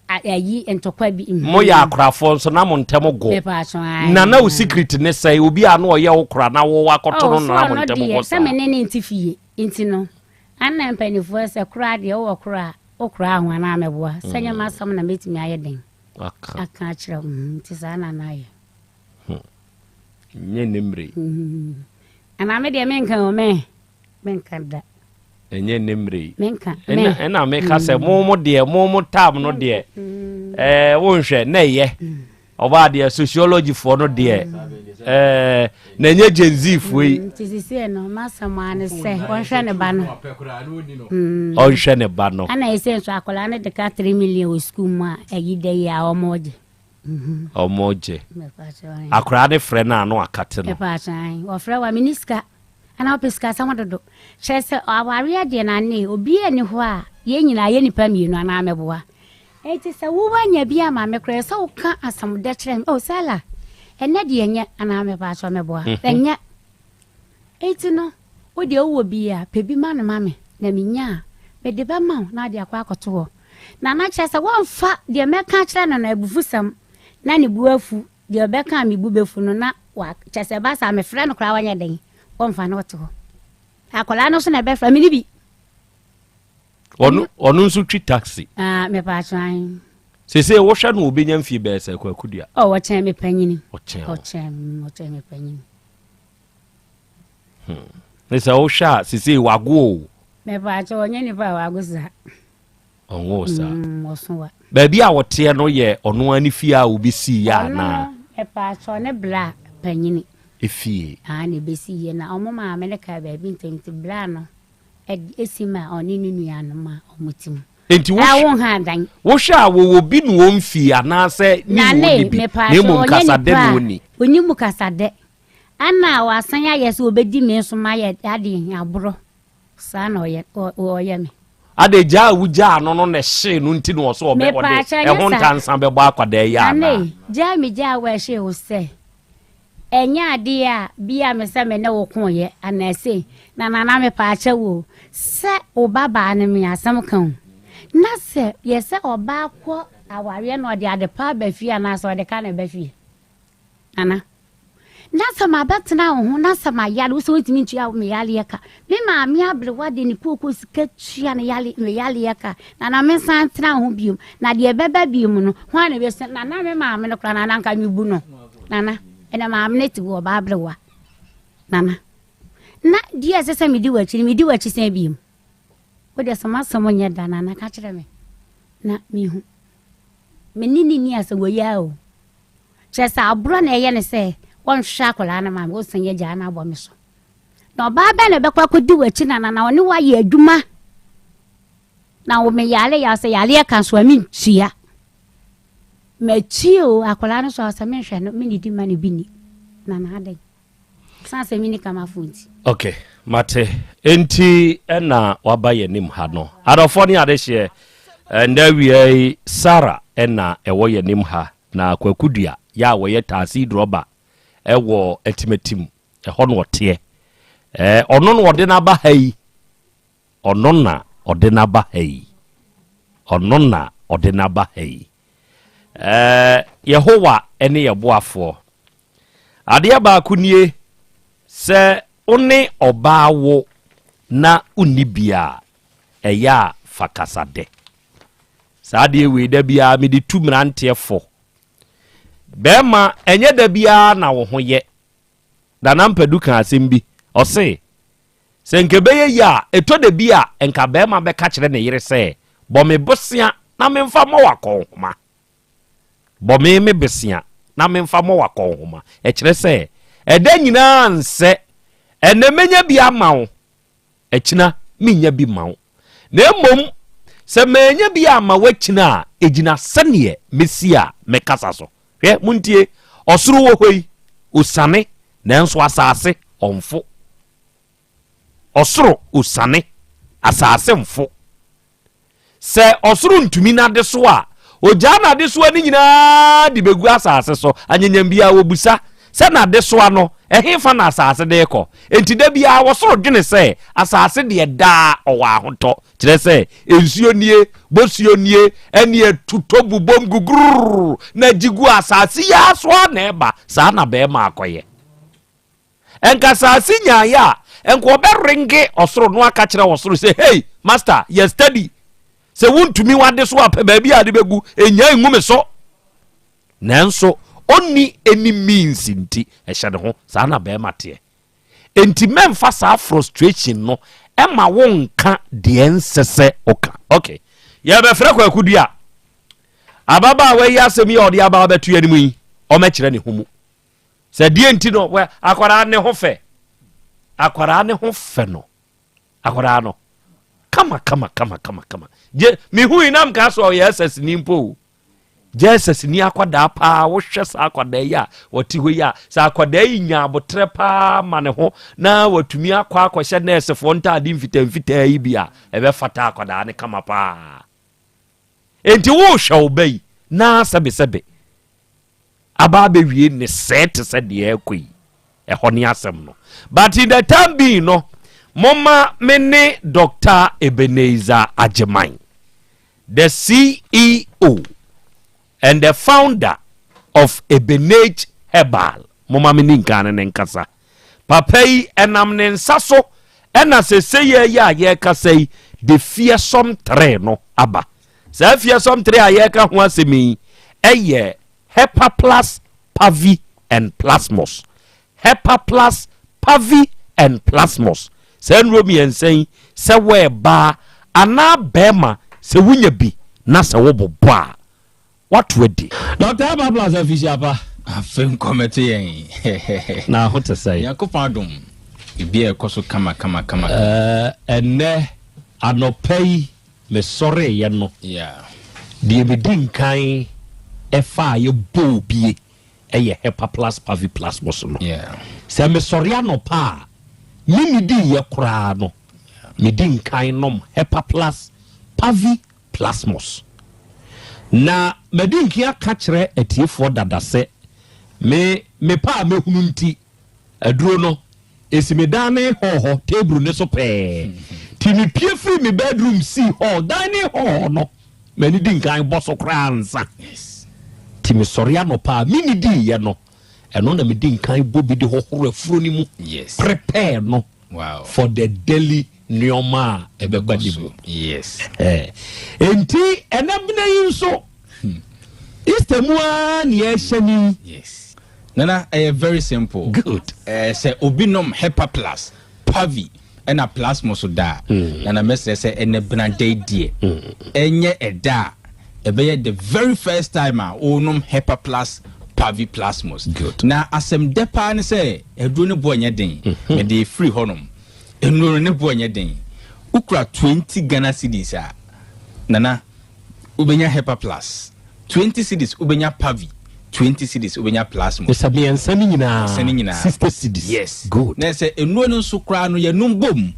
ayi ntɔkwa bi. Mo yɛ akorafoɔ nso na mo ntɛm go. Mepakyɛw, ae. Na na wo secret ne sɛn? Obi a na ɔyɛ wo kora na wo akɔto no Oh, na so na mo ɔno ntɛm deɛ go sɛ saa. me ne no nte fie nti no, ɛna mpanimfoɔ sɛ koraa deɛ wowɔ kora a wokora ho anaa mɛboa sɛ nyɛ m'asɛm na mɛtumi ayɛ den Aka. aka akyerɛ wo nti saa na na ayɛ. Hmm. Nyɛ ne mmerɛ yi. Hmm. Anaa me deɛ menka o me menka da. Ɛnyɛ ne mmerɛ yi. Menka. Ɛna ɛna meka sɛ mo mo deɛ mo mo tam no deɛ ɛɛ wonhwɛ na ɛyɛ. Ɔbaa deɛ sociology foɔ no deɛ ɛɛ na ɛnyɛ Gen Z foɔ yi. Nti sisi no masɛm ara ne sɛ ɔnhwɛ ne ba no. Ɔnhwɛ ne ba no. Ɛna ɛsɛ nso akwadaa no de ka 3 million wɔ sukuu mu a ɛyi da yi a wɔn gye. Wɔn gye. Akwadaa no frɛ no a no akate no. Wɔfrɛ wa mini sika. Ana wopɛ sika asɛm dodo. Kyerɛ sɛ awareɛ deɛ nane obiara nni hɔ a yɛn nyinaa yɛ nipa mmienu anaa mɛboa. Enti sɛ wo woanya bi ama me koraa sɛ woka asɛm dɛ kyerɛ me oh Sela ɛnɛ deɛ ɛnyɛ anaa mepaakyɛw mɛboa ɛnyɛ. Enti no wo deɛ wowɔ bi a pɛ bi ma no ma me na menya a mede bɛma wo na wode akɔ akɔto hɔ. Nana kyerɛ sɛ wɔmfa deɛ mɛka akyerɛ no no abufusɛm na ne bo afu Deɛ ɔbɛka a me bo bɛfu no na wa kyɛ sɛ ɛba saa mefrɛ no koraa wanyɛ dɛn wɔmfa no ɔte hɔ akwadaa no nso na ɛbɛfrɛ me ne bi. Ɔno ɔno nso twi taxi. Ah mepa atwan. Sese wohwɛ no obenya mfie bɛyɛ sɛ Kwaku Dua. Oh ɔkyɛn me panyini. Ɔkyɛn. Ɔkyɛn ɔkyɛn me panyini. Hmm. Ne sɛ wohwɛ a sese wago o. Mepa atwa ɔnyɛ nipa a wago saa. Ɔnwoo saa. Mm, ɔso wa. Baabi a ɔteɛ no yɛ ɔno ara ne fie a obi sii yɛ anaa? Ɔno no, mepaakyɛw, ne bra panyini. Efie. Aa na ebesi yɛ na ɔmo maame no kaa baabi ntɛm nti bra no esi ma ɔne ne nuanom a ɔmo te mu. Nti wo Aa wo ha dan. Wohwɛ a wɔwɔ bi na wɔn fie anaasɛ ne na wɔnni bi na mmom kasadɛ na wɔnni. Ɔnni mu kasadɛ. Ɛna wasan ayɛ sɛ ɔbɛdi me nso mayɛ adeɛ aborɔ. Saa na ɔyɛ ɔyɛ me. Ade gyaa a wogyaa no no na ɛhyee no nti na ɔsɛ ɔbɛ ɔde ɛho ntansa bɛbɔ akwadaa yi anaa? Nane, gyaa me gyaa wo a ɛhyee wo sɛ ɛnyɛ adeɛ a bi a me sɛ me ne wo koeɛ anaa sei na nana mepaakyɛ wo o sɛ wo ba baa no me asɛm ka o na sɛ yɛ sɛ ɔbaa kɔ awareɛ na ɔde ade pa aba fie anaa sɛ ɔde ka na ɛba fie Nana, na sɛ mabɛtena wo ho na sɛ mayare wo sɛ wontumi ntua me yareɛ ka. Me maame aberewa de ne kooko sika tua ne yare me yareɛ ka. Nana mensan ntena wo ho biom. Na deɛ ɛbɛba biom no, hwan na ɛbɛsa? Nana me maame no koraa nana nka mebu no. Nana, ɛnɛ maame no te hɔ ɔbaa aberewa. Nana, na deɛ ɛsɛ sɛ medi w'akyi no medi w'akyi sɛn biom. Wo deɛ sɛ m'asɛm nyɛ da nana ka kyerɛ me na mehu. Me ne ne ni asɛm wɔ yi ara o. Kyerɛ sɛ aborɔ na ɛyɛ no sɛ wɔnhwɛ akwadaa no ma me, wosan agyaa no abɔ me so. Na ɔbaa bɛn na ɛbɛkɔ akɔdi w'akyi nana na ɔne woayɛ adwuma na wo meyare yɛ sɛ yareɛ ka so a mentua. Matua o akwadaa no so a sɛ menhwɛ no menidi ma no bi ni. Nana adɛn? San sɛ menni kamafo nti. Ok, mate. Enti ɛna waba yɛn anim ha no. Adɔfoɔ ne adehyeɛ, ɛndɛ awia yi Sarah ɛna ɛwɔ yɛn anim ha. Na Kwaku Dua yɛ a wɔyɛ taxi drɔba ɛwɔ Atimatim, ɛhɔ na ɔteɛ. Ɛɛ, ɔno na ɔde no aba ha yi. Ɔno na ɔde no aba ha yi. Ɔno na ɔde no aba ha yi. Ɛɛ, Yehowa ne yɛn boafoɔ. Adeɛ baako nie, sɛ wo ne ɔbaa wo na wonni bi a, ɛyɛ a fa kasadɛ. Saa adeɛ wei da biara mede tu mmeranteɛ fo. Bɛrima, ɛnyɛ da biara na wo ho yɛ. Nana Mpadu ka asɛm bi, ɔse, sɛ nka ɛbɛyɛ yie a, ɛtɔ da bi a nka bɛrima bɛka kyerɛ ne yere sɛ, bɔ me bosea na memfa mmɔ w'akɔnhoma. Bɔ me me bosea na memfa mmɔ w'akɔnhoma. Ɛkyerɛ sɛ, ɛda nyinaa nsɛ, ɛnnɛ mɛnya bi ama wo, akyina mennya bi mma wo. Na mmom, sɛ mannya bi amma wo akyina a, ɛgyina sɛdeɛ mɛsi a mɛkasa so. Hwɛ, montie, ɔsoro wɔ hɔ yi, osiane, nanso asase, ɔmfo. Ɔsoro osiane, asase mfo. Sɛ ɔsoro ntumi n'adesoa a, ogyaa n'adesoa no nyinaa de begu asase so. Anyanyam biara wɔbisa sɛ n'adesoa no, ɛhefa na asase de rekɔ? Enti da biara ɔsoro dwene sɛ asase deɛ daa ɔwɔ ahotɔ. Kyerɛ sɛ, nsuo nie, bosuo nie, ɛne ɛtotɔ bobom gugurururu na gye gu asase yi ara so ara na ɛba. Saa na barima akɔyɛ. Nka asase nyaeɛ a, nka ɔbɛrenge ɔsoro no aka kyerɛ ɔsoro sɛ, Hey, master, yɛ steady. Sɛ wontumi wade so a, pɛ baabi a ade bɛgu, ɛnya ngu me so. Nanso, ɔnni any means nti, ɛhyɛ ne ho. Saa na bɛrima teɛ. Enti mɛmfa saa frustration no ɛma wo nka deɛ ɛnsɛ sɛ woka. Okay, yɛbɛfrɛ Kwaku Dua. Ababaawa yi asɛm yi a ɔde aba abɛto yɛn anim yi. Ɔmɛkyerɛ ne ho mu. Sɛ deɛ nti no, wɛ akwadaa ne ho fɛ. Akwadaa ne ho fɛ no. Akwadaa no. Kama kama kama kama kama. Gye mehu yi na mka sɛ ɔyɛ SS ni mpo o. Jesus ni akwadaa paa wohwɛ saa akwadaa yi a wɔte hɔ yi a sɛ akwadaa yi nya abotrɛ paa ma ne ho na watumi akɔ akɔhyɛ nɛɛsefoɔ ntaade mfitamfitaa yi bi a ɛbɛfata akwadaa ne kama paa enti wohwɛ wo ba yi na sɛbesɛbe aba abɛwie ne sɛɛ te sɛ deɛ ɛrekɔ yi ɛhɔ ne asɛm no but in the time being no momma me ne Dr. Ebenezer Agyeman the CEO and the founder of Ebenage Herbal momma me ni nkan ne ne nkasa papa yi ɛnam ne nsa so ɛna sese yɛ yi a yɛrekasa yi the fearsome three no aba saa fearsome three a yɛreka ho asɛm yi ɛyɛ Hepaplus Pavi and Plasmos. Hepaplus, Pavi and Plasmos. Saa nnuro mmiɛnsa yi, sɛ wɔyɛ baa anaa bɛrima, sɛ wonya bi na sɛ wobobɔ a, woato adi. Dɔkta Hepaplus afisia pa. Afe nkɔmɛto yɛn. Na ho te sɛn? Nyankopɔn adom, biribiara ɛkɔ so kama kama kama. Ɛnnɛ anɔpa yi Mesɔreeɛ no, deɛ medi nkan faaeɛ bɔɔ bie yɛ Hepaplus Paviplasmus no. Sɛ mesɔre anɔpa a, mennidiiɛ koraa no, medi nkan nom Hepaplus Paviplasmus. Na madi nkan aka kyerɛ atiefoɔ dada sɛ me mepɛ a mɛhunu nti, Aduro no, ɛsi me dining hall hɔ table no so pɛɛ. Nti mepue firi me bedroom sii hall, dining hall hɔ no, m'ani di nkan bɔ so koraa ansa. Nti mesɔre anɔpa a mennidiiɛ no, ɛno na medi nkan bɔ bi de hohoro afuro no mu, prepare no for the daily nneɛma a ɛbɛba ne mu. Enti ɛnɛ bena yi nso, Easter mu ara ne yɛhyɛ ni. Nana ɛyɛ very simple. Good. Ɛɛ sɛ obi nom Hepa plus, Pavi ɛna Plasmos da a, mm. Nana mɛsrɛ sɛ ɛnɛ benada yi deɛ mm. ɛnyɛ ɛda a ɛbɛyɛ the very first time a wonom Hepa plus Pavi Plasmos. Good. Na asɛm dɛ paa ne sɛ aduro ne boɔ nyɛ den. Mm-hmm. Mede firi hɔnom. Nnuro no ne boɔ nyɛ den. Wokura 20 Ghana cedis a, Nana wobɛnya Hepa Plus, 20 cedis wobɛnya Pavi, 20 cedis wobɛnya Plasmo. Sɛ mmiɛnsa no nyinaa, mmiɛnsa no nyinaa 60 cedis. Yes. Good. Na sɛ nnuro no nso koraa no yɛnom bom.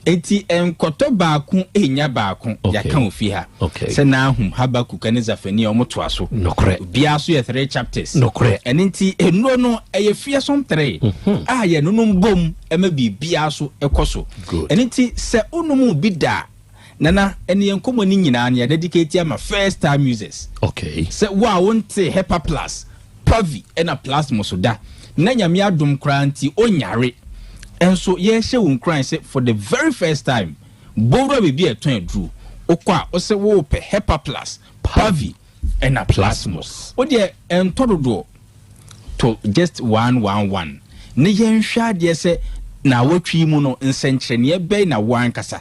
Enti nkɔtɔ baako nya baako. Okay. Yɛaka wɔ fie ha. Okay. Sɛ Nahum, Habakuk ne Zafania wɔn toa so. Nokorɛ. Obiara so yɛ three chapters. Nokorɛ. Ɛno nti nnuro no ɛyɛ fearsome three mm-hmm. a yɛnonom bom ɛma biribiara so ɛkɔ so. Good. Ɛno nti sɛ wonom bi da a Nana, ɛne yɛn nkɔmmɔ no nyinaa no yɛadedicate ama first time users. Okay. Sɛ wo a wonte Hepa Plus, Pavi ɛna Plasmo so da, na Nyame adom koraa nti onyare, nso yɛrehyɛ wo nkuran sɛ for the very first time, bɔ wura baabi a yɛtɔn aduru, wokɔ a wose worepɛ Hepa Plus, Pavi ɛna Plasmos. Wo deɛ ɛntɔ dodoɔ, tɔ just one one one na yɛnhwɛ adeɛ sɛ naawɔtwe yi mu no nsɛnkyerɛnneɛ bɛn na wo ankasa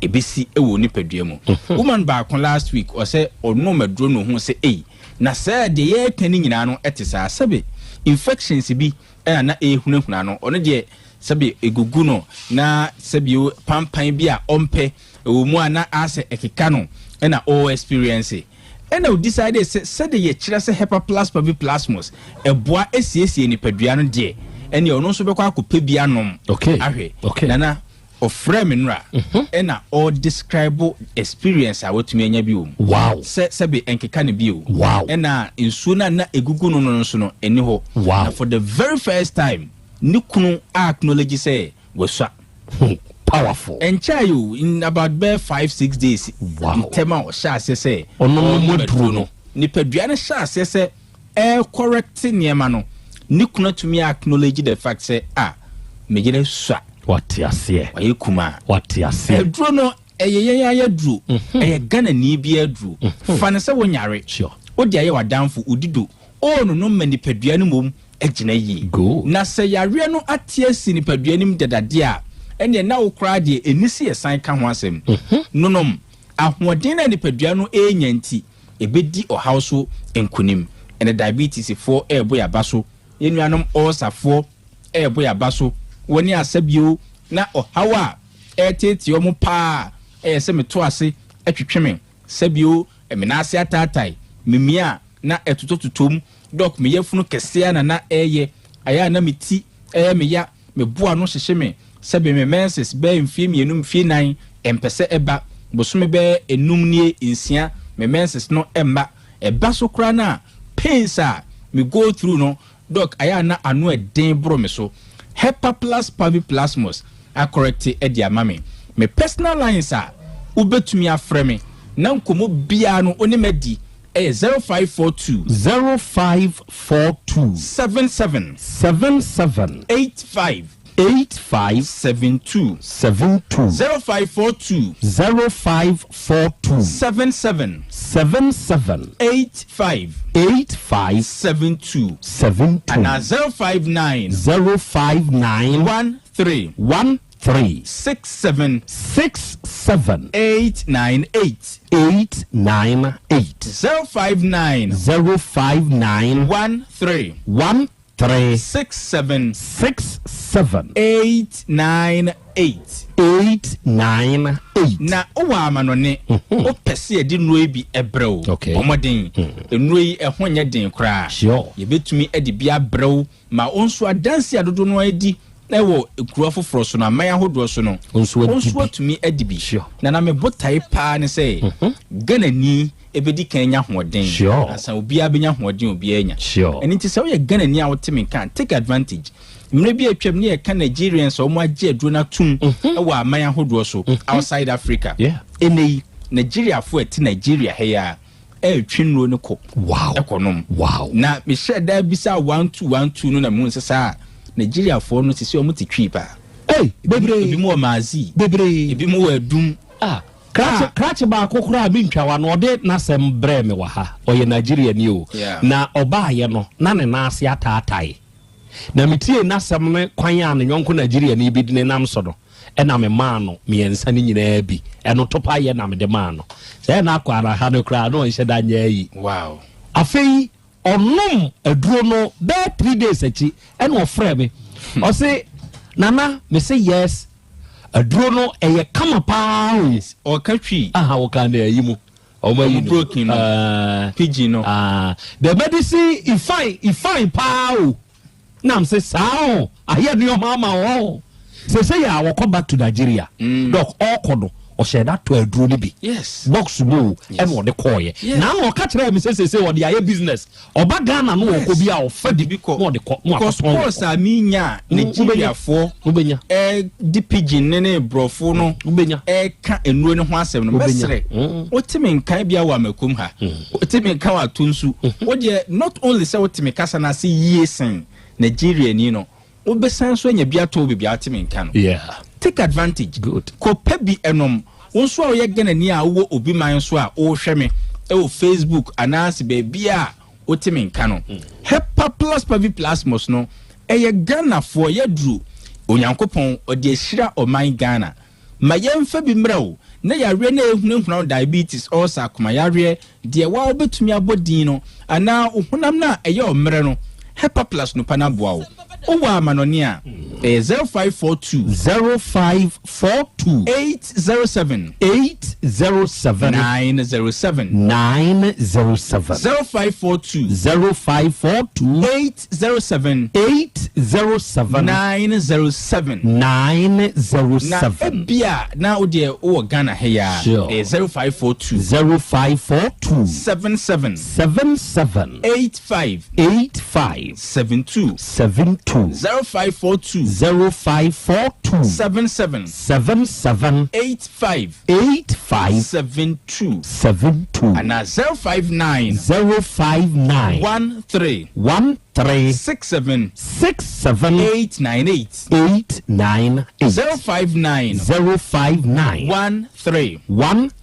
ɛbɛsi wɔ wo nipadua mu. Woman baako last week ɔsɛ ɔnom aduro na ohuu sɛ ei na sɛ deɛ yɛreka no nyinaa no ɛte saa sɛbe infections bi ɛna na ɛrehunahuna no ɔno deɛ sɛbe ɛgugu no na sɛbe pampan bi a ɔmpɛ ɛwɔ mu a na asɛ ɛkeka no ɛna ɔɔ experience ɛna o decide sɛ sɛde yɛkyerɛ sɛ Hepaplus paviplasmus ɛboa ɛsiesie nipadua no deɛ ɛneɛ ɔno nso bɛkɔ akɔpɛ bi anom ahwɛ nana Ɔfrɛɛ me nnora ɛna ɔ describe experience a watumi anya bi wɔ mu. Wow. Sɛ sɛbe ɛnkeka no bio. Wow. Ɛna nsuo no a na ɛgugu no no nso no ɛnni hɔ. Wow. Na for the very first time ne kunu a acknowledge sɛ wasua. Powerful. Ɛnkyɛe o, in about bɛyɛ 5, 6 days Wow. ntɛm a ɔhyɛɛ aseɛ sɛ Ɔnom ɔrenom aduro aduro no. no, nipadua no hyɛɛ aseɛ sɛ ɛrecorrect nneɛma no, ne kunu atumi a acknowledge the fact sɛ ah, me yere sua. Wate aseɛ. Wayɛ kumaa. Wate aseɛ. Aduro no, ɛyɛ yɛn ara aduro. Ɛyɛ Ghanani biara aduro. Fa no sɛ wonyare. Sure. Wode ayɛ w'adamfo, wodi do. Oo no nom ma nipadua no mmom agyina yie. Good. Na sɛ yareɛ no ate asi nipadua no mu dada deɛ a, ɛnneɛ na wo koraa deɛ ɛnni sɛ yɛsan ka ho asɛm. Nonom. Ahoɔden no a nipadua no renya nti, ɛbɛdi ɔhaw so nkonim. Ɛnɛ diabetes foɔ ɛɛbɔ yaba so, yɛn nuanom ulcer foɔ ɛɛbɔ yaba so, wɔne asa bio na ɔhaw a ɛɛteetee wɔn paa ɛyɛ sɛ meto ase ɛtwetwe me, sɛbio me nan ase ataatae, memia a na ɛtotɔtotɔ mu, dɔk me yafunu kɛseɛ na na ɛɛyɛ, ayɛ a na me ti ɛyɛ me ya, me bo ano hyehye me, sɛbe me menses bɛyɛ mfie mienu mfie nan ɛmpɛ sɛ ɛba, bosome bɛyɛ enum nie nsia me menses no ɛmma, ɛba so koraa no a pains a me go through no Doc ayɛ a na ano ɛden boro me so. Hepaplus paviplasmus akɔrɛkte de ama me. Me personal lines a wobɛtumi afrɛ me na nkɔmmɔ biara no wo ne madi yɛ 0542. 0542. 77. 77. 85. 85. 72. 72. 0542. 0542. 77. 77. 85. 85. 72. 72. Anaa 059. 059. 13. 13. 67. 67. 898. 898. 059. 059. 13. 13. 3. 67. 67. 898. 898. Na wowɔ amanɔne, wopɛ sɛ yɛde nnuro yi bi brɛ wo. Okay. Bɔ mmɔden. Nnuro yi, ɛho nyɛ den koraa. Sure. Yɛbɛtumi de bi abrɛ wo ma wo nso adanse a dodoɔ no ara di wɔ nkuro afoforɔ so no, aman ahodoɔ so no, Wo nso wo adi nso bi. atumi adi bi. Sure. Na na me botae paa ne sɛ Ghanani ɛbɛdi kan anya ahoɔden Sure. ansa obiara bɛnya ahoɔden a obiara anya. Sure. Ɛno nti sɛ woyɛ Ghanani a wote me nka a, take advantage. Mmerɛ bi a atwam ne yɛka Nigerians a wɔn agye aduro no atom wɔ aman ahodoɔ so outside Africa. Yeah. Ɛnnɛ yi, Nigeriafoɔ a ɛte Nigeria ha yi ara ɛretwe nnuro no kɔ Wow. ɛkɔnom. Wow. Na mehyɛɛ da bisaa 12 12 no na mehuu sɛ saa Nigeriafoɔ no sisi wɔn te Twi paa. Hey, bebree. Ebi mu wɔ Maazi. Bebree. Ebi mu wɔ Adum. Ah. Krakye, krakye baako koraa mentwa w'ano, ɔde n'asɛm brɛɛ me wɔ ha. Ɔyɛ Nigeriani o. Yeah. Na ɔbaeɛ no, na ne nan ase ataatae. Na metiee n'asɛm ne kwan a ne yɔnko Nigeriani bi de ne nam so no, ɛna memaa no mmiɛnsa no nyinaa bi. Ɛno topa yɛ na mede maa no. Sɛ ɛna akɔ ara ha no koraa, na ɔnhyɛ da nyɛ ayi. Wow. Afei, ɔnom aduro no bɛyɛ 3 days akyi, ɛna ɔfrɛ me. Ɔse, Nana, mese yes. Aduro no ɛyɛ kama paa o. Ɔka Twi. Aha, wɔka na ayi mu. Ɔmo ayi Ɔmo no. broken no. Pidgin no. The medicine e fine, e fine paa o. Nam sɛ saa o, ayɛ nneɛma ama o. Sese yɛ a wɔkɔ back to Nigeria. Doc ɔkɔ no, ɔhyɛ da tɔ aduro no bi. Yes. Box mu o, ɛna ɔde kɔɔyɛ. Yes. Na ano ɔka kyerɛ mi sɛ sese ɔde ayɛ business. Ɔba Ghana no wɔkɔ bi a ɔfa bi na ɔde kɔ na Because wakɔtɔn wɔ calls a menya a Nigeriafoɔ wobɛnya ɛde pidgin ne ne borɔfo no wobɛnya ɛka nnuro no ho asɛm no, Wobɛnya. mɛsrɛ wote me nkan bia wɔ amakom ha, wote me nka wɔ ato nsu, wodeɛ not only sɛ wote me kasa no ase yie sen Nigeriani no, wobɛsan so anya bi atɔ wo baabi a wote me nka no. Take advantage. Good. Kɔpɛ bi ɛnom. Wo nso a woyɛ Ghanani a wowɔ obi man so a wohwɛ me ɛwɔ Facebook anaasɛ baabi a wote me nka no, Hepa Plus Paviplasmos no ɛyɛ Ghanafoɔ yɛduru. Onyankopɔn ɔde ahyira ɔman Ghana. Ma yɛmfa bi mmerɛ wo na yareɛ no a ɛhunahuna wo, diabetes, ulcer, akomayareɛ, deɛ waa wobɛtumi abɔ din no, anaa wo honam no a ɛyɛ ɔmmerɛ no, Hepa Plus no pa no aboa wo. Wowɔ amanɔne a, ɛyɛ 0542. 0542. 807. 807. 907. 907. 0542. 0542. 807. 807. 907. 907. Na ebia na wo deɛ wowɔ Ghana ha yi a, ɛyɛ 0542. 0542. 77. 77. 85. 85. 72. 72. 0542. 0542. 77. 77. 85. 85. 72. 72. Anaa 059. 059. 13. 13. 67. 67. 898. 898. 059. 059. 13.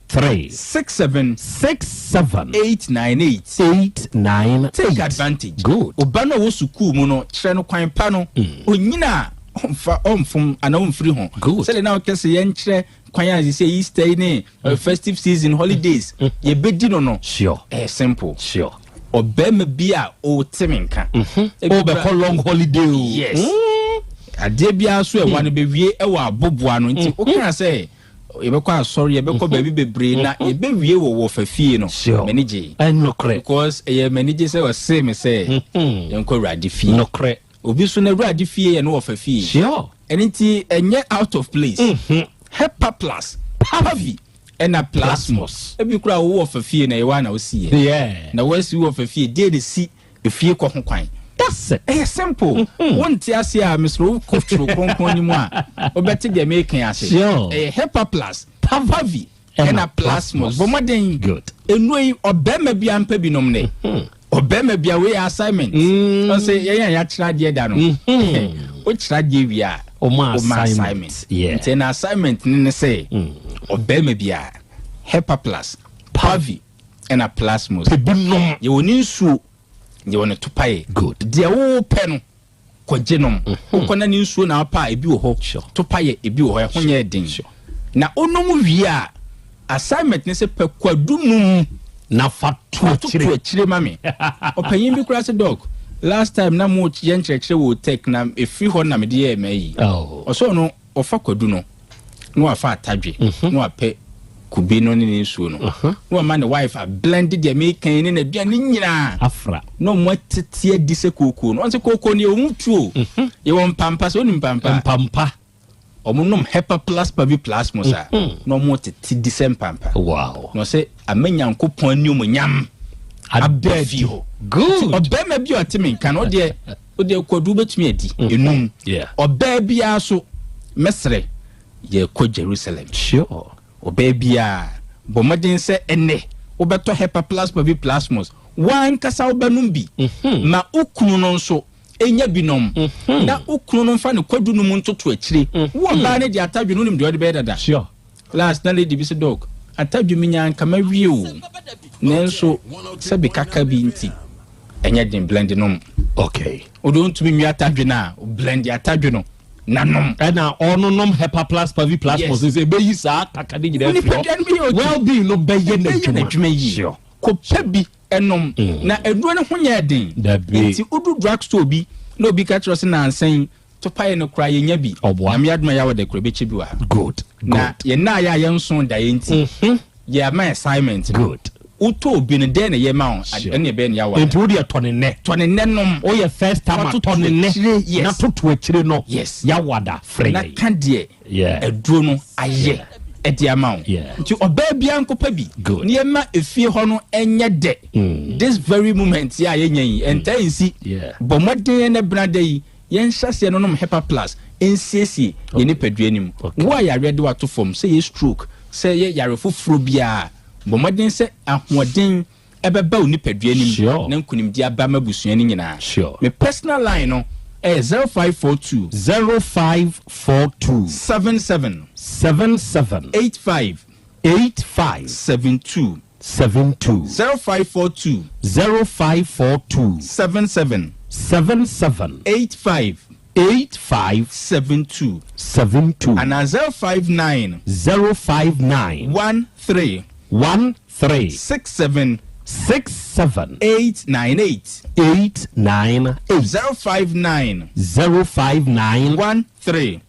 13. 67. 67. 898. 898. Take advantage. Good. Oba no a ɔwɔ sukuu mu no, kyerɛ no kwan pa no. Onyina a ɔmfa ɔmfom anaa ɔmfiri ho. Good. Sɛdeɛ na ɔka sɛ yɛnkyerɛ kwan a sɛ Easter yi ne festive season holidays yɛbɛdi no. Sure. Ɛyɛ simple. Sure. Ɔbarima bi a ɔte me nka. Wobɛkɔ long holiday o. Yes. Adeɛ biara so ɛwa no bɛwie ɛwɔ aboboa no nti wokaa sɛ yɛbɛkɔ asɔre yɛbɛkɔ baabi bebree na yɛbɛwie wɔ wɔfa fie no m'ani gye. Nokorɛ. Because ɛyɛ m'ani gye sɛ ɔsee me sɛ yɛnkɔ Awurade fie. Nokorɛ. Obi so no Awurade fie yɛ no wɔfa fie. Sure. Ɛno nti ɛnyɛ out of place. Hepa plus Pavi ɛna plasmos. Ebi koraa wo wɔfa fie na ɛwɔ a na wosi yɛ. Na woasi wo wɔfa fie deɛ na esi efie kɔ ho kwan. That's it. Ɛyɛ simple. Wo nte ase a mesrɛ wo kɔ twerɛ kronkron no mu a wobɛte deɛ meka yi ase. Sure. Ɛyɛ hepa plus Pavi ɛna plasmos. Bɔ mmɔden. Good. Nnuro yi ɔbarima biara mpɛ bi nom nnɛ. Ɔbarima biara wei yɛ assignment. Ɔsɛ yɛn a yɛakyerɛ adeɛ da no. Wokyerɛ adeɛ wie a Ɔma woma assignment. assignment. Yeah. Nti ɛna assignment no ne sɛ ɔbarima biara hepa plus pavi ɛna plasmos. Pɛ bi nom. Yɛwɔ ne nsuo, yɛwɔ ne topaeɛ. Good. Deɛ wopɛ no kɔgye nom. Wokɔ na ne nsuo na wopɛ a, ebi wɔ hɔ. Topa yɛ, ebi wɔ hɔ. Ɛho nyɛ den. Na wonom wie a, assignment ne sɛ pɛ kwadu num. Na fa to akyire. To akyire ma me. Ɔpanyin bi koraa sɛ, Doc, last time na mo yɛ nkyerɛkyerɛ wɔ tech na efiri hɔ na mede yɛɛ m'ayi. Ɔsɛ ɔno ɔfa kwadu no na wafa atadwe na wapɛ kube no ne ne nsuo no na wama ne wife ablend deɛ meka yi ne n'aduane nyinaa afra na ɔmo atete adi sɛ kookoo no. Ɔn sɛ kookoo no yɛwɔ mu tuo, yɛwɔ mpampa. Sɛ wonim mpampa, mpampa ɔmo nom hepa plus pavi plasmos a na ɔmo tete di sɛ mpampa. Wow. Na ɔsɛ ama Nyankopɔn animuonyam aba fie hɔ. Good. Ɔbɛrima bi a ɔte me nka no, ɔdeɛ wodeɛ kwadu wobɛtumi adi enum. Ɔbaa biara so mɛsrɛ yɛkɔ Jerusalem. Sure. Ɔbaa biara bɔ mmɔden sɛ ɛnɛ wobɛtɔ hepa plus pavi plasmos, w'ankasa wobɛnom bi ma wo kunu no nso nya bi nom, na wo kunu no mfa ne kwadu no mu ntoto akyire. Wo ɔbaa no deɛ atadwe no wonim deɛ ɔde bɛyɛ dada. Sure. Last na lady bi se doc atadwe menya anka mawie o, nanso sɛbe kaka bi nti ɛnyɛ den, blend nom. Okay. Wode wontumi nwie atadwe no a, blend atadwe no na nom. Ɛna ɔno nom hepa plus pavi plus. Yes. Pɔs sɛ ɛbɛyi saa kaka ne nyinaa firi Nipadua no bɛyɛ hɔ. okay. Well being no bɛyɛ Ɛbɛyɛ n'adwuma yie. Sure. Kɔpɛ bi ɛnom na aduro no ho nyɛ den. Dabi. Nti wodu drug store bi na obi ka kyerɛ wo sɛ nansa yi topaeɛ no koraa yɛnya bi. Ɔboa. Nyame adom a yɛawɔ da koro bɛkyɛ bi wɔ ha. Good. Na yɛn nna a yɛ a yɛnso daeɛ nti yɛama assignment no. Good. Wotɔ obi no dɛn na ɛyɛ ma wo? Sure. Ɛne ɛbɛyɛ ne yawa. Nti wo deɛ tɔ ne nnɛ. Tɔ ne nnɛ nom. Woyɛ first time a Fa tɔ ne toto nnɛ. akyire, yes. Na toto akyire no. Yes. Yawada frɛ Na yɛn. ka deɛ Yeah. aduro no ayɛ ɛde ama wo. Yeah. Nti ɔbaa biara nkɔpɛ bi. Good. Na yɛma efie hɔ no ɛnyɛ dɛ. This very moment yi a yɛnya yi, ɛntaa nsi. Yeah. Bɔ mmɔden ɛnɛ benada yi, yɛnhyɛ aseɛ nonom Hepa Plus nsiesie yɛn nipadua no mu. Wo a yareɛ de wo ato fam, sɛ ɛyɛ stroke, sɛ ɛyɛ yare foforɔ biara, bɔ mmɔden sɛ ahoɔden ɛbɛba wo nipadua no mu Sure. na nkunimdie aba ma abusua no nyinaa. Sure. Me personal line no ɛyɛ 0542. 0542. 77. 77. 85. 85. 72. 72. 0542. 0542. 77. 77. 85. 85. 72. 72. Anaa 059. 059. 13. 13. 67. 67. 898. 898. 059. 059. 13.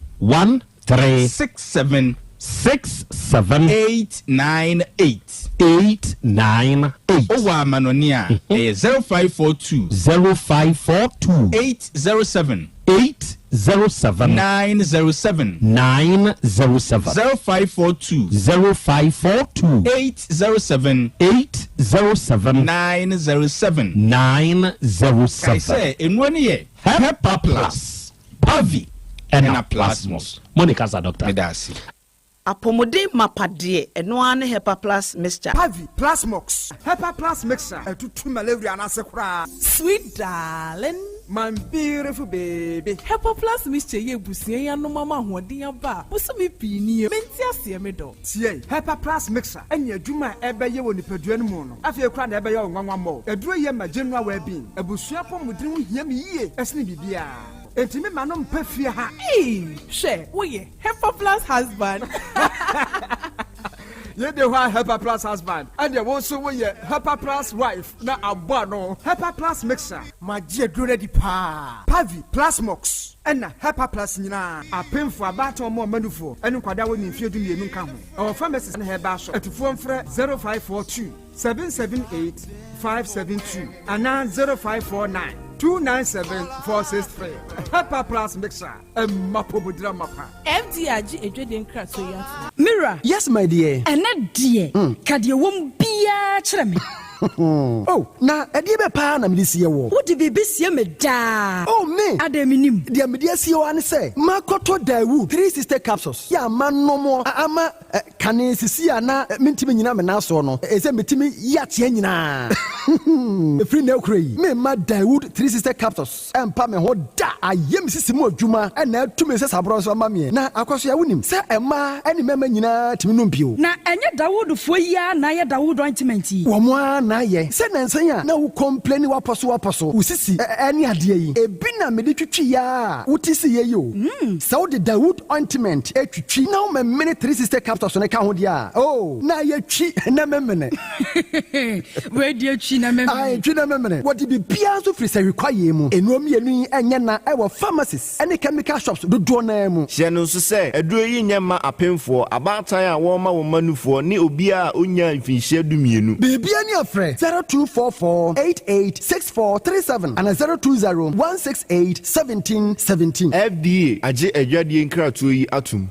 13. 67. 67. 898. 898. Wowɔ amanɔne a, ɛyɛ 0542. 0542. 807. 807. 907. 907. 0542. 0542. 807. 807. 907. 907. Kae sɛ, nnuro no yɛ Hepa Plus, Pavi, ɛna Plasmos. Mo ne kasa, Doctor. Meda ase. Apɔmuden mapa deɛ, ɛno ara ne Hepa Plus Mixture. Pavi, Plasmox, Hepa Plus Mixture, ɛtutu malaria no ase koraa. Sweet darling. My beautiful baby. Hepa Plus Mixture yɛ abusua yi anom ama ahoɔden aba a bosome pii nie. Mente aseɛ me dɔ. Tie, Hepa Plus Mixture ne adwuma a ɛbɛyɛ wɔ nipadua no mu no, afei koraa na ɛbɛyɛ wo nwanwa mmɔ. Aduro yɛ ma general well-being. Abusua apɔmuden ho hia me yie sene biribiara. Enti me ma no mpa fie ha. Eii hwɛ woyɛ Hepa Plus husband. Yei de hɔ a Hepa Plus husband, ɛnneɛ wo nso woyɛ Hepa Plus wife na abɔ ano. Hepa Plus mixture. Magye aduro no adi paa. Pavi, Plasmox, ɛna Hepa Plus nyinaa. Apemfoɔ, abaatan ɔmo ɔma nufoɔ, ɛne nkwadaa a wɔnni mfeɛ 12 nka ho. Ɛwɔ pharmacies ne herbal shop. Atufoɔ mfrɛ 0542 778 572 anaa 0549 297 463. Hepa Plus mixture, ɛma apɔmudira mapa. FDA agye adwadie nkratoɔ yi atom. Me wura. Yes my dear. Ɛnɛ deɛ, ka deɛ ɛwɔ mu biara kyerɛ me. Oh, na ɛdeɛ bɛ paa na mede sie woɔ? Wode biribi sie me daa. Oh, me! Adɛn mennim? Deɛ mede asie wo ara ne sɛ, makɔtɔ Daewoo 360 capsules yi a manom ama kane sisi a na mentumi nnyina me nan soɔ no, ɛsɛ metumi yi ateɛ nyinaa. Ɛfiri nnɛ rekora yi, meremma Daewoo 360 capsules ɛmpa me ho da. Ayɛ me sisi mu adwuma na atu me nsasaborɔ nso ama meɛ. Na Akwasoa, wonim sɛ mmaa ne mmarima nyinaa tumi nom bio. Na ɛnyɛ Dawoodfoɔ yi ara na ayɛ Dawood ointment yi? Wɔn ara na ayɛ. Sɛ nnansa yi a na wo complaini w'apɔ so w'apɔ so, wo sisi ne adeɛ yi, ebi na mede twitwi ara a wote siiɛ yi o. Sɛ wode Dawood ointment twitwi na womemene 360 capsules no ka ho deɛ a, oh, na ayɛ twi na memene. Wei deɛ twi na memene. Ae, twi na memene. Wɔde biribiara nso firi sahwi kwaeɛ mu. Nnuro mmienu yi nyɛ na wɔ pharmacies ne chemical shops dodoɔ no ara mu. Hyɛ no nso sɛ, aduro yi nyɛ mma apemfoɔ, abaatan a wɔrema wɔn mma nufoɔ, ne obiara a ɔnnyaa mfinhyia dumienu. Biribiara ni a frɛ 0244 88 6437 anaa 020 168 1717. FDA agye adwadie nkratoɔ yi atom.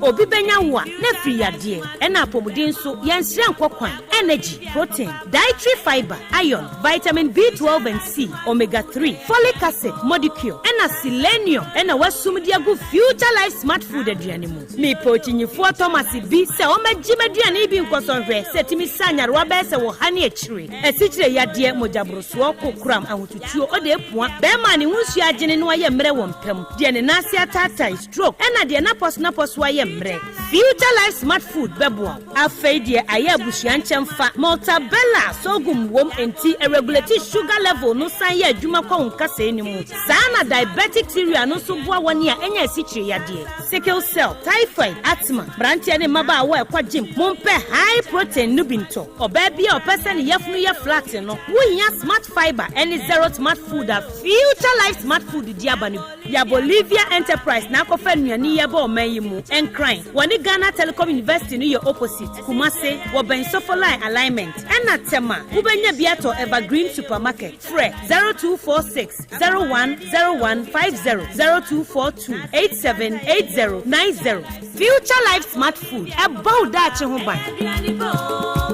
Obi bɛnya wo a, na afiri yadeɛ, ɛna apɔmuden nso, yɛnsrɛ nkɔ kwan, energy, protein, dietary fibre, iron, vitamin B12 and C, omega 3, folic acid, modicure, ɛna selenium ɛna wasum de agu Future Life Smart Food aduane mu. Mepɛ okyinyifoɔ Thomas bi sɛ ɔmmɛgye m'aduane yi bi nkɔsɔ nhwɛ sɛ ɛtumi sa nyarewa bɛyɛ sɛ wɔ ha ne akyire, asikyire yadeɛ, mogyaborosoɔ, kokoram, ahotutuo, ɔde apua, bɛrima a ne ho nsuo agyene na wayɛ mmerɛ wɔ mpa mu, deɛ ne nan ase ataatae, stroke, ɛna deɛ n'apɔso-n'apɔso ayɛ mmerɛ. Future Life Smart Food bɛboa wo. Afei deɛ ayɛ abusua nkyɛmfa, Maltabella sorghum wom enti ɛregulate sugar level no san yɛ adwuma kɔ wo nkasɛɛ no mu. Saa na diabetic cereal no nso boa wɔn a anya asikyire yadeɛ, sickle cell, typhoid, asthma. Mmeranteɛ ne mmabaawa a ɛkɔ gym, mompɛ high protein no bi ntɔ. Ɔbaa bi a ɔpɛ sɛ ne yafunu yɛ flat no, wohia Smart Fibre ne Zero Smart Food a Future Life Smart Food de aba no bi. Ya Bolivia Enterprise na akɔfa nnuane yi aba ɔman yi mu. Nkran, wɔne Ghana Telecom University no yɛ opposite. Kumase, wɔbɛn Sofoline Alignment. Ɛna Tema, wobɛnya bi atɔ Evergreen Supermarket. Frɛ 0246 01 01 50, 0242 87 80 90. Future Life Smart Food, ɛbɔ wo daakye ho ban.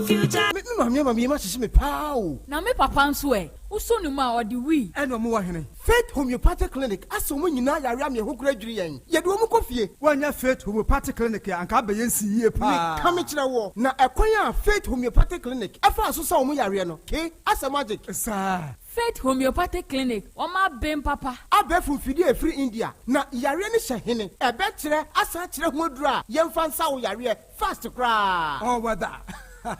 Me maame ama me yam ahyehye me paa o. Na me papa nso ɛ? Wosɔ ne mu a, ɔde wii. Ɛna ɔmo wɔ hene? Faith Homeopathic Clinic asa wɔn nyinaa yare ama yɛn ho kora dwiri yɛn. Yɛde wɔn kɔ fie. Woannya Faith Homeopathic Clinic a, anka abɛyɛ nsi yie paa. Meka mekyerɛ woɔ, na ɛkwan a Faith Homeopathic Clinic faa so sa wɔn yareɛ no, ke, asɛ magic. Saa. Faith Homeopathic Clinic, wɔn aben papa. Abɛɛfo mfidie a ɛfiri India, na yareɛ no hyɛ hene? Ɛbɛkyerɛ asan akyerɛ ho aduro a yɛmfa nsa wo yareɛ fast koraa. All weather.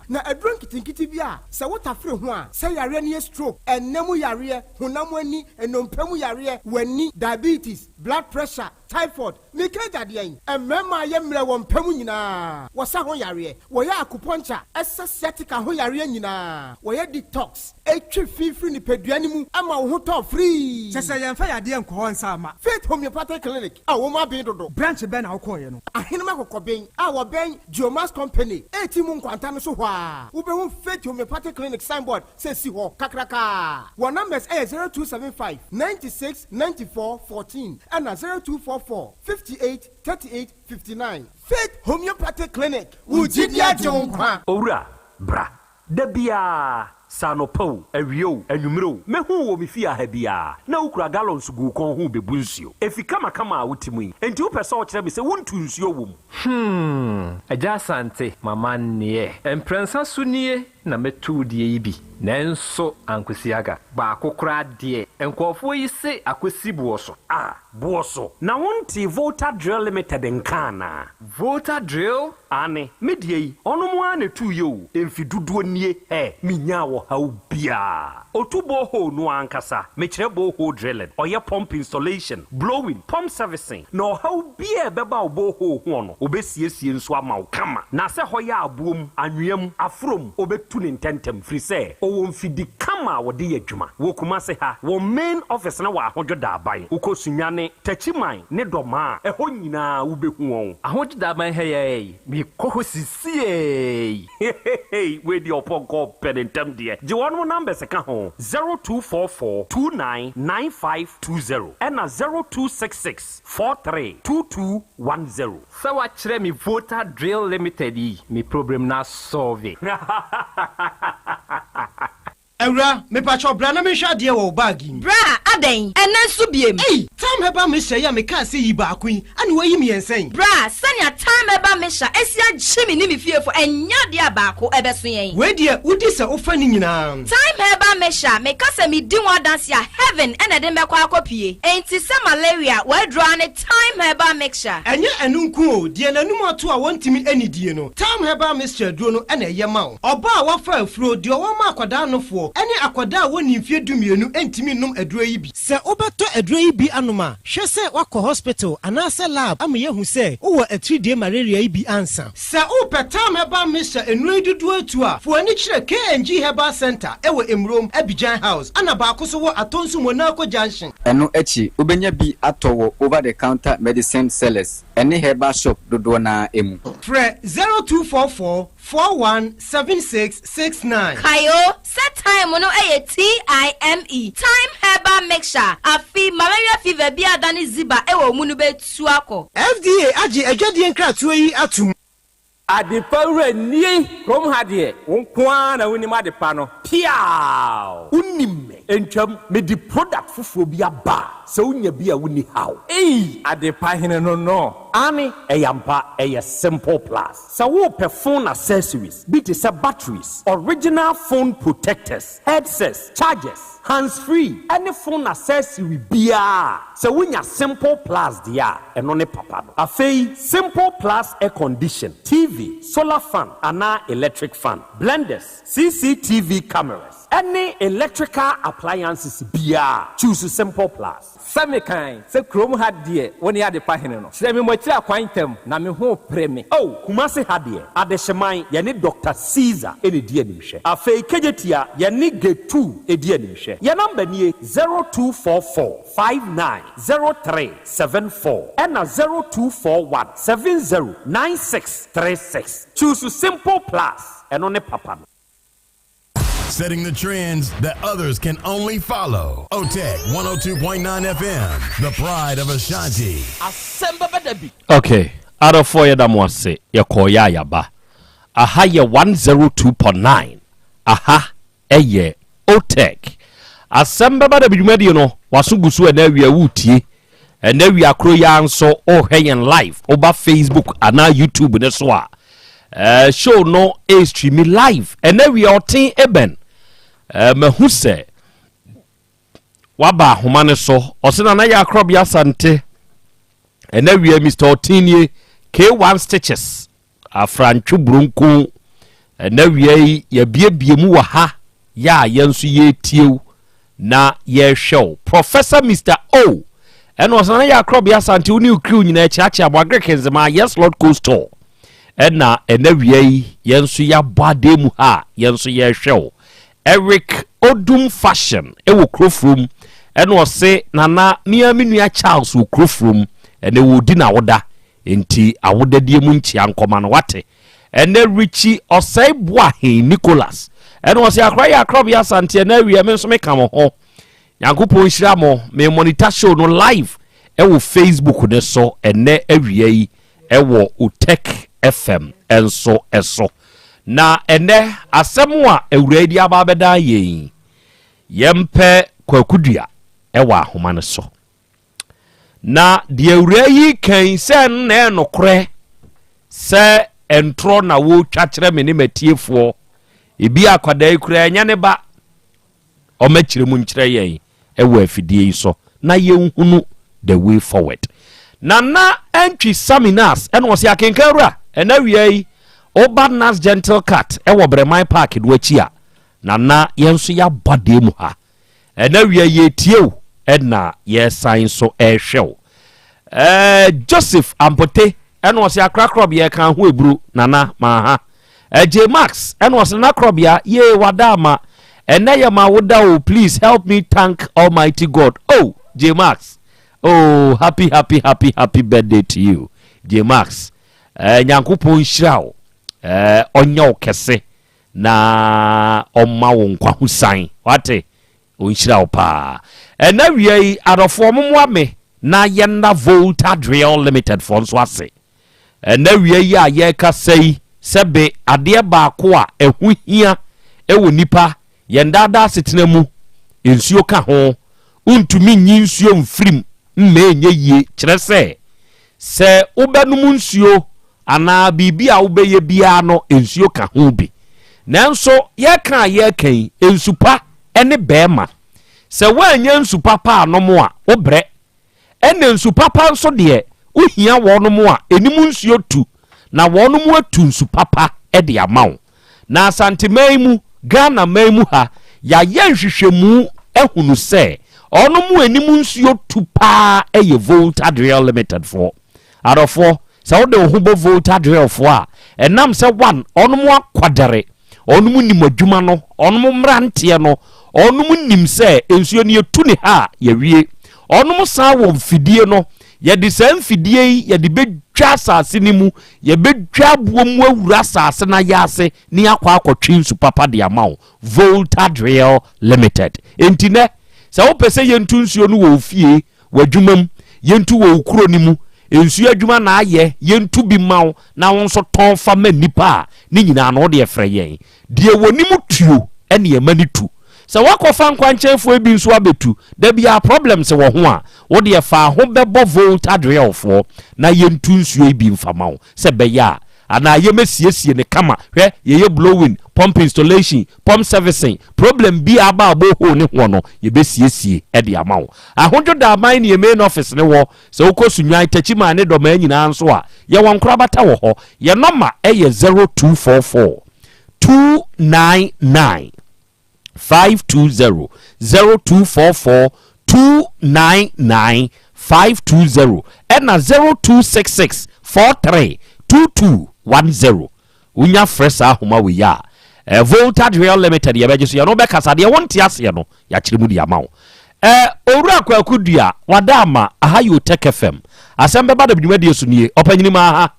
Na aduro nketenkete bi a sɛ wotafere ho a, sɛ yareɛ no yɛ stroke, ɛnna mu yareɛ, honam ani, nnompe mu yareɛ, w'ani, diabetes, blood pressure, typhoid, meka agya deɛn? Mmarima a yɛ mmerɛ wɔ mpa mu nyinaa, wɔsa ho yareɛ, wɔyɛ acupuncture, ɛsa sciatica ho yareɛ nyinaa, wɔyɛ detox, ɛtwe fi firi nipadua no mu ma wo ho tɔ firii. Kyɛ sɛ yɛmfa yadeɛ nkɔ hɔ nsa mma. Faith Homeopathic Clinic a wɔn aben dodo. Branch bɛn na wokɔeɛ no? Ahenem Akokɔben a wɔbɛn Geomax Company a mu nkwanta no so hɔ ara, wobɛhu Faith Homeopathic Clinic signboard sɛ si hɔ kakrakaa. Wɔn numbers yɛ 0275 96 94 14 ɛna 0244 58 38 59. Faith Homeopathic Clinic, wo gyidi agye wo nkwa. Owura, bra. Da biara, sɛ anɔpa o, awia o, anwummere o, mɛhu wo wɔ me fie ha biara, na wokura gallons gu wo kɔn ho rebebu nsuo. Efi kamakama a wote mu yi, enti wopɛ sɛ wokyerɛ me sɛ wontu nsuo wɔ mu? Hmm, Agya Asante, m'amanneɛ. Mprɛnsa so nie na mɛtu wo deɛ yi bi. Nanso ankosi aga. Baako koraa deɛ, nkurɔfoɔ yi se akosi boɔ so. Ah, boɔ so. Na wontee Volta Drill Limited nka anaa? Volta Drill? Aane, me deɛ yi, ɔnom ara na ɛtuiɛ o, mfe dodoɔ nie, hɛ, menyaa ɔhaw biara. Ɔtu borehole no ara ankasa, mekyerɛ borehole drilling, ɔyɛ pump installation, blowing, pump servicing, na ɔhaw biara a ɛbɛba wo borehole hoɔ no, ɔbɛsiesie nso ama wo kama. Na sɛ hɔ yɛ aboɔ mu, anwea mu, aforɔ mu, ɔbɛtu no ntɛntɛm, firi sɛ ɔwɔ mfidi kama a wɔde yɛ adwuma. Wɔ Kumase ha, wɔn main office no wɔ Ahodwo Daaban. Wokɔ Sunyani, Techiman ne Dɔmaa a, ɛhɔ nyinaa wobɛhu wɔn. Ahodwo Daaban ha yi ara yi, mekɔ hɔ sisiei. Heheheey wei deɛ ɔpɔnkɔ pɛ ne ntɛm deɛ. Gye wɔnom numbers ka ho, 0244 29 9520 ɛna 0266 43 2210. Sɛ wakyerɛ me Volta Drill Limited yi, me problem no asɔlve. Awura, mepakyɛw bra na menhwɛ adeɛ wɔ wo bag yi mu. Bra, adɛn? Ɛnnɛ nso biem? Ei! Tam Herbal Mixture yi a mekaa sɛ yi baako yi, ɛna woayi mmiɛnsa yi? Bra, sɛnea Tam Herbal Mixture asi agye me ne me fiefo, ɛnyɛ adeɛ a baako ɛbɛso yɛn. Wei deɛ, wodi sɛ wofa ne nyinaa. Thyme Herbal Mixture, meka sɛ medi ho adanse a, heaven na ɛde me bɛkɔ akɔpue. Enti sɛ malaria, w'aduro ara ne Thyme Herbal Mixture. Ɛnyɛ ɛno nko o, deɛ n'anum ato a wɔntumi nnidie no, Thyme Herbal Mixture aduro no na ɛyɛ ma wo. Ɔbaa a wafa afuro, deɛ ɔwɔ ma akwadaa nofoɔ, ne akwadaa a wɔnnii mfeɛ dumienu ntumi nnom aduro yi bi. Sɛ wobɛtɔ aduro yi bi anom a, hwɛ sɛ woakɔ hospital anaasɛ lab ama yɛahu sɛ wowɔ atiridie malaria yi bi ansa. Sɛ wopɛ Thyme Herbal Mixture nnuro yi dodoɔ atu a, fa w'ani kyerɛ KNG Herbal Centre wɔ Emurom, Abidjan House, ɛna baako nso wɔ Atonsu Monaco Junction. Ɛno akyi, wobɛnya bi atɔ wɔ over-the-counter medicine sellers ne herbal shop dodoɔ no ara mu. Frɛ 0244 41 76 69. Kae o, sɛ thyme no yɛ TIME, Thyme Herbal Mixture, afe malaria fever bi a adane ziba wɔ wo mu no bɛtu akɔ. FDA agye adwadie nkratoɔ yi atom. Adepa wura nie kurom ha deɛ wo nko ara na wonim adepa no piaaw. Wonim me ntwam mede product foforɔ bi aba a sɛ wonya bi a wonni haw. Ei adepa hene no no. Aane ɛyɛ ampa ɛyɛ simple plus. Sɛ worepɛ phone accessories bi te sɛ batteries, original phone protectors, headsets, chargers, hands free ne phone accessory biara a, sɛ wonya Simple Plus deɛ a, ɛno ne papa no. Afei Simple Plus air condition, TV, solar fan anaa electric fan, blenders, CCTV cameras ne electrical appliances biara a, choose Simple Plus. Sɛ mekan sɛ kurom ha deɛ wone adepa hene no, kyerɛ me moakyiri akwan ntɛm na me ho repere me. Oh, Kumasi ha deɛ, Adehyeman, yɛne Doctor Caesar na ɛdi animhwɛ. Afei Kejetia, yɛne Getu di animhwɛ. Yɛn number nie, 0244 59 03 74 ɛna 0241 70 96 36. Choose Simple Plus, ɛno ne papa no. Setting the trends that others can only follow. OTEC 102.9 FM, the pride of Ashanti. Asɛm bɛba da bi. Ok adɔfoɔ yɛda mo ase yɛkɔɔ yɛ a yɛaba aha yɛ 102.9 aha ɛyɛ OTEC asɛm bɛba da bi dwumadie no waso gu so ɛnɛ awia woretie Ɛnɛ awia koro yi ara nso wohwɛ yɛn live woba Facebook anaa YouTube ne so a eh, show no ɛstreami live ɛnɛ awia ɔten ebɛn eh, mahu sɛ waba ahoma no so ɔse nana yɛ akorɔbea asante ɛnɛ awia Mr. Ɔten nie K1 Stitches Afrantwe Buronku, ɛnɛ awia yi yɛabiebie mu wɔ ha yɛ a yɛn nso yɛretie wo na yɛrehwɛ wo. Professor Mister O ɛna ɔsana yɛ akorɔbea Asante wo ne wo crew nyinaa akyiakyia mo Agric Nzemaa Yes Lord Coastal ɛna ɛnɛ awia yi yɛn nso yɛabɔ adeɛ mu ha a yɛn nso yɛrehwɛ wo. Eric Odum Fashion ɛwɔ Kurofurom ɛna ɔse nana mea me nua Charles wɔ Kurofurom ɛnɛ wɔredi n'awoda Enti awodadie mu nkyea nkɔma no wate. Ɛnɛ Richie Ɔsɛe Boahen Nicholas ɛna ɔsɛ akora yɛ akorɔbea Asante ɛnɛ awie me nso meka mo ho. Nyankopɔn nhyira mo. Me monitor show no live ɛwɔ Facebook ne so ɛnɛ awia yi ɛwɔ Otech FM nso ɛso. Na ɛnɛ asɛm a awura yi de aba abɛdan yɛn yi, yɛmpɛ Kwaku Dua ɛwɔ ahoma no so. Na deɛ awuraa yi kan sɛ no na ɛyɛ nokorɛ sɛ ntorɔ na wɔretwa kyerɛ me ne m'atiefoɔ. Ebi akwadaa yi koraa ɛnyɛ ne ba. Ɔmmɛkyerɛ mu nkyerɛ yɛn wɔ afidie yi so na yɛnhunu the way forward. Nana Antwi Sammy Nas ɛna ɔse akenkan wura ɛna awia yi woba Nas Gentle Cat ɛwɔ Brɛman Park no akyi a Nana yɛn nso yɛabɔ adeɛ mu ha ɛna awia yi yɛtie wo ɛna yɛsan nso ɛrehwɛ wo. Ɛɛ Joseph Ampote ɛna ɔse akra krɔbea ɛka ho eburu Nana maaha. Ɛɛ Max ɛna ɔse Nana krɔbea yee wada ama ɛnɛ yɛ ma woda o please help me thank Almighty God oh J Max oh happy happy happy happy birthday to you J Max ɛɛ Nyankopɔn nhyira wo ɛɛ ɔnyɛ wo kɛse na ɔma wo nkwa ho san wate Ɔnhyira wo paa. Ɛna awia yi adɔfoɔ mommoa me na yɛnna Volta Drill Limited foɔ nso ase. Ɛna awia yi a yɛrekasa yi sɛbe adeɛ baako a ɛho hia wɔ nipa yɛn daadaa asetena mu, nsuo ka ho, wontumi nyi nsuo mfirim mma ɛnyɛ yie, kyerɛ sɛ, sɛ wobɛnom nsuo anaa biribi a wobɛyɛ biara no, nsuo ka ho bi. Nanso yɛreka a yɛreka yi, nsu pa ne barima. Sɛ woannya nsu papa anom a, wobrɛ. Ɛnna nsu papa nso deɛ, wohia wɔnom a ɛnim nsuo tu, na wɔnom atu nsu papa de ama wo. Na Asanteman mu, Ghana man mu ha, yɛayɛ nhwehwɛmu ahunu sɛ wɔnom a ɛnim nsuo tu paa yɛ Volta Drill Limited foɔ. Adɔfoɔ, sɛ wode wo ho bɔ Volta Drillfoɔ a, ɛnam sɛ one, wɔnom akwadare, wɔnom nim adwuma no, wɔnom mmeranteɛ no, wɔnom nim sɛ nsuo no yɛtu ne ha a, yɛwie. Wɔnom san wɔ mfidie no, yɛde saa mfidie yi yɛde bɛdwa asase no mu, yɛbɛdwa aboɔ mu awura asase no ayɛ ase ne akɔ akɔtwe nsu papa de ama wo. Volta Drill Limited. Enti nɛ, sɛ wopɛ sɛ yɛntu nsuo no wɔ wo fie, w'adwuma mu, yɛntu wɔ wo kuro no mu, nsuo adwuma na ayɛ, yɛntu bi ma wo na wo nso tɔn fa ma nnipa a, ne nyinaa no wo deɛ frɛ yɛn. Deɛ wɔnim tuo ne ɛma no tu. Sɛ woakɔfa nkwankyɛnfoɔ bi nso abɛtu, da biara problems wɔ ho a, wo deɛ fa ho bɛbɔ Volta Drill-foɔ na yɛntu nsuo yi bi mfa ma wo sɛ ɛbɛyɛ a anaa yɛmɛsiesie no kama. Hwɛ, yɛyɛ blowing, pump installation, pump servicing, problem biara aba a borehole ne hoɔ no, yɛbɛsiesie de ama wo. Ahodwo Daman ne yɛn main office no wɔ. Sɛ wokɔ Sunyani, Techiman ne Dɔmaa nyinaa nso a, yɛwɔ nkorabata wɔ hɔ. Yɛn nɔma yɛ 0244 299 520, 0244 299 520 ɛna 0266 43 2210. Wonya frɛ saa ahoma wei a, eh, Volta Drill Limited yɛbɛgye so, yɛne wo bɛkasa, deɛ wonte aseɛ no, yɛakyerɛ mu de ama wo. Eh, Owura Kwaku Dua, wada ama, aha yɛ Otec FM. Asɛm bɛba da dwumadie so nie, ɔpanyini ma aha.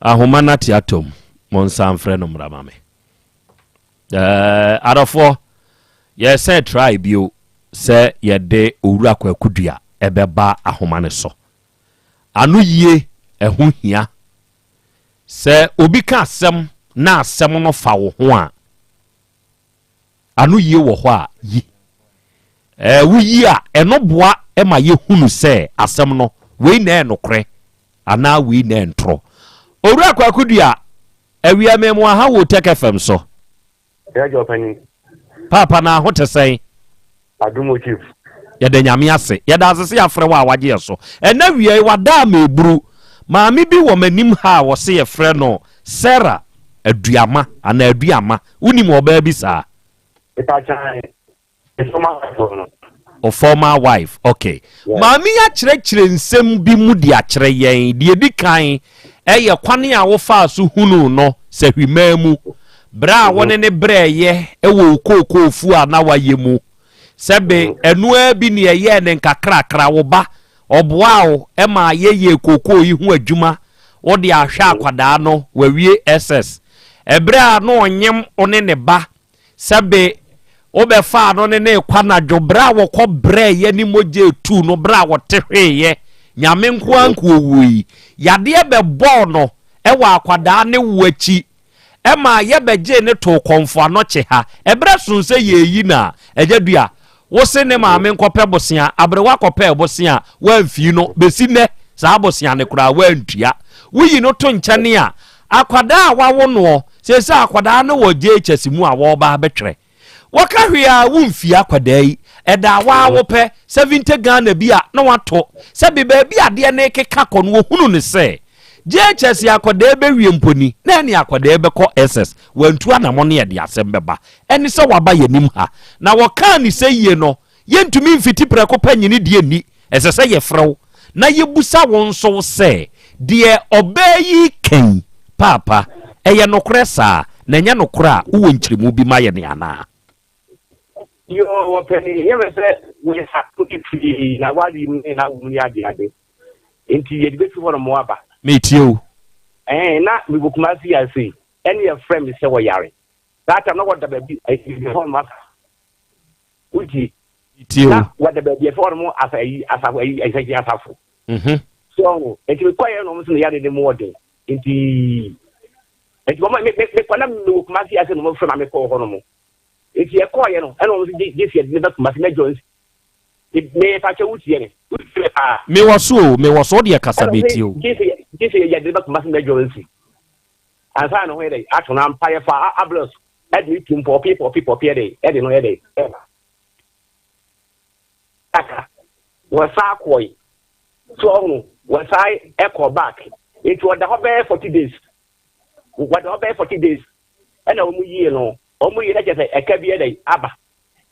Ahoma no ate atom, monsan mfrɛ no mmra ma me. Eh, adɔfoɔ, yɛsɛ try bio sɛ yɛde Owura Kwaku Dua ɛbɛba ahoma no so. Ano yie, ɛho hia. Sɛ obi ka asɛm na asɛm no fa wo ho a, ano yie wɔ hɔ a, yi. Ɛɛ, woyi a, ɛno boa ma yɛhunu sɛ asɛm no, wei na ɛyɛ nokorɛ anaa wei na ɛyɛ ntorɔ. Owura Kwaku Dua, awia me mo aha wɔ Tech FM so. Yɛagya ɔpanin. Paapa na ho te sɛn? Adom o chief. Yɛda Nyame ase. Yɛda ase sɛ yɛafrɛ wo a wagye yɛ so. Ɛnɛ awia yi wada ama eburu. Maame bi wɔ m'anim ha a wɔse yɛfrɛ no Sarah Aduama anaa Aduama. Wonim ɔbaa bi saa? Mepa kyɛw, me former wife no. O former wife, okay. Yes. Maame yi akyerɛkyerɛ nsɛm bi mu de akyerɛ yɛn. Deɛ edi kan ɛyɛ kwan a wofaa so hunuu no sahwimaa mu berɛ a wo ne no brɛeɛ wɔ wo kookoofuo a na wayɛ mu. Sɛbe ɛno ara bi na ɛyɛɛ no nkakrakra, wo ba, ɔboaa wo ma yɛyɛɛ kookoo yi ho adwuma, wode ahwɛ akwadaa no, wawie SS. Ɛberɛ a na ɔnyem wo ne ne ba, Sɛbe wobɛfaa no ne no rekɔ anadwo berɛ a wɔkɔ brɛeɛ ne mogya etuu no berɛ a wɔte hweeɛ, Nyame nko ara nko ɔwuo yi. Yadeɛ bɛbɔɔ no wɔ akwadaa ne wo akyi ɛmaa yɛbɛgyee no too kɔmfo anɔkye ha. Ɛberɛ soo sɛ yɛreyi no a, Agya Dua, wo se ne maame nkɔpɛ bosea, aberewa kɔpɛɛ bosea, woamfii no, bɛsi nnɛ saa bosea no koraa woantua. Woyi no to nkyɛne a, akwadaa a wawo noɔ, Seesei akwadaa no wɔ JHS mu a wɔreba abɛtwerɛ. Wɔka hwee a womfie akwadaa yi. Ɛda a waa wopɛ 70 Ghana bi a na wato. Sɛbe baabi adeɛ no rekeka kɔ no wɔhunu no sɛ JHS akwadaa bɛwie mpo ni na ɛne akwadaa bɛkɔ SS. Wantu anamɔ ne ɛde asɛm bɛba. Ɛne sɛ waba yɛnim ha. Na wɔkaa ne sɛ yie no yɛntumi mfiti prɛko pɛ nye ne deɛ nni. Ɛsɛ sɛ yɛfrɛ wo na yɛbusa wo nso sɛ, Deɛ ɔbaa yi reka yi, Paapa, ɛyɛ nokorɛ saa? Na ɛnyɛ nokorɛ a, wowɔ nkyerɛmu bi ma yɛn anaa? Yoo, ɔpanin, ɛyɛ me sɛ wo nsa to pii na w'ade mu ne n'awo mu ne adeade nti yɛde bɛfi hɔ nom aba. Metie wo. Ɛɛ, na mewɔ Kumasi ase, ɛne yɛfrɛ me sɛ wɔyare. Saa tam na wɔda baabi, ɛhɔ nom asa. Wotie? Metie wo. Na wɔda baabi ɛfɛ hɔ nom asa ayi, asafo ayi, ayi, asafo. Mhm. So ɔho, nti mekɔeɛ na wɔn sɛ me yare no mu ɔden. Nti, nti wɔn me me mekɔ na mewɔ Kumasi ase na wɔn frɛ ma mekɔɔ hɔ nom. Nti yɛkɔɔeɛ no, ɛna wɔn sɛ gye gye si yɛde ne ba Kumasi na Jones. Me fa kyɛ wotie me, wotie me paa. Mewɔ so o, mewɔ so, wodeɛ kasa Ɛna wɔn metie sɛ o. gye sɛ gye sɛ yɛde ne ba Kumasi na Jones. Ansa na ho yɛ dɛ ato no ampa yɛfa ambulance ɛde ne tum pɔpi pɔpi pɔpi ɛde ɛde no ɛde ɛba. Aka wɔsan kɔe so ɔho wɔsan ɛkɔ back nti ɔda hɔ bɛyɛ 40 days wɔda hɔ bɛyɛ 40 days ɛna wɔn yie no wɔn yie na kyerɛ sɛ ɛka bi ɛdɛ aba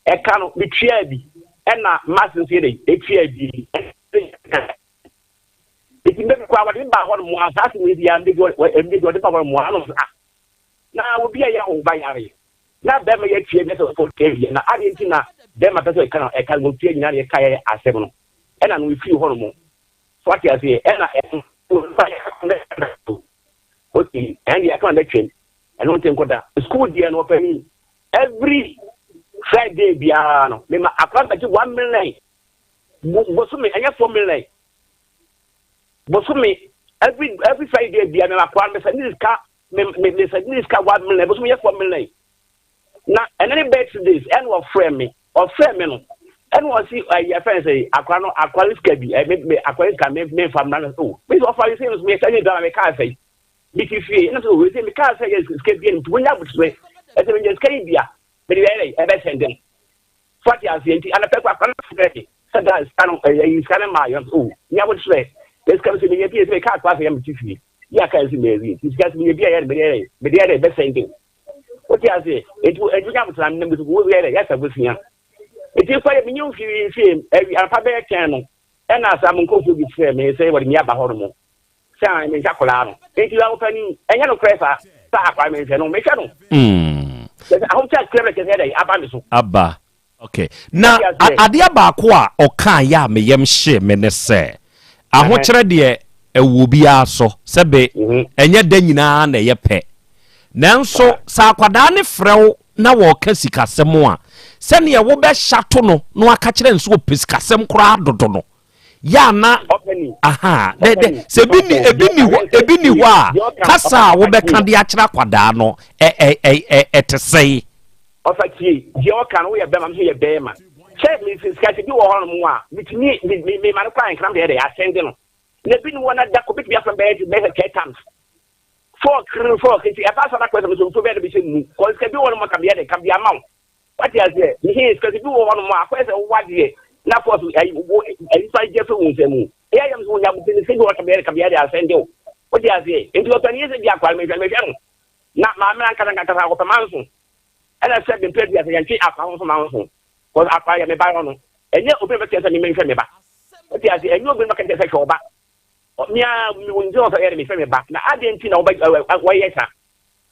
ɛka no metua bi ɛna mas nso yɛ dɛ etua bi nti mbɛ kɔ a wɔde ba hɔ no mu a saa asɛm yi bi a mbɛ bi wɔde ba hɔ no mu a ano ah na obi a yɛ ɔba yare Na bɛrima yi atua bi sɛ ɔkɔ tua wie na adeɛ nti na bɛrima pɛ sɛ ɛka no ɛka no tua nyinaa na yɛka yɛ asɛm no ɛna no efiri hɔ nom so ate aseɛ ɛna ɛno okay ɛn deɛ ɛka na bɛtwam ɛno nti nkɔda school deɛ no ɔpɛni every Friday biara no mema akora bɛgye 1 million bosome ɛnyɛ 4 million bosome every Friday biara mema akora no mɛsɛ ne sika me me me sɛ ne sika 1 million bosom yɛ 4 million na ɛne ne birthdays ɛna ɔfrɛ me ɔfrɛ me no ɛna ɔsi ɛyɛ fɛn sɛ akora no akora no sika bi ɛ me me akora no sika me me nfa mma no o me sɛ ɔfa yi sɛ me sɛ ne dama me kaa sɛ me ti fie ɛna sɛ o sɛ me kaa sɛ yɛ sika bi ɛna wonya abotire ɛsɛ me nya sika yi bia me de yɛ ɛbɛ sɛn dɛm fati aseɛ nti anapɛ kɔ akora no frɛ me sɛ da sika no ɛyɛ sika no maa yɛ o nya abotire sika no sɛ me nya bi sɛ me kaa akora sɛ yɛ me ti fie. Yɛ aka nsi mɛwi nti sika sɛ meyɛ bi a yɛ mede yɛ mede yɛ dɛ bɛsɛn de wote ase nti ɛnti nya abotena nam bi so wo yɛ dɛ yɛsɛ bosea nti kɔ yɛ menye mfiri mfie awi anapa bɛyɛ kyɛn no ɛna asa mo nkurɔfoɔ bi frɛ me sɛ wɔde me aba hɔ no mo sɛ a menhwɛ akwadaa no nti awopani ɛnyɛ no korɛ saa sɛ akwadaa menhwɛ no mehwɛ no kyɛ sɛ ahokyɛ akura me kyɛ sɛ yɛ dɛ aba me so aba Okay. Na adeɛ baako a ɔkaeɛ a me yam hyee me ne sɛ, ahokyerɛ deɛ ɛwɔ obiara so, sɛbe mhm. ɛnyɛ da nyinaa na ɛyɛ pɛ. Nanso sɛ akwadaa ne frɛ wo na wɔreka sikasɛm a, sɛdeɛ wobɛhyɛ ato no na waka kyerɛ no sɛ ɔpɛ sikasɛm koraa dodo no, yɛ ana aha dɛ dɛ sɛ ebi ni ebi ni hɔ ebi ni hɔ a kasa a wobɛka de akyerɛ akwadaa no ɛ ɛ ɛ ɛte sɛe. Ɔfa tie, deɛ ɔka no woyɛ bɛrima, me nso yɛ bɛrima. Sɛ me sika sɛ bi wɔ hɔ nom a, metumi me me me ma no kɔ ankram deɛ yɛ dɛ asɛnde no. Na bi ne wɔ na da kɔ betumi afrɛ bɛyɛ bɛyɛ sɛ 10 times. Four kiri four nti ɛba sa na kɔ sɛ me so nso bɛyɛ de bɛhyɛ mu. Kɔ sika bi wɔ nom ka bɛyɛ de ka bi ama wo. Wate aseɛ? Mehe sika sɛ bi wɔ hɔ nom a akɔyɛ sɛ wowɔ adeɛ na kɔ so ayi wo ayi fa gye firi wo nsam mu. Ɛyɛ yam so wonya abotire sika bi wɔ ka bɛyɛ de ka bɛyɛ de asɛnde wo. Wote aseɛ? Nti ɔpɛ ne yɛ sɛ bi akware mehwɛ mehwɛ no. Na maame ankasa ankasa akɔpɛ manso. Ɛna sɛ mempɛ bi a sɛ yɛntwe akwa ho nso manso. Cause akwa yɛ me ba no. Ɛnyɛ obi na bɛkyerɛ sɛ me menhwɛ me ba. Wote aseɛ? Ɛnyɛ obi na bɛka kyerɛ sɛ hwɛ ɔba. Me ara mewɔ nti sɛ ɔyɛ de mehwɛ me ba. Na adɛn nti na wɔyɛ saa?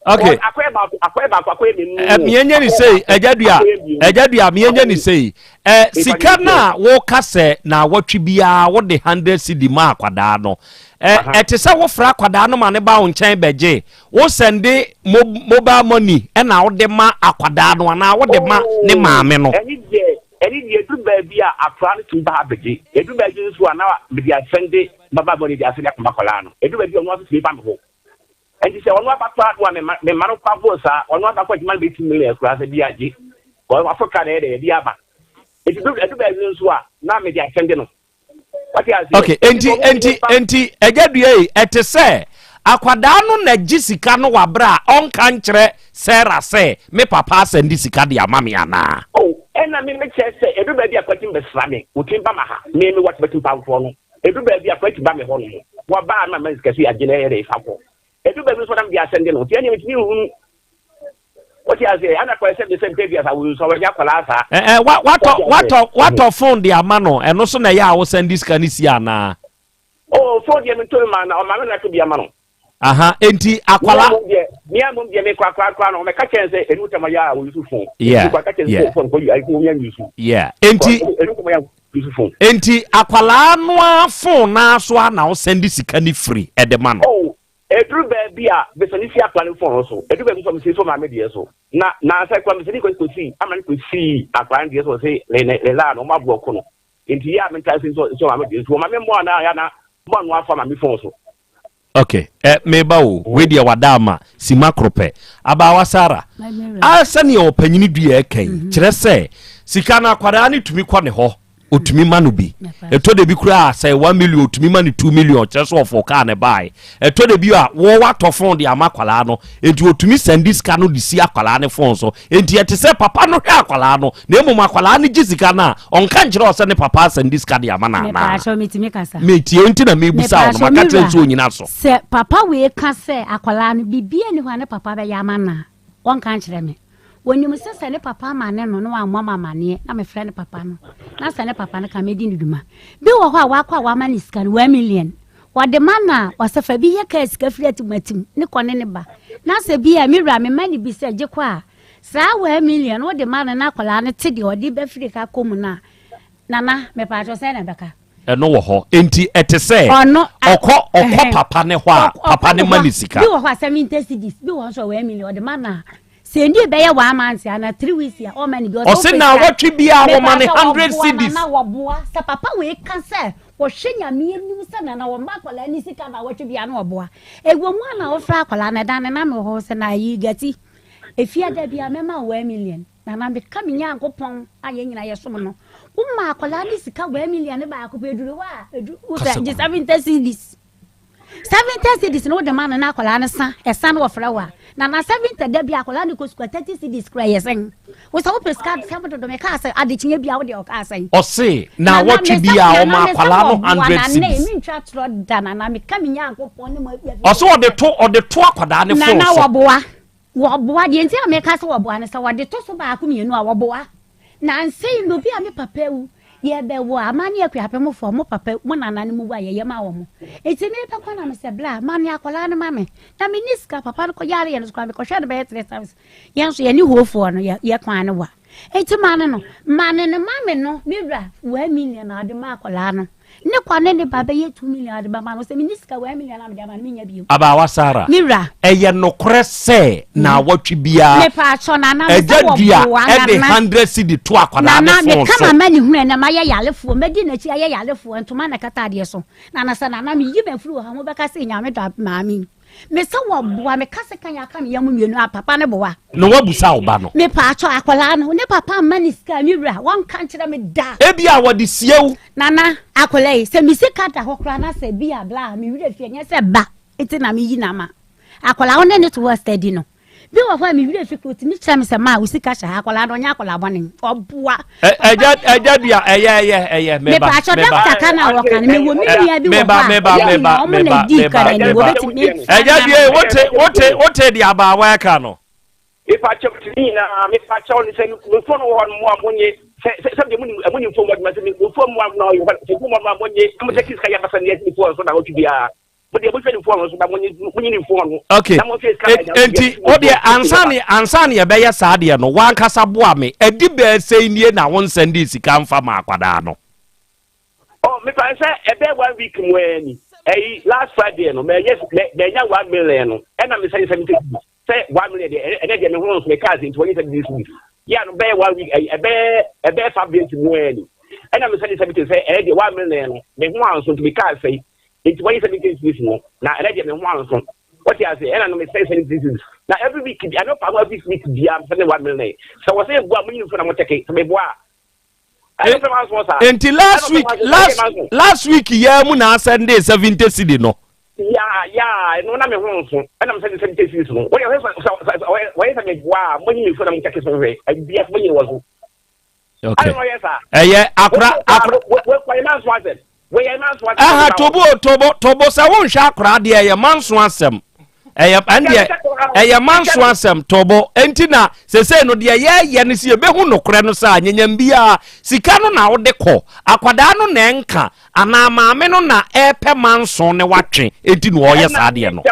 Okay. Akɔyɛ baako, akɔyɛ baako, akɔyɛ mmienu. Mienye ni sei, ɛgya dua, ɛgya dua, mienye ni sei. Ɛ sika na wɔka sɛ na awɔtwe biara wɔde 100 cedi ma akwadaa no. Ɛ ɛte sɛ wofrɛ akwadaa no ma ne ba wo nkyɛn bɛgye. Wo sɛnde mobile money ɛna wode ma akwadaa no anaa wode ma ne maame no. Ɛne deɛ ɛne deɛ edu baabi a akwadaa no tumi ba abɛgye. Edu baabi nso a na mede asɛnde mobile money de asɛnde akɔma akwadaa no. Edu baabi a ɔno nso tumi ba me hɔ. Nti sɛ ɔno aba koraa do a mema mema no kɔ aboro saa ɔno aba kɔ adwuma no bɛyɛ 2 million koraa sɛ bi agye wafo ka na ɛyɛ dɛ yɛde aba. Nti edu baabi nso a na mede asɛnde no. Okay, enti enti enti ɛgya dua yi ɛte sɛ. Akwadaa no na gye sika no wɔ aberɛ a ɔnka nkyerɛ Sarah sɛ me papa asɛnde sika de ama me anaa? Oh, ɛna me mekyerɛ sɛ ɛduru baabi a Kwati bɛsra me, ɔtumi ba ma ha, me mewɔ Atimpankorɔ no, ɛduru baabi a Kwati ba me hɔ nom, wɔba a na ma sika so yɛ agye na ɛyɛ dɛ fa kɔ. Ɛduru baabi nso na mede asɛnde no, nti ɛneɛ metumi nhunu. Wote aseɛ, ɛna kɔyɛ sɛ mesɛ mpɛ biasa, wo nso wɔnyɛ akwadaa saa. Ɛ ɛ wa watɔ watɔ watɔ phone de ama no, ɛno so na ɛyɛ a wosɛnde sika no sie anaa? Oh, phone deɛ mentɔ bi ma na ɔma me na to bi ama no. Aha, enti akwala. Mia mom deɛ me kora kora kora no, ɔmɛka kyɛn sɛ ɛnu tɛm yɛ a wɔyi phone. Yeah. Kora ka kyɛn sɛ phone kɔ yi ayi phone yɛ yusu. Yeah. Enti ɛnu tɛm yɛ yusu phone. Enti akwalaa no a phone naa so a na ɔsɛnde sika ne firi ɛde ma no. Oh, ɛduru baabi a mesɛnde si akwalaa no phone so, ɛduru baabi so mesɛnde so maame deɛ so. Na na sɛ kora mesɛnde kɔ kɔsi ama no kɔsi akwalaa no deɛ so ɔse le le la no ɔmo aboɔ ko no. Nti yɛ a mentaa si nso nso maame deɛ nso maame mmɔ anaa yɛ na mmɔ ano afa maame phone so. Ok eh, meba o, wei deɛ wada ama sima koro pɛ. Abaawa Sara, a sɛdeɛ ɔpanyini dua ɛka yi, mhm. kyerɛ sɛ sika no akwadaa no tumi kɔ ne hɔ, ɔtumi ma no bi. Ɛtɔ da bi koraa sɛ 1 million ɔtumi ma no 2 million, kyerɛ sɛ ɔfo kaa ne bae. Ɛtɔ da bi a wɔwɔ atɔ fon de ama akwadaa no, enti ɔtumi sɛnde sika no de si akwadaa no fon so. Enti ɛte sɛ papa no hwɛ akwadaa no, na mmom akwadaa no gye sika no a, ɔnka nkyerɛ wo sɛ ne papa asɛnde sika de ama no anaa? Mepaakyɛw, metumi kasa? Metie wo nti na mebisa wo no, Mepaakyɛw, maka me kyerɛ wura, sɛ onyina so. Sɛ papa wei ka sɛ akwadaa no, biribiara nni hɔ a ne papa bɛyɛ ama no a, ɔnka nkyerɛ me. Ɔnim sɛ sɛ ne papa amane no na wammɔ me amaneɛ na mefrɛ ne papa no, na sɛ ne papa no ka a, mɛdi no dwuma. Bi wɔ hɔ a, wakɔ a wama no sika no, 1 million, Wɔde ma no a, ɔsɛ fa bi yɛ kaa sika firi atimatim ne kɔ ne ne ba. Na sɛ bi a, me wura mema no bi sɛ gye kɔ a, saa 1 million no wode ma no na akwadaa no te deɛ ɔde bɛfiri ka kɔ mu no a, Nana, mepaakyɛw sɛn na ɛbɛka? Ɛno wɔ hɔ. Enti ɛte sɛ Ɔno, a, ɔkɔ ɔkɔ ɛhɛn, papa ne hɔ a, ɔkɔ papa ne no ma hɔ a, no sika. bi wɔ hɔ a 70 cedis, bi wɔ hɔ nso a 1 million ɔde ma no a, Sɛ ndie bɛyɛ one month ana 3 weeks a ɔma ne bi ɔsɛ Ɔse wopɛ sika naawɔtwe biaa wɔma ne mepaakyɛw 100 ɔboa cedis. nana wɔboa sɛ papa wei ka sɛ wɔhwɛ nyame anim sɛ nana wɔma akwadaa ne sika naawɔtwe biaa na ɔboa ɛwɔ mu a na wofrɛ akwadaa no ɛda no na mewɔ hɔ sɛ na ayi gati efia da biaa mɛma wo 1 million nana meka me nyankopɔn a yɛn nyina yɛsom no woma akwadaa ne sika 1 million ne baako pɛ ɛduru hɔ a ɛduru wo sɛ gye 70 cedis 70 cedis no wode ma no na akwadaa no sa ɛsa no wɔfrɛ wo a na na 70 da bi akwadaa no kɔ sukuu 30 cedis kura yɛ sɛn wo sɛ wopɛ sika sɛm dodo me kaa sɛ adekyeɛ bi a wode ɔkaa sɛn ɔse na wɔtwe bi a ɔma akwadaa no 100 cedis mentwa torɔ da na na meka me nyankopɔn ne mo ɔse ɔde to ɔde to akwadaa no na fon na so wɔboa wɔboa deɛ nti a meka sɛ wɔboa no sɛ wɔde to so baako mmienu a wɔboa Nansa yi no, bi a me papa awu, yɛbɛwɔ amanne akuapemfoɔ, mo papa, mo nana no mu wu a yɛyɛ ma wɔn. Enti mebɛkɔ na mesɛ, bla, ma me akwadaa no ma me. Na menni sika, papa no kɔyare yɛn so koraa, mekɔhwɛ no bɛyɛ three times. Yɛn nso yɛne hoofoɔ no, yɛ, yɛ kwan no wa. Enti ma no no, ma no no, ma me no, me wura, 1 million na ɔde ma akwadaa no. Ne kwa ne ne ba bɛyɛ 2 million ade bɛma no sɛ menni sika 1 million a mede ama no menya bio. Abaawa Sarah, Me wura. ɛyɛ nokorɛ sɛ naawɔtwe biara Mepaakyɛw nana me sɛ Agya Dua wɔboa de nana. 100 cedi to akwadaa no Nana fon meka so? mama ne hunu ɛnɛ mayɛ yarefoɔ mɛdi n'akyi ayɛ yarefoɔ ntoma na ɛkata adeɛ so nana sɛ nana meyi mafiri wɔ ha mobɛka sɛ nyame dɔ maame yi. Me sɛ wɔboa me ka sekan aka me yam mmienu a papa no boa. Na wabusa wo ba no. Me paatwɔ akwadaa no ne papa mma ne sika me wura wɔnka nkyerɛ me da. Ebia wɔde sie wo. Nana akwadaa yi sɛ me sika da hɔ koraa na sɛ bi a bla me werɛ fi ɛnyɛ sɛ ba nti na me yi no ama akwadaa wo ne ne to hɔ steady no. Bi wɔ hɔ a me werɛ fi koraa otumi kyerɛ me sɛ maa wo sika hyɛ ha akwadaa no ɔnyɛ akwadaa bɔne ɔboa. Ɛgya ɛgya dua ɛyɛ ɛyɛ ɛyɛ meba mepaakyɛ dɔkta ka na wɔka no mewɔ me nua bi wɔ hɔ a meba yɛn meba nyinaa ɔmo na meba di meba kan anim meba wɔbɛtumi ɛgya dua yi wote wote wote deɛ abaawa ɛka no. Mepakyɛw ti ne nyinaa mepakyɛw ne sɛ mefo no wɔ hɔ no mo a monye sɛ sɛ sɛ deɛ mo nim fo mu adwuma sɛ mefo mu a na ɔyɛ hɔ sɛ fo mu a monye na mo sɛ sika yɛ abasa ne ɛti fo nso na wɔtwe biara mo deɛ mohwɛ ne fo no so na monye monye ne fo no okay na monhwɛ sika na enti wo deɛ ansa ne ansa ne yɛbɛyɛ saa deɛ no wankasa boa me ɛdi bɛɛ sɛn nie na wo nsɛn de sika mfa ma akwadaa no. Oh, mefa sɛ ɛbɛyɛ one week mu ɛɛ ni ɛyi last Friday no mɛnyɛ mɛnya 1 million no ɛna mesɛn 70 sɛ 1 million deɛ ɛnɛ deɛ me ho nso me cars nti wɔnyɛ 70 cedis yɛ ano bɛyɛ one week ɛyi ɛbɛyɛ ɛbɛyɛ 5 days mu ɛɛ ni ɛna mesɛn 70 sɛ ɛnɛ deɛ 1 million no me ho anso nti me cars sɛyi nti wɔnyɛ 70 cedis no na ɛnɛ deɛ me ho anso wɔte ase ɛna no mesɛn 70 cedis na every week bi ano pa ho every week bia mesɛn 1 million sɛ wɔsɛ eboa mo nyina fo na mo tɛke sɛ meboa Enti last week last last week yɛ mu na asɛnde 70 cedi no. Yaa yaa ɛno na me ho nso ɛna mesɛ de 70 cedis no wɔyɛ sɛ wɔyɛ sɛ meboa a monyi me fo na monkyɛke so nhwɛ abia so monyi wɔ so. Okay. Ɛyɛ akora akora. Ɛha tobo tobo tobo sɛ wonhwɛ akora deɛ ɛyɛ manso asɛm. Ɛyɛ ɛndeɛ ɛyɛ manso asɛm tobo enti na sesei no deɛ yɛyɛ no si yɛbɛhu nokorɛ no saa nyanyam biara sika no na wode kɔ akwadaa no na ɛnka anaa maame no na ɛpɛ manso ne watwe enti na ɔyɛ saa deɛ no.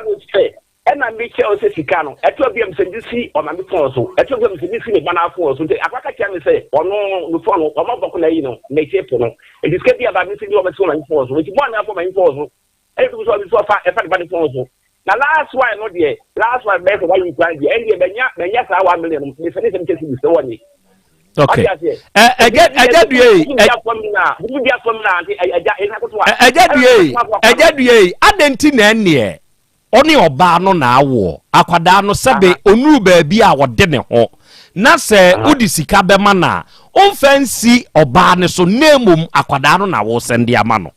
Ɛna me kyerɛ wo sɛ sika no, ɛtɔ bi a mesɛ mede si ɔma me fon so, ɛtɔ bi a mesɛ mede si me ba no fon so. Nti akora ka kyerɛ me sɛ ɔno ne fon no, ɔma bɔko na ayi no, na ɛkyɛ po no. Nti sika bi aba me sɛ bi ɔbɛsi ɔma me fon so. Nti bɔɔ ne afɔ ma me fon so. Ɛna bi so ɔbi so ɔfa ɛfa ne ba ne fon so. Na last one no deɛ, last one bɛyɛ sɛ one week kwan deɛ, ɛndeɛ bɛnya bɛnya saa 1 million no, mesɛ ne sɛ mekyɛ si bi sɛ wɔnye. Okay. Ɛgya ɛgya dua yi. Ɛgya dua yi, ɛgya dua yi, adɛn nti na ɛnneɛ Ɔne ɔbaa no na awoɔ. Akwadaa no sɛbe ɔnuru baabi a ɔde ne ho, na sɛ wode sika bɛma no a, womfa nsi ɔbaa no so na mmom akwadaa no na wosɛnde ama no.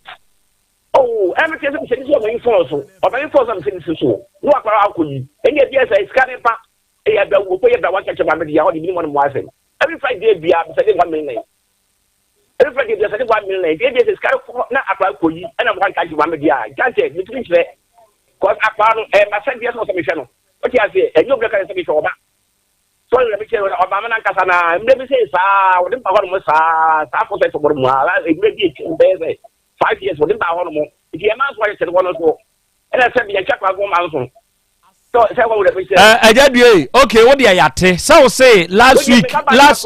Oh, ɛno kyerɛ sɛ mesɛ de si ɔmanyin fɔn so. Ɔmanyin fɔn so a mesɛ de si so. Na wakora akɔ yi. Ɛnni ebi sɛ sika ne ba. Ɛyɛ bɛ wo yɛ bɛ wankyɛkyɛ ma me de yɛ hɔ de bi ne wɔn mo asɛm. Every Friday bia mesɛ de 1 million. Every Friday bia mesɛ de 1 million. Ebi ebi sɛ sika no kɔ na akora akɔ yi. Ɛna mo kankan ma me de a. Gyankyɛ metumi nkyerɛ. Cause akora no ɛyɛ masɛdeɛ sɛ ɔsɛ mehwɛ no. Wote aseɛ ɛnyɛ obi ka sɛ mehwɛ ɔba. Sɔre na mekyerɛ no ɔba me nankasa na mmerɛ bi sɛ saa wɔde mba hɔ nom saa saa fo sɛ sɔbɔre mu a mmerɛ bi atwam bɛyɛ sɛ 5 years wɔde mba hɔ nom nti ɛma nso ayɛ kyɛne hɔ no so ɛna sɛ yɛtwa kwa go ma nso sɛ wɔn wura mekyerɛ. Ɛgya due yi okay wo deɛ yate sɛ wo se last week last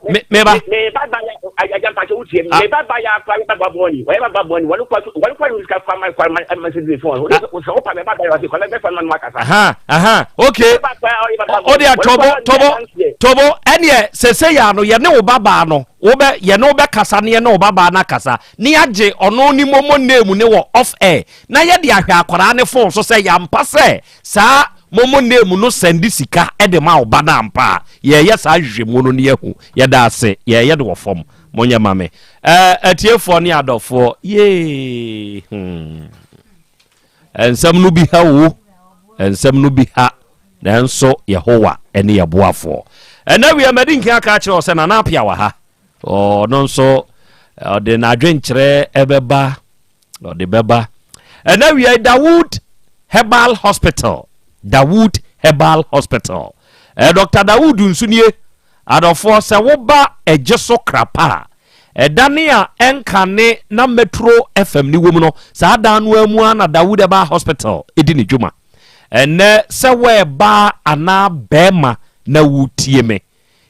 me me ba. Me ba ba ya agya mpakyɛ wo tie me ba ba ya akora me ba ba bɔni wɔyɛ ba ba bɔni wɔn kɔ wɔn kɔ ne sika kwa ma kwa ma ma sɛ due fɔn sɛ wo pa me ba ba ya ɔse kɔ mɛ bɛ fa ma no akasa. Aha aha okay o deɛ tobo tobo tobo ɛneɛ sese ya no yɛne wo ba baa no wobɛ yɛne wo bɛ kasa ne yɛne wo ba baa no akasa ne yɛagye ɔno ne momo name ne wɔ off air na yɛde ahwɛ akwaraa ne phone so sɛ yɛampa sɛ saa momo name no sɛnde sika de ma wo ba no ampa a, yɛreyɛ saa nhwehwɛmu no na yɛahu. Yɛda ase, yɛreyɛ no wɔ fam. Monyɛ ma me. Ɛɛ, atiefoɔ ne adɔfoɔ, yee, hmm. Nsɛm no bi ha o, nsɛm no bi ha, nanso Yehowa ne yɛn boafoɔ. Ɛnɛ wia madi nkan aka akyerɛ wo sɛ Nana Appiah wɔ ha. Ɔno nso ɔde n'adwenkyerɛ ɛbɛba Ɔde bɛba. Ɛnɛ wia yi Dawood Herbal Hospital. Dawood Herbal Hospital. Ɛɛ Dr. Dawood nso nie. Adɔfoɔ sɛ woba ɛgye so krapa a, ɛdane a ɛnkane na Metro FM ne wom no, saa dan no ara mu ara na Dawood Herbal Hospital di ne dwuma. Ɛnɛ sɛ woɛbaa anaa bɛɛma na wotie me.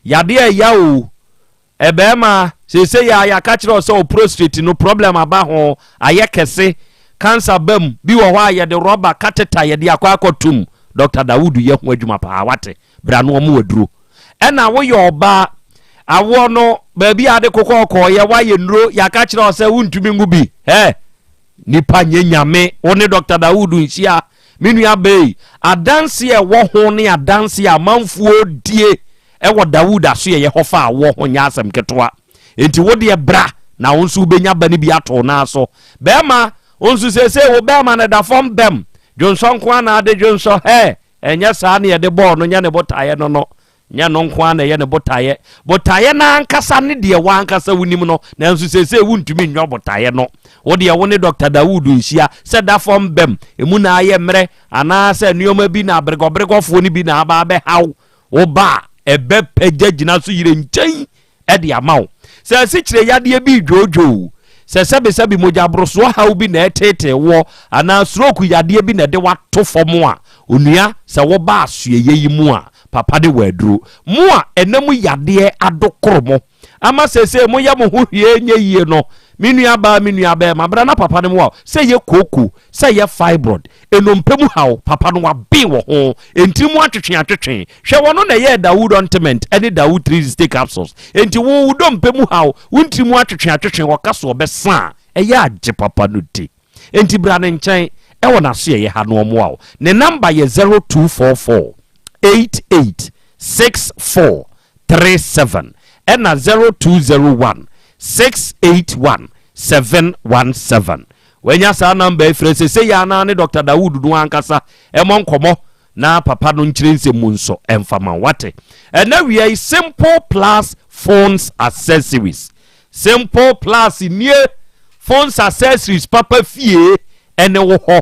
Yadeɛ ɛya o, Ɛbɛɛma, seesei a yɛaka kyerɛ wo sɛ wo prostrate no problem aba ho, ayɛ kɛse, cancer ba mu, bi wɔ hɔ a yɛde rɔba, catheter, yɛde akɔ akɔtom. Doctor Dawood yɛ ho adwuma paa, wate? Bra na ɔmo aduro. Ɛna woyɛ ɔbaa, awoɔ no, baabi a ade kokɔɔkɔɔyɛ, woayɛ nnuro, yɛaka kyerɛ wo sɛ wontumi nwo bi. Hɛ! Nipa nyɛ nyame, wo ne Doctor Dawood nhyia. Me nua bɛi, adanseɛ a ɛwɔ ho ne adanseɛ a amanfoɔ die Ɛwɔ Dawud asoɛeɛ hɔ fa awoɔ ho nyɛ asɛm ketewa. Enti wo deɛ bra na wo nso wobɛnya ba no bi ato wo nan so. Bɛrima, wo nso seesei wo bɛrima no da fam bɛm. Dwonsɔ nko ara na ade dwonsɔ. Hɛɛ, ɛnyɛ saa na yɛde bɔɔ no, nyɛ ne botaeɛ no no. Nyɛ no nko ara na ɛyɛ ne botaeɛ. Botaeɛ no ankasa ne deɛ w'ankasa wonim no, nanso seesei wontumi nyɔ botaeɛ no. Wo deɛ wo ne Dɔkta Dawud nhyia sɛ da fam bɛm, emu na ayɛ mmerɛ, anaasɛ nneɛma bi na aberegɔberegɔfoɔ no bi na aba abɛhaw Wo ba a, ɛbɛpagya gyina so yerɛ nkyɛn de ama wo. Sɛ asikyire yadeɛ bi redwoodwoo wo, sɛ sɛbesɛbe mogyaborosoɔ haw bi na ɛreteetee woɔ, anaa stroke yadeɛ bi na ɛde wo ato fam a, onua, sɛ woba asoɛeɛ yi mu a, papa ne wɔ aduro. Mo a ɛna mu yadeɛ adokoro mo ama seesei moyɛ mo ho hwee nyɛ yie no, me nuabaa, me nuabɛrima, bra na papa no mmoa wo. Sɛ ɛyɛ kooko, sɛ ɛyɛ fibroid, nnompe mu haw, papa no waben wɔ ho, ntini mu atwetwe atwetwe. Hwɛ, ɔno na ɛyɛɛ Dawood Ointment ne Dawood 360 Capsules. Enti wo, wo dompe mu haw, wo ntini mu atwetwe atwetwe, ɔka so ɔbɛsa a, ɛyɛ agye papa no di. Enti bra ne nkyɛn ɛwɔ n'asoɛeɛ ha na ɔmmoa wo. Ne namba yɛ 0244 88 64 37 ɛna 0201 681 717. Wanya saa namba yi frɛ sese yɛ anaa ne Dr. Dawood no ankasa ɛmɔ nkɔmɔ na papa no nkyerɛ nsɛm mu nso ɛmfa ma wate. Ɛna wia yi Simple Plus phones accessories. Simple Plus nie phones accessories papa fie ɛne wo hɔ.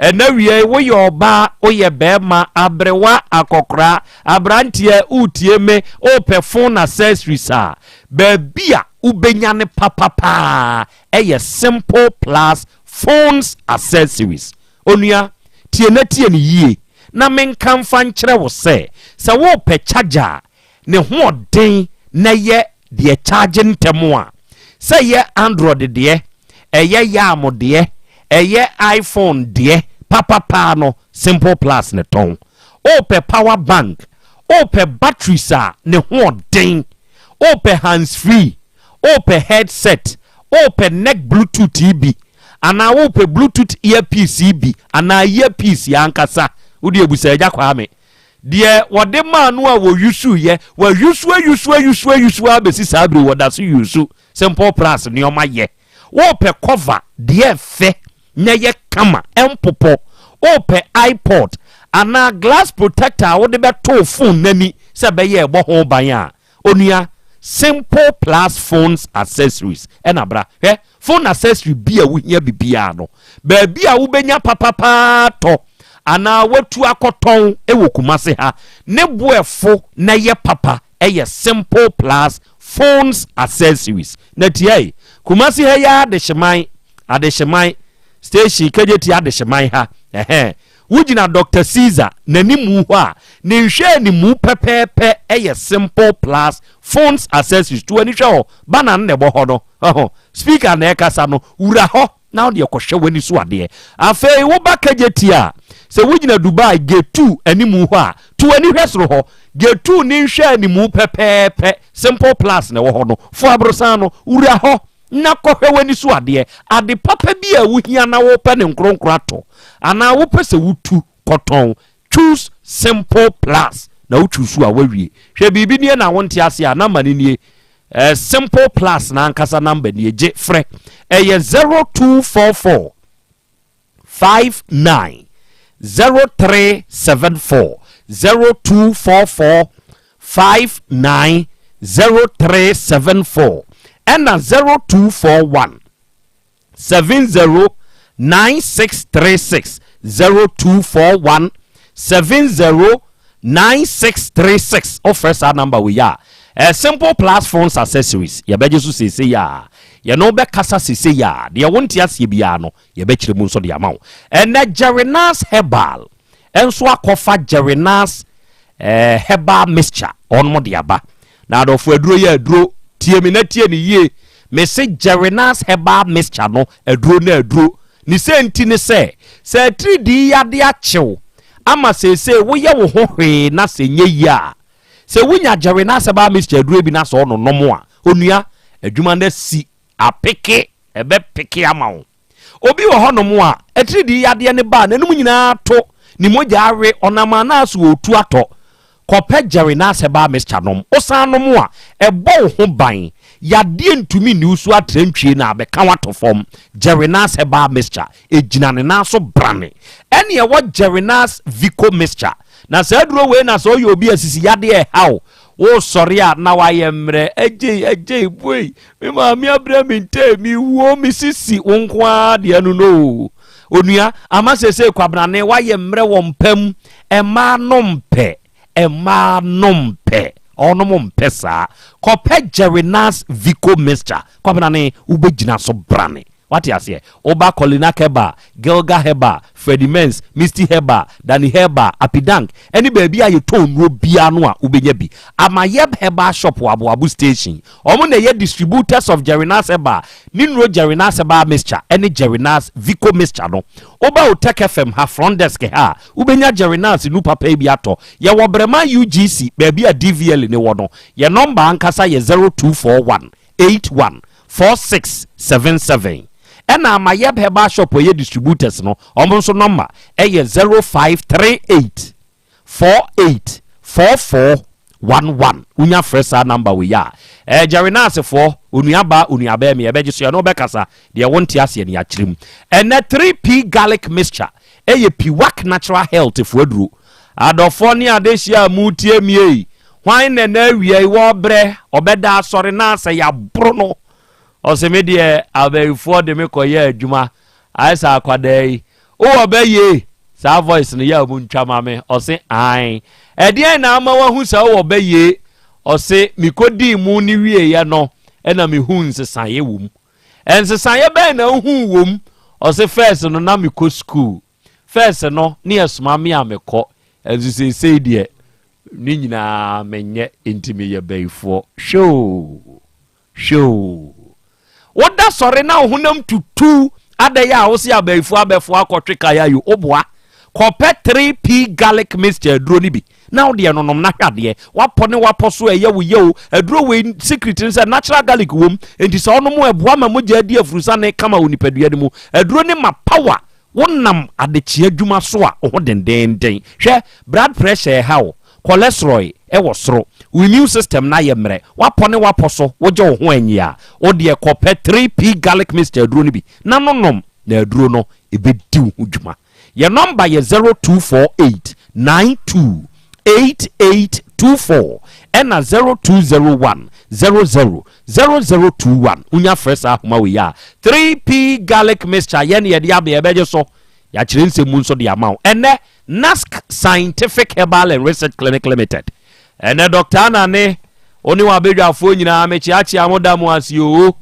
Ɛna wia yi woyɛ ɔbaa woyɛ bɛrima aberewa akɔkora aberanteɛ wotie me wopɛ phone accessories a baabi a wobɛnya ne papapaa ɛyɛ Simple Plus phones accessories. Onua tie na tie ne yie na menka mfa nkyerɛ wo sɛ sɛ wopɛ charger a ne hoɔden na yɛ deɛ charge ntɛm a sɛ yɛ Android deɛ ɛyɛ yam deɛ ɛyɛ iPhone deɛ papapaa no Simple Plus ne tɔn. Wopɛ power bank, wopɛ batteries a ne hoɔden, wopɛ hands free, wopɛ headset, wopɛ neck bluetooth yi bi anaa wopɛ bluetooth earpiece yi bi anaa earpiece ankasa wode abusa agya Kwame deɛ wɔde maa no a wɔyusu yɛ wɔyusu ayusu ayusu ayusu abɛsi saa bere wɔda so yusu Simple Plus nneɛma yɛ. Wopɛ cover deɛ fɛ na yɛ kama ɛmpopɔ, wopɛ ipod anaa glass protector a wode bɛto phone n'ani sɛ ɛbɛyɛ ɛbɔ ho ban a, onua, Simple Plus phones accessories ɛna bra. Hwɛ, phone accessory bi a wohia bibiara no baabi a wobɛnya papapaa tɔ anaa watu akɔtɔn ɛwɔ Kumase ha ne boɛfo na yɛ papa ɛyɛ Simple Plus phones accessories. Na tia yi Kumase ha yɛ Adehyeman, Adehyeman station Kejetia Adehyeman ha ɛhɛn wogyina Dr Caesar n'animu hɔ a ne nhwɛ animu pɛpɛɛpɛ ɛyɛ Simple Plus phones accessories. To ani hwɛ hɔ, bana no na ɛbɔ hɔ no ɔhɔ speaker na ɛkasa no, wura hɔ na wode ɛkɔhwɛ w'ani so adeɛ. Afei woba Kejetia a sɛ wogyina Dubai gate 2 animu hɔ a to ani hwɛ soro hɔ, gate 2 ne nhwɛ animu pɛpɛɛpɛ Simple Plus na ɛwɔ hɔ no. Fo aborosan no wura hɔ na kɔhwɛ w'ani so adeɛ. Ade papa bi a wohia na wopɛ ne nkronkron atɔ anaa wopɛ sɛ wotu kɔtɔn, choose Simple Plus na wotwi so a wawie. Hwɛ, biribi nie na wonte ase a namba no nie. Simple Plus na ankasa namba nie, gye frɛ, ɛyɛ 0244 59 0374, 0244 59 0374, ɛna 0241 70 9636, 0241 70 9636. Ɔfrɛ saa number wei a Simple Plus phones accessories yɛbɛgye so seesei a yɛne wobɛkasa seesei a deɛ wonte aseɛ biara no yɛbɛkyerɛ mu nso de ama wo. Ɛnɛ Jerenas Herbal ɛnso akɔfa Jerenas herbal mixture ɔnom de aba. Na adɔfo, aduro yɛ aduro. Tie mi na tie ne yie. Mese Jerenas herbal mixture no aduro na aduro ne sɛ nti ne sɛ sɛ atiridii yade akyew ama seesei woyɛ wo ho hwee na sɛ nyɛ yie a, sɛ wonya Jerenas herbal mixture aduro bi na sɛ ɔno nom a, onua, adwuma no si apeke, ɛbɛpeke ama wo. Obi wɔ hɔnom a atiridii yadeɛ ne baa n'anum nyinaa to ne mogya awe ɔnam anaaso wɔtu atɔ, kɔpɛ Jerenas herbal mixture nom. Wosan nom a ɛbɔ wo ho ban, yadeɛ ntumi nni wo so atrantwie na abɛka wato fam. Jerenas herbal mixture ɛgyina ne nan so brane. Ɛne ɛwɔ Jerenas Vico mixture na saa aduro wei na sɛ ɔyɛ obi asisi yadeɛ ɛhaw wosɔre a na wayɛ mmerɛ agyei agyei boi me maame abrɛ me ntee me wuo me sisi wo nko ara deɛ no no onua ama sese kwabenane wayɛ mmerɛ wɔ mpam. Ɛmaa no mpɛ, ɛmaa no mpɛ, ɔnom mpɛ saa. Kɔpɛ Jerenas Vico mixture, kwabenane, wobɛgyina so brane. Wate aseɛ? Woba Colina Herbal, Gilga Herbal, Freddy Mens, Misty Herbal, Danny Herbal, Apidank ɛne baabi a yɛtɔn nnuro biara no a wobɛnya bi. Amayɛb Herbal Shop wɔ Aboabo Station, ɔmo na ɛyɛ distributors of Jerenas Herbal ne nnuro Jerenas Herbal mixture ɛne Jerenas Vico mixture no. Woba Otec FM ha front desk ha a wobɛnya Jerenas nu papa yi bi atɔ. Yɛwɔ Brɛma UGC baabi a DVL ne wɔ no. Yɛ nɔmba ankasa yɛ 0241 81 4677. Ɛna Amayɛb Herbal Shop ɛyɛ distributors no, ɔmo nso nɔmba ɛyɛ 0538 48 44. 11. Wonya frɛ saa number wei a, ɛɛ Jerry Nursefoɔ, onuabaa, onuabɛɛma, yɛbɛgye so, yɛne wo bɛkasa, deɛ wonte aseɛ no yɛakyerɛ mu. Ɛnnɛ 3P Garlic Mixture ɛyɛ Piwak Natural Health foɔ aduro. Adɔfoɔ ne adehyeɛ a moretie me ei, hwan na ɛnnɛ awia yi wɔrebrɛ, ɔbɛda asɔre na asɛ yɛaboro no? Ɔse me deɛ abayifoɔ de me kɔyɛ adwuma, ayɛ sɛ akwadaa yi. Wowɔ bɛ yie? Saa voice no yɛ a montwa ma me. Ɔse ae. Ɛdeɛn na ama wahu sɛ wowɔ bɛ yie? Ɔse mekɔdii mu no wieeɛ no ɛna mehuu nsesaeɛ wɔ mu. Nsesaeɛ bɛn na wohuu wɔ mu? Ɔse first no na mekɔ school. First no ne yɛsoma me a mekɔ. Nso seesei deɛ ne nyinaa menyɛ nti meyɛ bayifoɔ. Hwɛ oo. Hwɛ oo! Woda sɔre na wo honam tutu adɛn a wose abayifoɔ abɛfoɔ akɔtwe kayayo woboa kɔpɛ 3P garlic mixture aduro no bi na wo deɛ nonom na hwɛ adeɛ wapɔ ne wapɔ so ɛyɛ wo yɛ o aduro wei secret ne sɛ natural garlic wom enti sɛ ɔnom ɛboa ma mogya adi afurusane kama wɔ nipadua no mu aduro ne ma power Wonam adekyee adwuma so a, wo ho dendeenden. Hwɛ, blood pressure ɛha wo, cholesterol wɔ soro, wo immune system no ayɛ mmerɛ, woapɔ ne woapɔ so, wogye wo ho anyi a, wo deɛ kɔpɛ 3P Garlic Mixture aduro no bi na nonom, na aduro no ɛbɛdi wo ho dwuma. Yɛn nɔmba yɛ 0248 92 8824 ɛna 0201 00 0021 wonya frɛ saa ahoma wei a 3P garlic mixture yɛne yɛde aba yɛbɛgye so yɛakyerɛ nsɛm mu nso de ama wo ɛnɛ NASC Scientific Herbal and Research Clinic Limited ɛnɛ Dr. Anane wo ne wabadwafoɔ nyinaa mekyeakyea mo da mo ase oo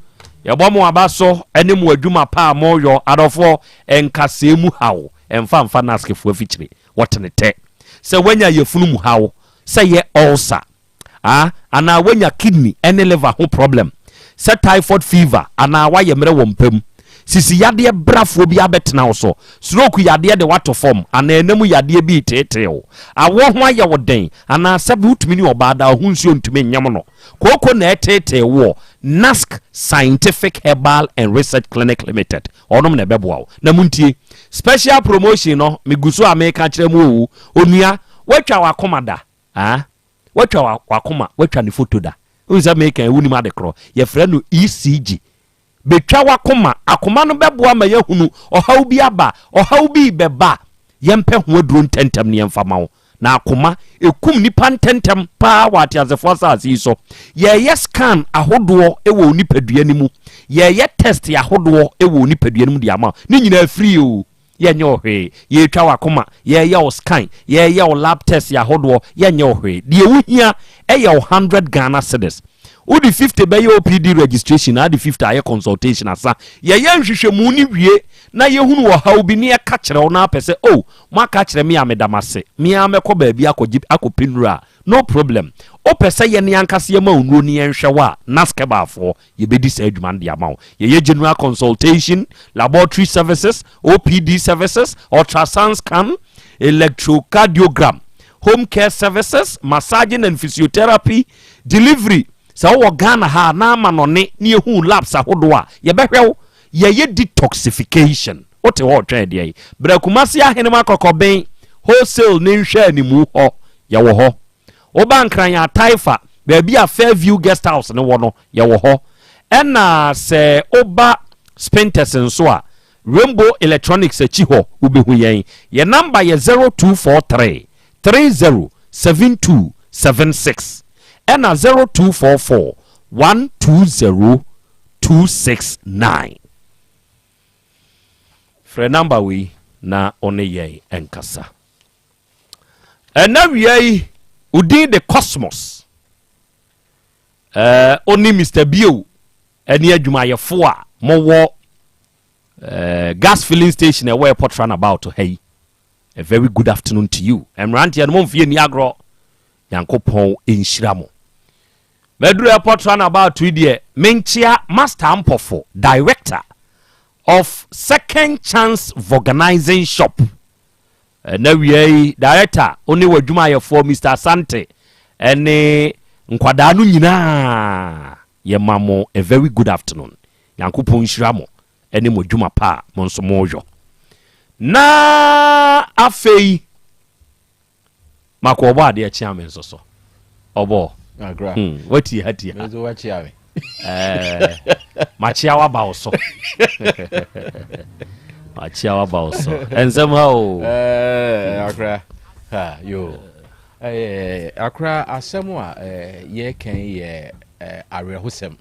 yɛbɔ mo aba so ɛne mo adwuma pa a moyɔ adɔfoɔ nkasɛɛ mu haw ɛmfa mfa NASC foɔ afikyire wɔtene tɛ sɛ woanya yafunu mu haw sɛ yɛ ulcer a anaa woanya kidney ne liver ho problem sɛ typhoid fever anaa woayɛ mmerɛ wɔ mpa mu sisi yadeɛ brafoɔ bi abɛtena wo so stroke yadeɛ de woato fam anaa ɛna mu yadeɛ bi reteetee wo awoɔ ho ayɛ wo den anaa sɛbe wotumi ne ɔbaa da wo ho nsuo ntumi nyem no kooko na ɛreteetee woɔ NASC Scientific Herbal and Research Clinic Limited Ɔnom na ɛbɛboa wo. Na montie, special promotion no, megu so a meka kyerɛ mo oo, onua, woatwa w'akoma da? Ah, woatwa w'akoma, woatwa ne foto da? Wohu sɛ meka yi, wonim ade korɔ. Yɛfrɛ no ECG. Bɛtwa w'akoma, akoma no bɛboa ma yɛahunu ɔhaw bi aba, ɔhaw bi rebɛba a, yɛmpɛ ho aduro ntɛntɛm na yɛmfa ma wo. Na akoma ɛkum nnipa ntɛntɛm paa wɔ ateasefoɔ asase yi so. Yɛreyɛ scan ahodoɔ wɔ wo nipadua no mu. Yɛreyɛ test ahodoɔ wɔ wo nipadua no mu de ama wo. Ne nyinaa free o. Yɛnyɛ wo hwee. Yɛretwa w'akoma, yɛreyɛ wo scan, yɛreyɛ wo lab test ahodoɔ, yɛnyɛ wo hwee. Deɛ wohia yɛ wo 100 Ghana cedis. Wode 50 bɛyɛ OPD registration na ade 50 ayɛ consultation asa. Yɛyɛ nhwehwɛmu no wie na yɛhunu ɔhaw bi na yɛka kyerɛ wo na apɛ sɛ oh, Moaka akyerɛ me a meda mo ase. Me ara mɛkɔ baabi akɔgye akɔpɛ nnuro a, no problem. Wopɛ sɛ yɛne ankasa yɛma wo nnuro ne yɛnhwɛ wo a, Naskɛbaafoɔ, yɛbɛdi saa adwuma no de ama wo. Yɛyɛ general consultation, laboratory services, OPD services, ultrasound scan, electrocardiogram, home care services, massaging and physiotherapy, delivery. Sɛ wowɔ Ghana ha a na amanɔne ne yɛhu labs ahodoɔ a, yɛbɛhwɛ wo. Yɛyɛ detoxification. Wote hɔ retwɛn deɛn? Bra Kumasi Ahenem Akɔkɔben Wholesale ne nhwɛanimu hɔ, yɛwɔ hɔ. Woba Nkran Ataifa, baabi a Fairview Guest House no wɔ no, yɛwɔ hɔ. Ɛna sɛ woba Spintex nso a, Rainbow Electronics akyi hɔ, wobɛhu yɛn. Yɛn namba yɛ 0243 30 72 76 ɛna 0244 120 269. Frɛ number wei na wo ne yɛn nkasa. Ɛna wia yi, wo din de Cosmos. Ɛɛ, wo ne Mr. Bio ɛne adwumayɛfo a mowɔ ɛɛ gas filling station ɛwɔ airport runabout ha yi. A very good afternoon to you. Mmeranteɛ no momfie ni agorɔ. Nyankopɔn nhyira mo. Maduru airport runabout yi deɛ, menkyea Master Ampofo, director of Second Chance Vulcanizing Shop. Ɛna wia yi, director, wo ne w'adwumayɛfoɔ Mr. Asante ɛne nkwadaa no nyinaa, yɛma mo a very good afternoon. Nyankopɔn nhyira mo ɛne mo adwuma pa a mo nso moyɔ. Na afei, Mako ɔbɔ adeɛ kyea me nso so. Ɔbɔ. Agra. Hmm, wati ha ti ha. Mezo wakyia me. Eh, makyia waba wo so. Makyia waba wo so. Ɛnsɛm ha o. Eh, akra. Ha, yo. Eh, akra asɛm a eh, yɛka yi yɛ eh, awerɛhosɛm.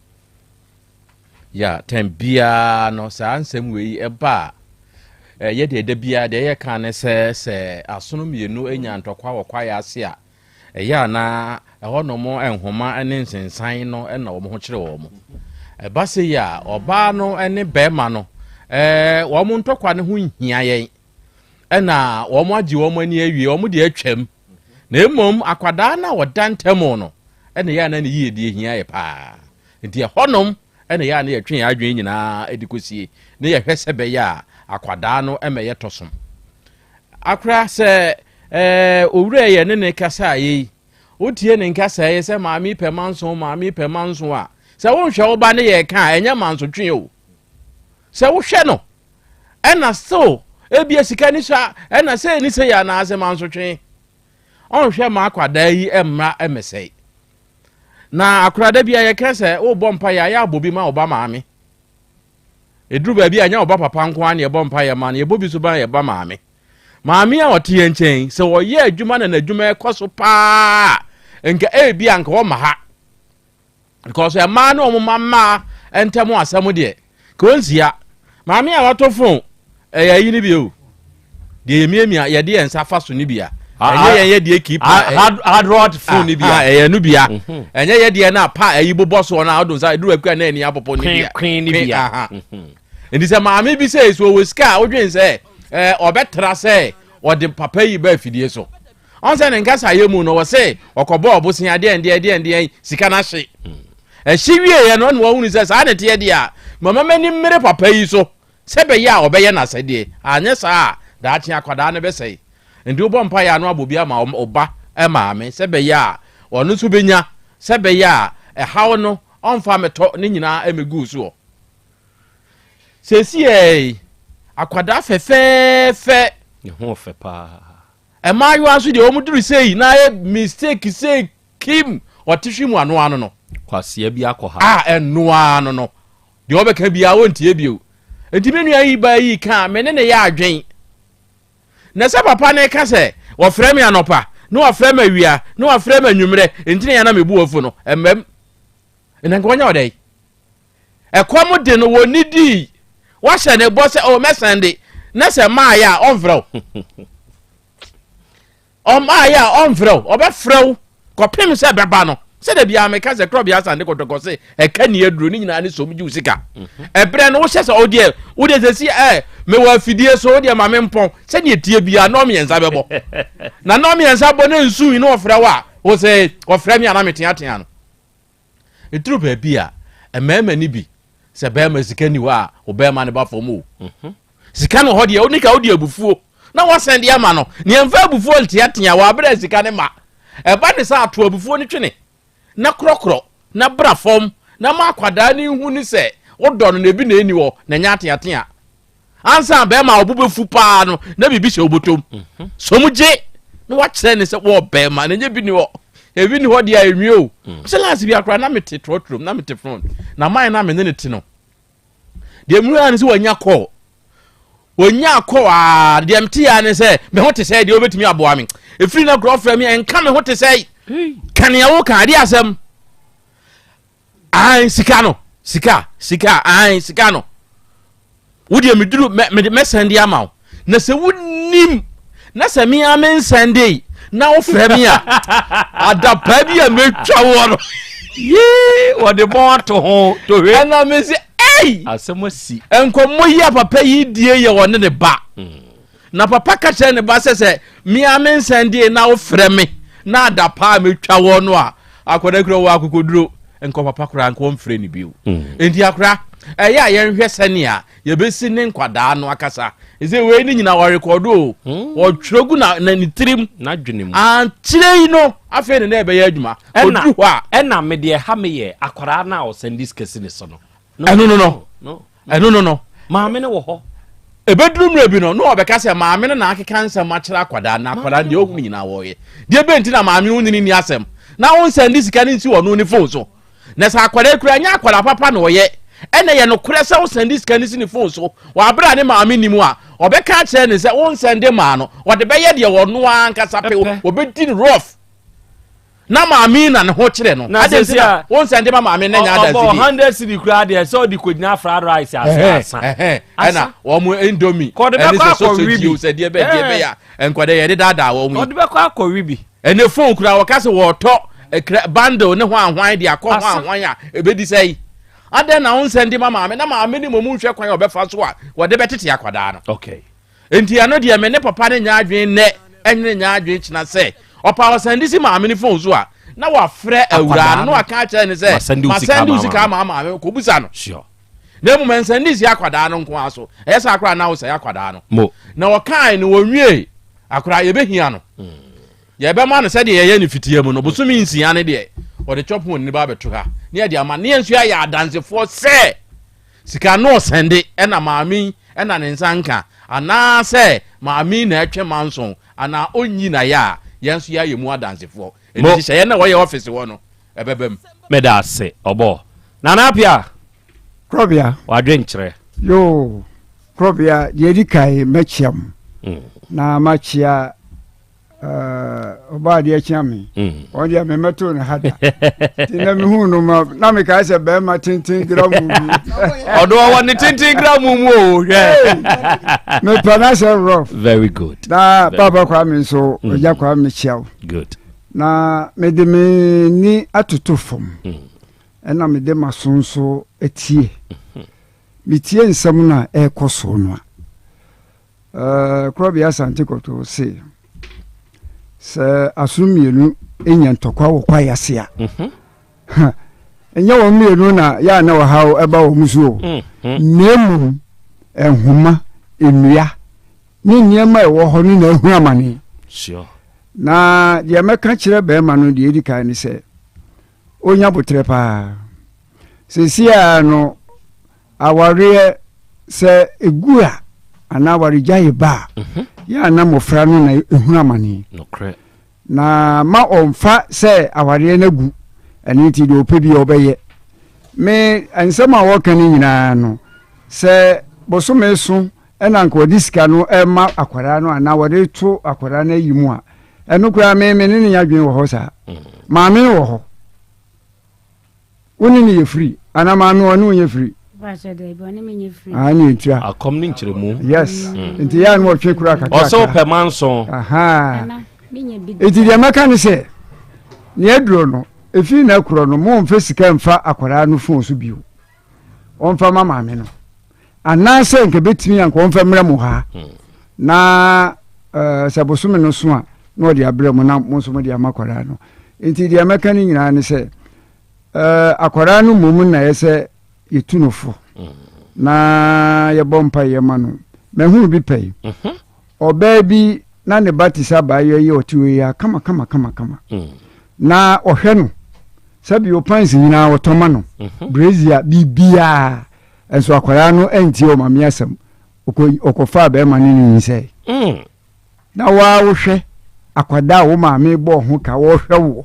Ya, tɛm biara no saa nsɛm wei ɛba a, eh, yɛ deɛ da biara deɛ yɛka ne sɛ sɛ asono mmienu anya ntɔkwa wɔ kwaeɛ ase a, Ɛyɛ a na ɛhɔnom nhoma ne nsensan no na wɔn ho kyere wɔn. Ɛba sei a, ɔbaa no ne barima no, wɔn ntɔkwa no ho nhia yɛn. Ɛna wɔn agye wɔn ani awie, wɔn deɛ atwam. Na mmom akwadaa no a ɔda ntam no, ɛna ɛyɛ a na ne yiedie hia yɛ paa. Nti ɛhɔnom ɛna ɛyɛ a na yɛtwe yɛn adwene nyinaa de kɔsie, na yɛhwɛ sɛ bɛyɛ a akwadaa no mmɛyɛ tɔsom. Akora sɛ ɛɛ owura yɛ ne ne kasa yi, wotie ne nkasa yi sɛ maame pɛ manso, maame pɛ manso a, sɛ wonhwɛ wo ba ne yɛ ka a, ɛnyɛ mansotwe o. Sɛ wohwɛ no, ɛna still ebia sika ni so a, ɛna sɛ ni sɛ yɛ anaasɛ mansotwe. Ɔnhwɛ ma akwadaa yi mmra mmɛsɛe. Na akora da bi a yɛka sɛ wobɔ mpa yɛ a yɛ abɔ bi ma wo ba maame. Ɛduru baabi a, ɛnyɛ wo ba papa nko ara na yɛbɔ mpaeɛ ma no, yɛbɔ bi nso ma yɛn ba maame. Maame a ɔte yɛn nkyɛn, sɛ ɔyɛ adwuma na n'adwuma ɛkɔ so paa a, nka ebi a nka ɔma ha. Because mmaa ne wɔn mma mmaa ntam asɛm deɛ, ka ɔnsia. Maame a watɔ phone, ɛyɛ ayi no bi o. Deɛ yɛmiamia, yɛde yɛn nsa fa so no bi a. Ɛnyɛ yɛn yɛ deɛ keep Android phone no bi a. Ɛyɛ no bi a. Mhm. Ɛnyɛ yɛ deɛ no a pa ayi bobɔ soɔ no a wode nsa ɛduru akua na ani apopo no bi a. Kwen no bi a. Mhm. Nti sɛ maame bi sɛ so ɔwɔ sika a wodwen sɛ ɔbɛtra sɛ ɔde papa yi ba afidie so. Ɔn sɛ ne nkasa yɛ mu no wɔ sɛ ɔkɔbɔ ɔbosea deɛ deɛ deɛ deɛ sika no ahye. Ɛhye wieɛ no ɛna wahunu sɛ saa ne teɛ deɛ a mama m'ani mmere papa yi so. Sɛ ɛbɛyɛ a ɔbɛyɛ n'asɛdeɛ, anyɛ saa a, daakye akwadaa no bɛsɛe. Enti wobɔ mpaeɛ a na wabɔ bi ama wo ba maame sɛ ɛbɛyɛ a ɔno nso bɛnya, sɛ ɛbɛyɛ a ɛhaw no ɔmfa mmɛtɔ ne nyinaa mmɛgu wo soɔ. Seesei akwadaa fɛfɛɛfɛ. Ne ho ɔfɛ paa. Mmaayewa nso deɛ wɔn duru sei na ayɛ mistake sei kim ɔte hwi mu ano ano no. Kwasea bi akɔ ha. A ɛno ano no. Deɛ ɔbɛka biara ɔntie bio. Nti me nua yi baa yi ka a, me ne no yɛ adwen. Na sɛ papa no ka sɛ, wɔfrɛ me anɔpa, na wɔafrɛ me awia, na wɔafrɛ me anwummerɛ, nti na yɛ na mebu afu no, ɛmmam. Ɛna nka wɔnyɛ ɔdɛn? Ɛkɔm de no, wɔnni dii. Wahyɛ ne bɔ sɛ, oh, mɛsɛn de. Na sɛ maayɛ a, ɔmfrɛ wo. Ɔmmaeɛ a, ɔmfrɛ wo. Ɔbɛfrɛ wo kɔpem sɛ ɛbɛba no. Sɛdeɛ biara meka sɛ korɔbea asante kɔtɔkɔ se ɛka ni aduro ne nyinaa ne som gye wo sika. Mhm. Ɛberɛ no wohyɛ sɛ wodeɛ wodeɛ sɛ si ɛ mewɔ afidie so wodeɛ ma mempɔn sɛdeɛ tie biara nɔɔ mmiɛnsa bɛbɔ. Na nɔɔ mmiɛnsa bɔ ne nsu yi na ɔfrɛ wo a wo sɛ ɔfrɛ me a na meteatea no. Ɛduru baabi a mmarima no bi sɛ bɛrima sika ni hɔ a wo bɛrima no ba fam o. Mhm. Sika no hɔ deɛ wo nika wode abufuo na wasɛn de ama no. Nea mfa abufuo nteatea wɔ abere sika no ma. Ɛba ne sɛ ato abufuo no twene na korɔkorɔ na bra fam na ma akwadaa no nhu ne sɛ wodɔ no na ebi na ɛni hɔ na ɛnyɛ ateatea. Ansa bɛrima a ɔbo bɛfu paa no na biribi hyɛ wobotom. Mhm. Som gye na wakyerɛ ne sɛ wɔ bɛrima na ɛnyɛ bi ni hɔ. Ebi ni hɔ deɛ a ɛnwie o. Mm. Sɛ last bi akora na mete trɔtrɔm na mete front na man na me ne ne te no. Deɛ mewura ne sɛ wanya kɔɔ wɔnya kɔɔ aa deɛ mete ya ne sɛ me ho te sɛ deɛ wobɛtumi aboa me ɛfiri na korɔ frɛ me ɛnka me ho te sɛ ka nea woka adeɛ asɛm Ae sika no sika sika ae sika no wo deɛ meduru mɛ mede mɛsɛn de ama wo na sɛ wonim na sɛ me ara mensɛn de na wofrɛ me a adapaa bi a mɛtwa woɔ no yee wɔde bɔn ato ho tohwe ɛna me sɛ ei asɛm asi nkɔmmɔ yi a papa yi die yɛ ɔne ne ba mm. Na papa ka kyerɛɛ ne ba sɛ, Sɛ me ara me nsɛn deɛ na wofrɛ me na adapaa a metwa wɔ no a, akwadaa kura wɔ akokoduro. Nka papa koraa nka ɔmfrɛ no bio. Mm. Enti akora, ɛyɛ a yɛnhwɛ sɛnea yɛbɛsi ne nkwadaa no akasa. Ɛsɛ wei ne nyinaa wɔrekɔdo o. Mm. Wɔtwerɛ gu na, na ne tirim. N'adwene mu. Ankyerɛ yi no, afei ne na ɛbɛyɛ adwuma. Ɔduru hɔ a. Ɛna me deɛ ɛha me yɛ akwadaa no a ɔsɛn diskɛsi ne so no. Ɛno no no. Ɛno no no. Maame no wɔ hɔ. Ɛbɛduru mmerɛ bi no, na ɔbɛka sɛ maame no na akeka nsɛm akyerɛ akwadaa na akwadaa no deɛ ɔhunu nyinaa wɔyɛ. Deɛ bɛn nti na maame no ne no nni asɛm? na wo nsɛnde sika no nsi ɔno ne phone so. Na sɛ akwadaa kura nyɛ akwadaa papa na ɔyɛ, ɛna yɛ nokorɛ sɛ wo sɛnde sika no si ne phone so wɔ abere a ne maame nim a, ɔbɛka akyerɛ ne sɛ wo nsɛnde maa no, ɔde bɛyɛ deɛ ɔno ankasa pɛ, ɔbɛdi no rough. Na maame yi na ne ho kyerɛ no. Na Adɛn nti sɛsi na a wo nsɛnde ma maame na nya ɔbɔ adansedie? 100 cedi koraa deɛ sɛ ɔde kɔgyina fried rice ase Ɛhɛn, asa. ɛhɛn, Asa. ɛna wɔn indomie Kɔ ɔde ɛne bɛkɔ sɛ akɔwe sausage bi. o sɛ deɛ bɛ deɛ Ɛɛ. bɛyɛ a nkwadaa yɛde daadaa wɔn yi. Ɔde bɛkɔ akɔwe bi. Ɛnɛ phone kura wɔka sɛ wɔtɔ ekra bundle ne hwan hwan de akɔ hwan Asa. hwan a ebedi sɛ yi. Adɛn na wo nsɛnde ma maame na maame ne mmom nhwɛ kwan a ɔbɛfa so a wɔde bɛtete akwadaa no. Okay. Enti ɛno deɛ me ne papa no nyɛ adwene nnɛ ɛne no nyɛ adwene kyena sɛ ɔpa ɔsan de si maame no fon so a na wafrɛ awuraa no na waka akyerɛ no sɛ masɛnde wo sika ama maame kɔbusa no. Sure. Na mmom ɛnsɛnde si akwadaa no nko ara so. Ɛyɛ saa koraa na wosɛe akwadaa no. Mo. Na ɔkae no wɔnwiei akwadaa yɛbɛhia no. Yɛbɛma no sɛdeɛ yɛyɛ no fitia mu no bosome nsia no deɛ wɔde chop money no ba abɛto ha ne yɛde ama ne yɛn nso yɛayɛ adansefoɔ sɛ Sika no ɔsɛnde ɛna maame yi ɛna ne nsa nka anaa sɛ maame yi na ɛtwe manson anaa ɔnyi na yɛ a yɛn nso yɛayɛ mu adansefoɔ. Ɛnti Mo. nhyehyɛeɛ no a wɔyɛ ɔfese hɔ no ɛbɛba mu. Meda ase ɔbɔ. Nana Appiah. Korɔbea. W'adwenkyerɛ. Yoo, Korɔbea, deɛ ɛdi kan mɛkyea mo, na makyea ɔbaa adeɛ kyea me mm. ɔno deɛ memmɛtoo no ha da nti na mehu no ma na mekae sɛ bɛrima tenten gra mu bi ɔno ɔwɔ ne tenten gra mu mu o hwɛ mepɛ no asɛ rough very good na papa kwa me nso ɔgya mm. kwa me kyea wo good na mede me ni atoto fam mm. ɛna mede m'aso nso atie mm-hmm. metie nsɛm no a ɛrekɔ so no a Korɔbea Asante Kɔtoo se, sɛ asono mmienu nya ntɔkwa wɔ kwae ase a, mhm. ɛnyɛ wɔn mmienu na yɛ a na ɔhaw ɛba wɔn so o, mhm. na mmom nhoma, nnua ne nneɛma a ɛwɔ hɔ no na ehunu amane. Na deɛ mɛka kyerɛ bɛrima no deɛ edi kan ne sɛ, onya botrɛ paa. Seesei ara no, Awareɛ, sɛ ɛgu a anaa awaregyaeɛ ba a, mhm. yɛ a na mmɔfra no na ɛhunu amane. Na ma ɔmfa sɛ awareɛ no agu, ɛno nti deɛ ɔpɛ bi ɔbɛyɛ. Me nsɛm a wɔka no nyinaa no, sɛ bosome so ɛna nka wɔde sika no ɛma akwadaa no anaa wɔde to akwadaa no ayi mu a, ɛno koraa me me ne ne nya adwene wɔ hɔ saa. Mm. Maame wɔ hɔ. Wo ne no yɛ free anaa maame ɔne wo nyɛ free? Ah, ne ntua. Akɔm ne nkyerɛmu. Yes. Mm. Nti yɛ a na ɔtwe kura kakra. Ɔsɛ wopɛ manso. Aha. Nti deɛ mɛka ne sɛ, nea aduro no, efi na korɔ no, mo mfa sika mfa akwadaa no fon so bio. Ɔmfa ma maame no. Anaasɛ nka bɛtumi anka ɔmfa mmerɛ mo ha. Hmm. Na uh, sɛ bosome no so a, na ɔde abrɛ mo na mo nso mo de ama akwadaa no. Nti deɛ mɛka no nyinaa ne sɛ, eh, akwadaa no mmom na ɛyɛ sɛ yɛtu no fo na yɛbɔ mpaeɛ ma no. Mahunu bi pɛi. Mhm. Ɔbaa bi na ne ba te sɛ abaayewa yi a ɔte hɔ yi a kama kama kama kama. Mm. Na ɔhwɛ no sɛbi ɔpans nyinaa ɔtɔ ma no, mhm. brezia biribiara nso akwadaa no antie ɔmame asɛm ɔkɔfaa bɛrima no ne nyinsɛe. Mm. Na wo ara wohwɛ akwadaa a wo maame bɔɔ ho ka wɔhwɛ woɔ.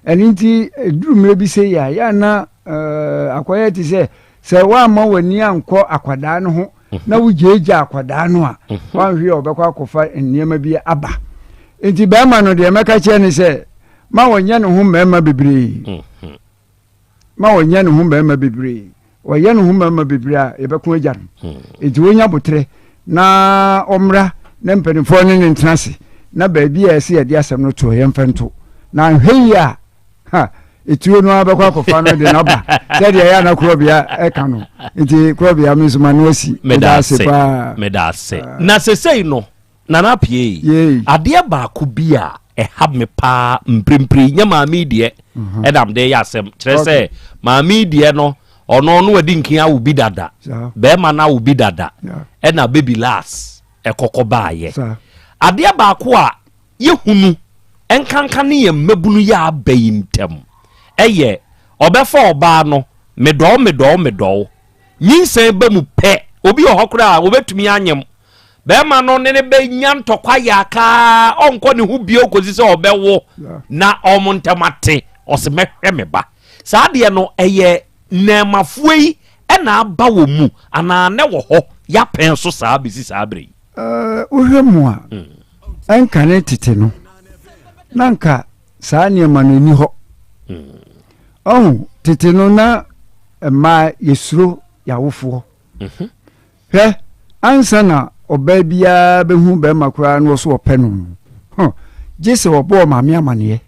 Ɛno nti ɛduru mmerɛ bi sei a, yɛ a na akɔyɛ te sɛ sɛ woamma w'ani ankɔ akwadaa no ho na wogyaagyaa akwadaa no a, woanhwɛ a ɔbɛkɔ akɔfa nneɛma bi aba. Nti bɛrima no deɛ mɛka kyerɛ ne sɛ ma ɔnyɛ ne ho mmarima bebree. ma ɔnyɛ ne ho mmarima bebree ɔyɛ ne ho mmarima bebree a yɛbɛko agya no hmm. nti wɔnya boterɛ na ɔmmra na mpanimfoɔ ne ne ntena ase na baabi a ɛsɛ yɛde asɛm no toɔ yɛmfa nto na nhwɛ yi a ha etuo no ara bɛkɔ akɔfa no de n'aba sɛdeɛ ɛyɛ ana korɔbea ɛka no nti korɔbea me nso ma no asi meda ase paa meda ase na sesei no Nana Apiei, adeɛ baako bi a ɛha me paa mprempren nyɛ maame yi deɛ mhm. ɛna mede yɛ asɛm kyerɛ sɛ maame yi deɛ no ɔno no wadi nkin awo bi dada bɛrima no awo bi dada ɛna baby last ɛkɔkɔ baayɛ adeɛ baako a yɛhunu nkanka ne yɛn mmabunu yɛ aba yi ntɛm ɛyɛ ɔbɛfa ɔbaa no medɔw medɔw medɔw nyinsɛn ba mu pɛ obi wɔ hɔ koraa a wɔbɛtumi anyem. Bɛrima no ne ne bɛnya ntɔkwa yaakaa, ɔnkɔ ne ho bio kɔsi sɛ ɔbɛwo na ɔmo ntɛm ate. Ɔse mɛhwɛ me ba. Saa deɛ no ɛyɛ nnɛɛmafoɔ yi ɛna aba wɔ mu anaa nɛ wɔ hɔ yapɛn so saa bɛsi saa berɛ yi? Wohwɛ mu a, ɛnkane tete no, na nka saa nneɛma no nni hɔ. Ɔho, tete no na mmaa yɛsuro yɛawofoɔ. Hwɛ, ansa na ɔbaa biara bɛhu bɛrima koraa na ɔso ɔpɛ no no, gye sɛ ɔbɔ ɔmaame amaneɛ,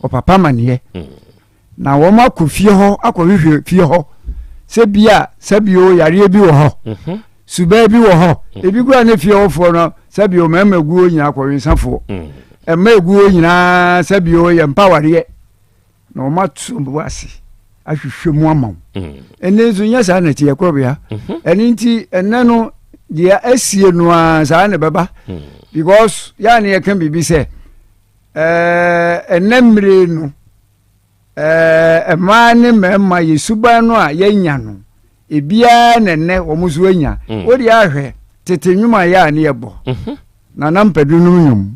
ɔpapa amaneɛ, na wɔn akɔ fie hɔ akɔhwehwɛ fie hɔ sɛ bi a sɛbio yareɛ bi wɔ hɔ, subaa bi wɔ hɔ. Ebi koraa ne fie hɔfoɔ no sɛbio mmarima eguo nyinaa kɔwensafoɔ, mma eguo nyinaa sɛbio yɛ mpawareɛ. Na wɔn ato bo ase ahwehwɛ mu ama wo. Ɛnɛ nso nyɛ saa na ɛteɛ korɔbea. Ɛno nti ɛnɛ no deɛ asie no ara saa na ɛbɛba. Because yɛa ne yɛka biribi sɛ ɛnɛ mmere no mmaa ne mmarima yɛ suban no a yɛanya no ebiara na ɛnɛ wɔn nso anya. Wode ahwɛ tete nnwom a yɛ a ne yɛbɔ. Nana Mpadu nom nnwom.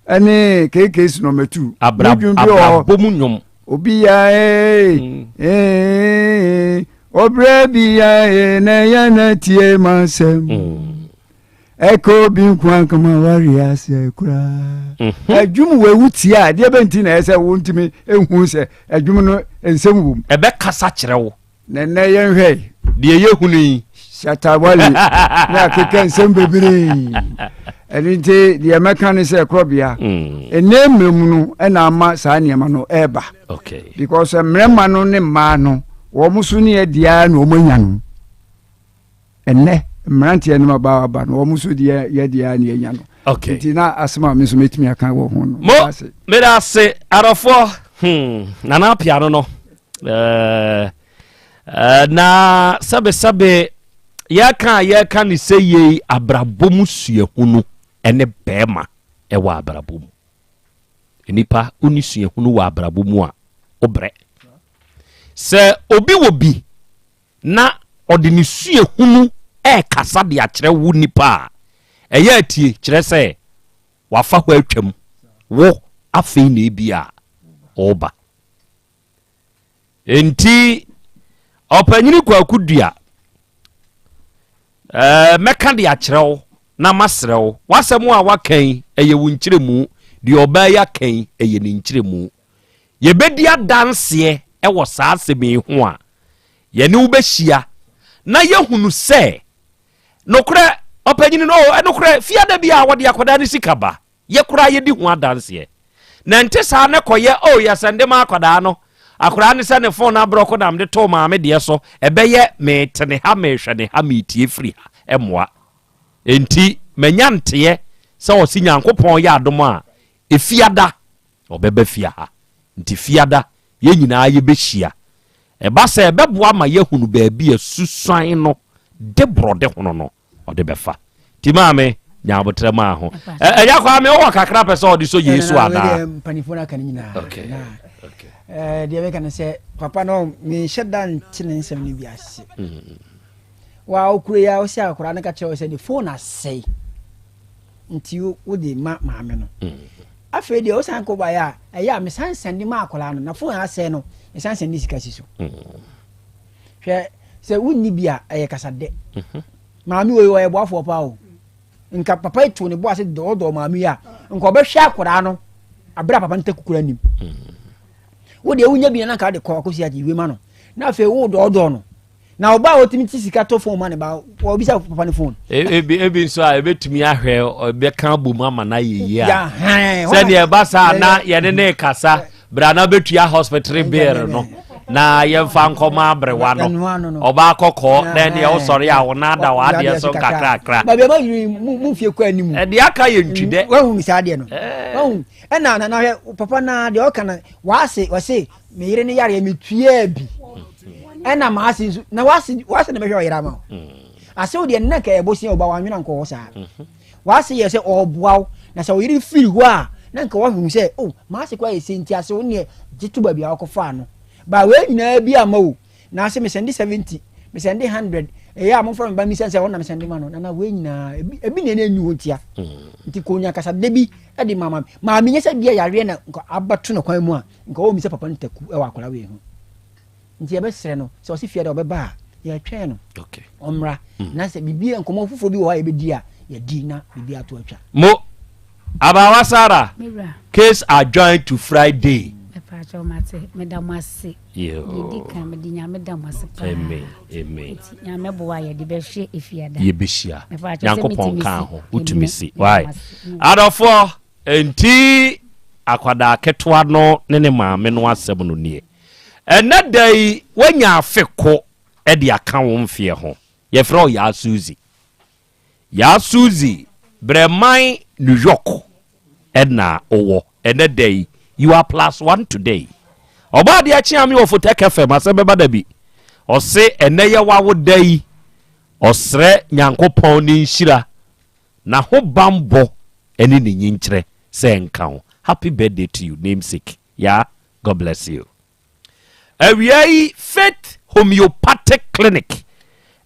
Ɛne KK's number 2. Abra abrabɔ mu nnwom. Obi ya ee mm. ee ɔbrɛ bi ya ee na ɛyɛ na tie ma sɛm. Mm. Ɛka obi nko ankama wari ase koraa. Ɛdwom mhm. wɔ ewu tie a deɛ bɛnti na ɛsɛ wo ntumi ehu sɛ ɛdwom no nsɛm wom. Ɛbɛkasa kyerɛ wo. Na nnɛ yɛnhwɛ yi. Deɛ yɛhunu yi. Shatta Wale ne akeka nsɛm bebree. Ɛno nti deɛ mɛka ne sɛ korɔbea. Mm. Ɛnɛ mmerɛ mu no ɛna ama saa nneɛma no ɛreba. Okay. Because mmarima no ne mmaa no wɔn so ne ɛdeɛ na wɔn anya no. Ɛnnɛ, mmeranteɛ ne mmabaawa ba no, wɔn nso deɛ yɛ deɛ a ne yɛnya no. Okay. Nti na asɛm a me nso mɛtumi aka wɔ ho no. Mo, meda ase, arɔfoɔ, hmm, Nana Apia no no. Uh, uh, na sɛbesɛbe yɛka a yɛka ne sɛ yei abrabɔ mu suahunu ne bɛrima ɛwɔ abrabɔ mu. Nnipa wonni suahunu wɔ abrabɔ mu a, wobrɛ. Sɛ obi wɔ bi na ɔde ne suahunu rekasa de akyerɛ wo nipa a, ɛyɛ atie kyerɛ sɛ wafa hɔ atwam, wo afei na ebi a ɔreba. Enti ɔpanyini Kwaku Dua, ɛɛ mɛka de akyerɛ wo na masrɛ wo, w'asɛm a waka yi ɛyɛ wo nkyerɛmu, deɛ ɔbaa yi aka yi ɛyɛ ne nkyerɛmu. Yɛbɛdi adanseɛ wɔ saa asɛm yi ho a, yɛne wo bɛhyia na yɛhunu sɛ nokorɛ ɔpanyini no, oh, ɛnokorɛ, fiada bi a wɔde akwadaa no sika ba, yɛ koraa yɛdi ho adanseɛ. Na ɛnte saa na kɔyɛ, oh, yɛsɛnde ma akwadaa no, akwadaa no sɛ ne fon aborɔko na mede too maame deɛ so, ɛbɛyɛ mete ne ha, mehwɛ ne ha, metie firi ha, ɛmmoa. Enti manya nteɛ sɛ ɔse Nyankopɔn yɛ adom a, ɛfiada Ɔbɛba fie ha. Nti Fiada, yɛn nyinaa yɛbɛhyia. Ɛba sɛ ɛbɛboa ma yɛahunu baabi a susuan no de borɔde hono no, ɔde bɛfa. Nti maame, nya aboterɛ maa ho. Ɛya Kwame, wowɔ kakra pɛ sɛ ɔde sɔ yei so anaa? Mpanimfoɔ no aka no nyinaa. Okay. Na, okay. Deɛ meka no sɛ, papa no, menhyɛ da nte ne nsɛm no bi ase. Mm. Wa okuro yi a, ɔsɛ akwadaa no ka kyerɛ wo sɛ ne phone asɛe. Nti wode ma maame no. Mm. Afei deɛ wosan kɔ baeɛ a, ɛyɛ a mesan sɛnde ma akwadaa no, na fon asɛe no, mesan sɛnde sika si so. Hwɛ, sɛ wonni bi a, ɛyɛ kasadɛ. Mhm. Maame wei ɔyɛ boafoɔ paa o. Nka papa yi too ne bo ase dɔɔdɔɔ maame yi a, nka ɔbɛhwɛ akwadaa no abere a papa no ta kukura nim. Wo deɛ wonya bi na nka de kɔ akɔsi agye wei ma no. Na afei wo dɔɔdɔɔ no. Na ɔba a ɔtumi ti sika tɔ fon ma ne ba, ɔbisa papa ne fon. E, ebi ebi nso a ebetumi ahwɛ ɔbɛka abom ama no ayɛ yie a sɛdeɛ ɛba saa na yɛne ne kasa bra na bɛtua hospital bill no na yɛmfa nkɔma aberewa no ɔbaa kɔkɔɔ na ɛneɛ wosɔre a wo nan da w'adeɛ so nkakrakra. Baabi a ma mu fie kɔ anim. Ɛdeɛ aka yɛ ntwi dɛ. Wahu saa adeɛ no. Wahu ɛna na hwɛ papa na deɛ ɔka no waase ɔse me yere ne yareɛ metuaa bi. Ɛna maase nso na wase wase na mɛhwɛ ɔyere ama wo mm. ase wo deɛ nna nka ɛbɔ sia ɔba wanwena nkɔ hɔ saa mhm. wase yɛ sɛ ɔboa wo na sɛ ɔyere firi hɔ a na nka wahu sɛ o oh, maase kora yɛ sɛ nti ase wo neɛ gye to baabi a wɔkɔfaa no ba wei nyinaa bi ama wo na ase mesɛnde 70. Mesɛnde 100 ɛyɛ a momfa me ba mmisa sɛ ɔna mesɛnde ma no. Nana wei nyinaa ebi ebi na ɛna ɛnni hɔ ntia. Nti kɔnya kasada bi de ma maame. Maame nyɛ sɛ bia yareɛ na nka abɛto no kwan mu a nka ɔmmisa papa no taku wɔ akwadaa wei ho. Nti yɛbɛsrɛ no sɛ ɔse fiada ɔbɛba a yɛtwɛn no. Ɔmmra. Na sɛ biribi nkɔmmɔ foforɔ bi wɔ hɔ a yɛbɛdi a yɛdi na biribi ato atwa. Mo Abaawa Sarah case adjourned to Friday. Mepaakyɛw mate meda mo ase. Yoo. Deɛ kan mede nyame da mo ase paa. Amen. Amen. Nti nyame boa yɛde bɛhwɛ efiada. Yɛbɛhyia. Nyankopɔn ka ho. Wotumi si. Why? Adɔfoɔ nti akwadaa ketewa no ne ne maame no asɛm no nie. Ɛnɛ da yi woanya afe ko de aka wo mfeɛ ho. Yɛfrɛ wo Yaa Suzy. Yaa Suzy, Brɛman New York na owɔ ɛnɛ da yi. You are plus one today. Ɔbɔ adeɛ kyea me wɔ Fotec FM asɛm bɛba da bi. Ɔse ɛnɛ yɛ wawo da yi. Ɔsrɛ Nyankopɔn ne nhyira, n'ahobanbɔ ne ne nyinkyerɛ sɛ ɛnka wo. Happy birthday to you namesake. Yaa, God bless you. Awia yi Faith Homeopathic Clinic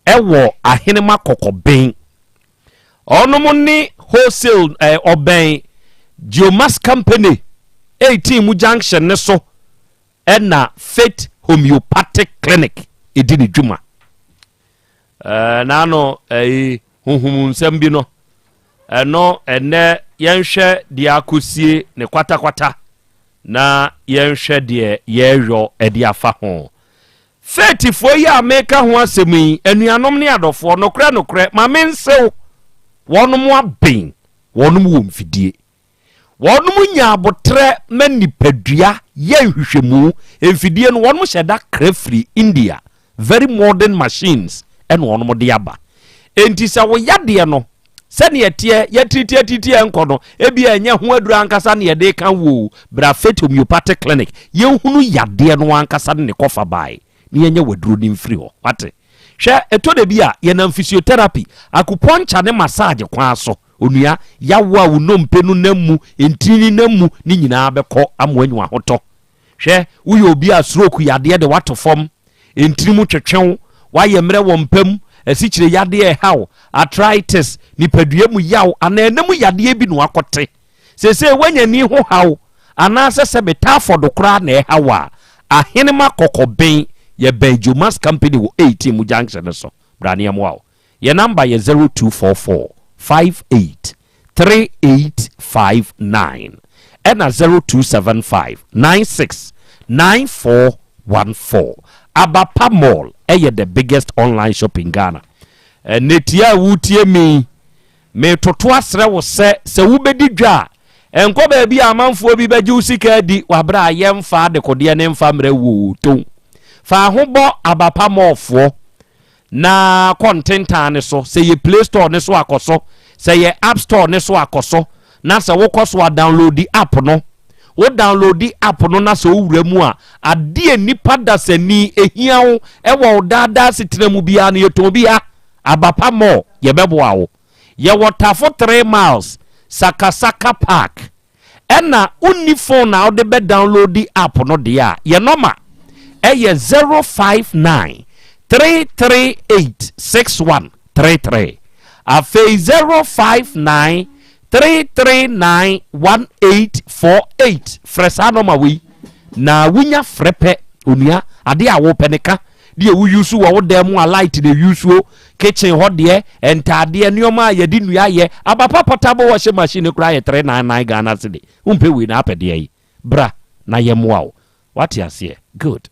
ɛwɔ Ahenema Kɔkɔben. Ɔnom ne wholesale eh, ɔbɛn Geomas Company 18 mu junction ne so ɛna Faith Homeopathic Clinic ɛdi ne dwuma. Eh, n'ano ɛyi huhum nsɛm bi no ɛno ɛnɛ yɛnhwɛ deɛ akɔsie ne kwatakwata na yɛnhwɛ deɛ yɛreyɔ de afa ho. Faithfoɔ yi a meka ho asɛm yi, anuanom ne adɔfoɔ, nokorɛ nokorɛ, ma mensew, wɔnom aben, wɔnom wɔ mfidie. Wɔnom nya aboterɛ ma nipadua yɛ nhwehwɛmu. Mfidie no, wɔnom hyɛ da kra firi India, very modern machines ɛna wɔnom de aba. Enti sɛ wo yadeɛ no, Sɛnea ɛteɛ, yɛatiritii ɛnkɔ no, ebia ɛnyɛ ho aduru ankasa na yɛde reka wo o. Bra Faith Homeopathic Clinic, yɛnhunu yadeɛ no ankasa ne ne kɔfabae, na yɛnyɛ w'aduro no mfiri hɔ. Wate? Hwɛ, ɛtɔ da bi a, yɛnam physiotherapy, acupuncture ne massage kwan so. Onua, yaw a wo nnompe no nam mu, ntini no nam mu, ne nyinaa bɛkɔ ama woanya w'ahotɔ. Hwɛ, woyɛ obi a stroke yadeɛ de wo ato fam, ntini mu twetwe wo, woayɛ mmerɛ wɔ mpa mu, asikyire yadeɛ reha wo, arthritis, nipadua mu yaw anaa ɛna mu yadeɛ bi na woakɔte. Seesei woanya ani ho haw anaasɛ sɛbe typhoid koraa na ɛha wo a, Ahenema Kɔkɔben, yɛbɛn Jomas Company wɔ 18 mu junction no so. Bra na yɛmmoa wo. Yɛn number yɛ 0244 58 3859 ɛna 0275 96 9414. Abapa Mall ɛyɛ the biggest online shop in Ghana. Ɛnɛ tie a wotie me yi, metoto asrɛ wo sɛ sɛ wobɛdi dwa a, ɛnkɔ baabi a amanfoɔ bi bɛgye wo sika adi wɔ aberɛ a yɛmfa adekodeɛ ne mfa mmerɛ wo ton. Fa ho bɔ Abapa Mall foɔ Na kɔ ntentan no so, sɛ ɛyɛ Play Store no so a kɔ so, sɛ ɛyɛ App Store no so a kɔ so, na sɛ wokɔ so a downloadi app no. Wo downloadi app no na sɛ wowura mu a, adeɛ a nnipa dasani ɛhia wo ɛwɔ wo daa daa asetena mu biara no yɛtɔn bi ha. Abapa Mall, yɛbɛboa wo. Yɛwɔ Tafo 3 Miles, Sakasaka Park. Ɛna wonni phone a wode bɛ downloadi app no deɛ a, yɛ nɔma ɛyɛ 059 338 6133. Afei 059 339 1848. Frɛ saa nɔma wei na wonya frɛ pɛ onua adeɛ a wopɛ ne ka deɛ wo use wɔ wo dan mu a light na use o kitchen hɔ deɛ ntaadeɛ nneɛma a yɛde nnua yɛ abapa portable washing machine koraa yɛ 399 Ghana cedi wompɛ wei na apɛ deɛ yi bra na yɛmmoa wo wate aseɛ good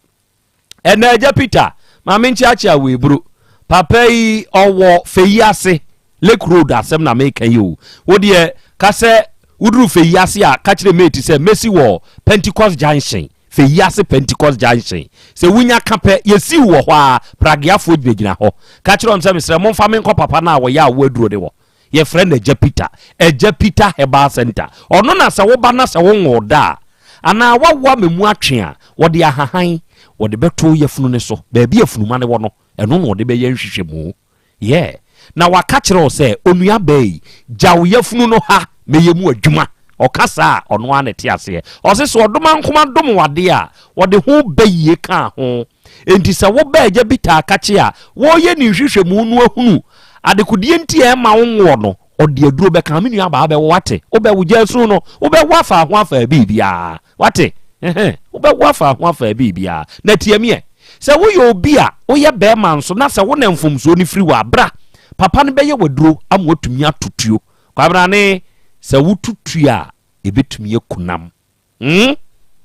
ɛnna agya Peter maame nkyeakyea wɔ eburo papa yi ɔwɔ fɛyi ase Lake Road asɛm na meka yi o wo deɛ ka sɛ woduru fɛyi ase a ka kyerɛ mate sɛ mɛsi wɔ Pentecost Junction Feyiase Pentecost Junction. Sɛ wunya ka pɛ, yesiw wɔ hɔ ara. Pragueafoɔ gyinagyina hɔ. Ka kyerɛ wɔn sɛ, Mesrɛ, momfa me nkɔ papa no a ɔyɛ awo aduro no hɔ. Yɛfrɛ no Agya Peter. Agya Peter Herbal Centre. Ɔno na sɛ woba na sɛ wonwoo da a, anaa woawo ama mu atwe a, wɔde ahahan wɔde bɛto wo yafunu no so. Baabi a funuma no wɔ no, ɛno na wɔde bɛyɛ nhwehwɛmu. Yeah. Na waka kyerɛ wo sɛ, Onuabaa yi, gya wo yafunu no ha, mɛyɛ mu adwuma. Ɔka saa a, ɔno ara na ɛte aseɛ. Ɔse sɛ ɔdomankoma dom wo adeɛ a, ɔde ho bayie ka ho. Enti sɛ wo ba agya bi taa kakye a, wɔreyɛ ne nhwehwɛmu no ahunu adekodeɛ nti a ɛmma wo nwoɔ no, ɔde aduro bɛka ho. Me nua baa wobɛwo wate, wobɛwo gya asu no, wobɛwo afa ho afa biribiara wate, ɛhɛn, wobɛwo afa ho afa biribiara. Na tie me ɛ, sɛ woyɛ obi a woyɛ bɛrima nso na sɛ wo na mfomsoɔ no firi wo a, bra, papa no bɛyɛ w'aduro ama watumi ato tuo. Kwabrane, sɛ woto tuo a, ɛbɛtumi aku nam. Hmm?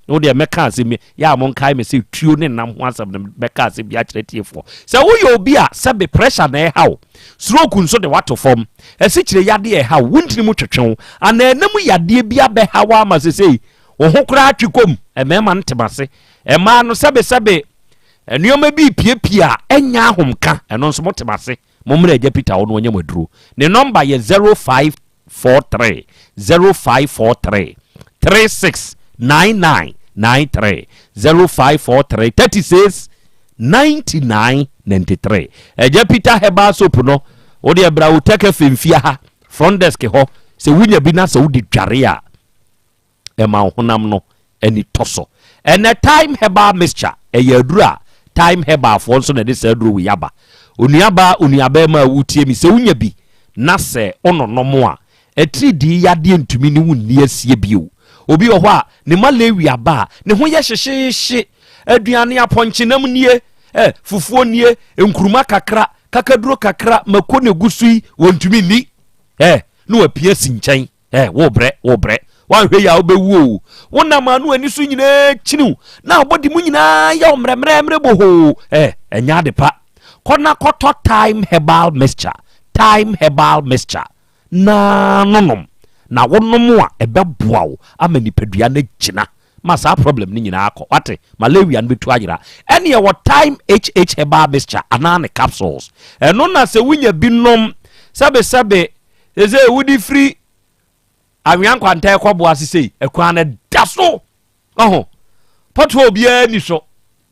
Wo deɛ mɛka asɛm bi, yɛ a monkae me sɛ tuo ne nam ho asɛm no mɛka asɛm bi akyerɛ tiefoɔ. Sɛ woyɛ obi a sɛbe pressure na ɛha wo, stroke nso de wato fam, asikyire yadeɛ ɛha wo, wo ntini mu twetwe wo, anaa ɛna mu yadeɛ bi abɛha wo ama sesei wo ho koraa atwe kɔm, mmarima no te m'ase, mmaa no sɛbe sɛbe nneɛma bi repiapia a ɛnyɛ ahomka, ɛno nso mote m'ase. Mommrɛ Agya Peter hɔ na ɔnyɛ mo aduro. Ne nɔmba yɛ 0543 0543 36 99 93 0543 36 99 93. Agya Peter Herbal Soap no, wo deɛ bra Otec FM fie ha, front desk hɔ, sɛ wonya bi na sɛ wode dware a, ɛma wo honam no ani tɔ so. Ɛnɛ Thyme Herbal Mixture ɛyɛ aduro a Thyme Herbal foɔ nso na ɛde saa aduro wei aba. Onuabaa, onuabarima a wotie mi, sɛ wonya bi na sɛ wononom a, atiridii yadeɛ ntumi ne wo nni asie bio. Obi wɔ hɔ a, ne malaria ba a, ne ho yɛ hyehyeehye. Aduane apɔnkyenam nie, eh, fufuo nie, nkuruma kakra, kakaduro kakra, mako na egu so yi, wɔntumi nni. Eh, na wapia si nkyɛn. Ɛ, worebrɛ, worebrɛ. Woanhwɛ yie a wobɛwu o. Wonam a na w'ani so nyinaa kyini wo, na wo bɔde mu nyinaa yɛ wo mmerɛmmerɛmmerɛ bohoo. Ɛ, ɛnyɛ ade pa. Kɔ na kɔtɔ Thyme Herbal Mixture, Thyme Herbal Mixture, na nonom. Na wonom a, ɛbɛboa wo ama nipadua no agyina ma saa problem no nyinaa akɔ. Wate? Malaria no bɛtu ayera. Ɛne ɛwɔ Thyme HH Herbal Mixture anaa ne capsules. Ɛno na sɛ wonya bi nom, sɛbesɛbe, Sesei wode firi anwea nkwanta ɛkɔ boa ase sei ɛkwan no da so ɔho pɔtɔ obiara ni so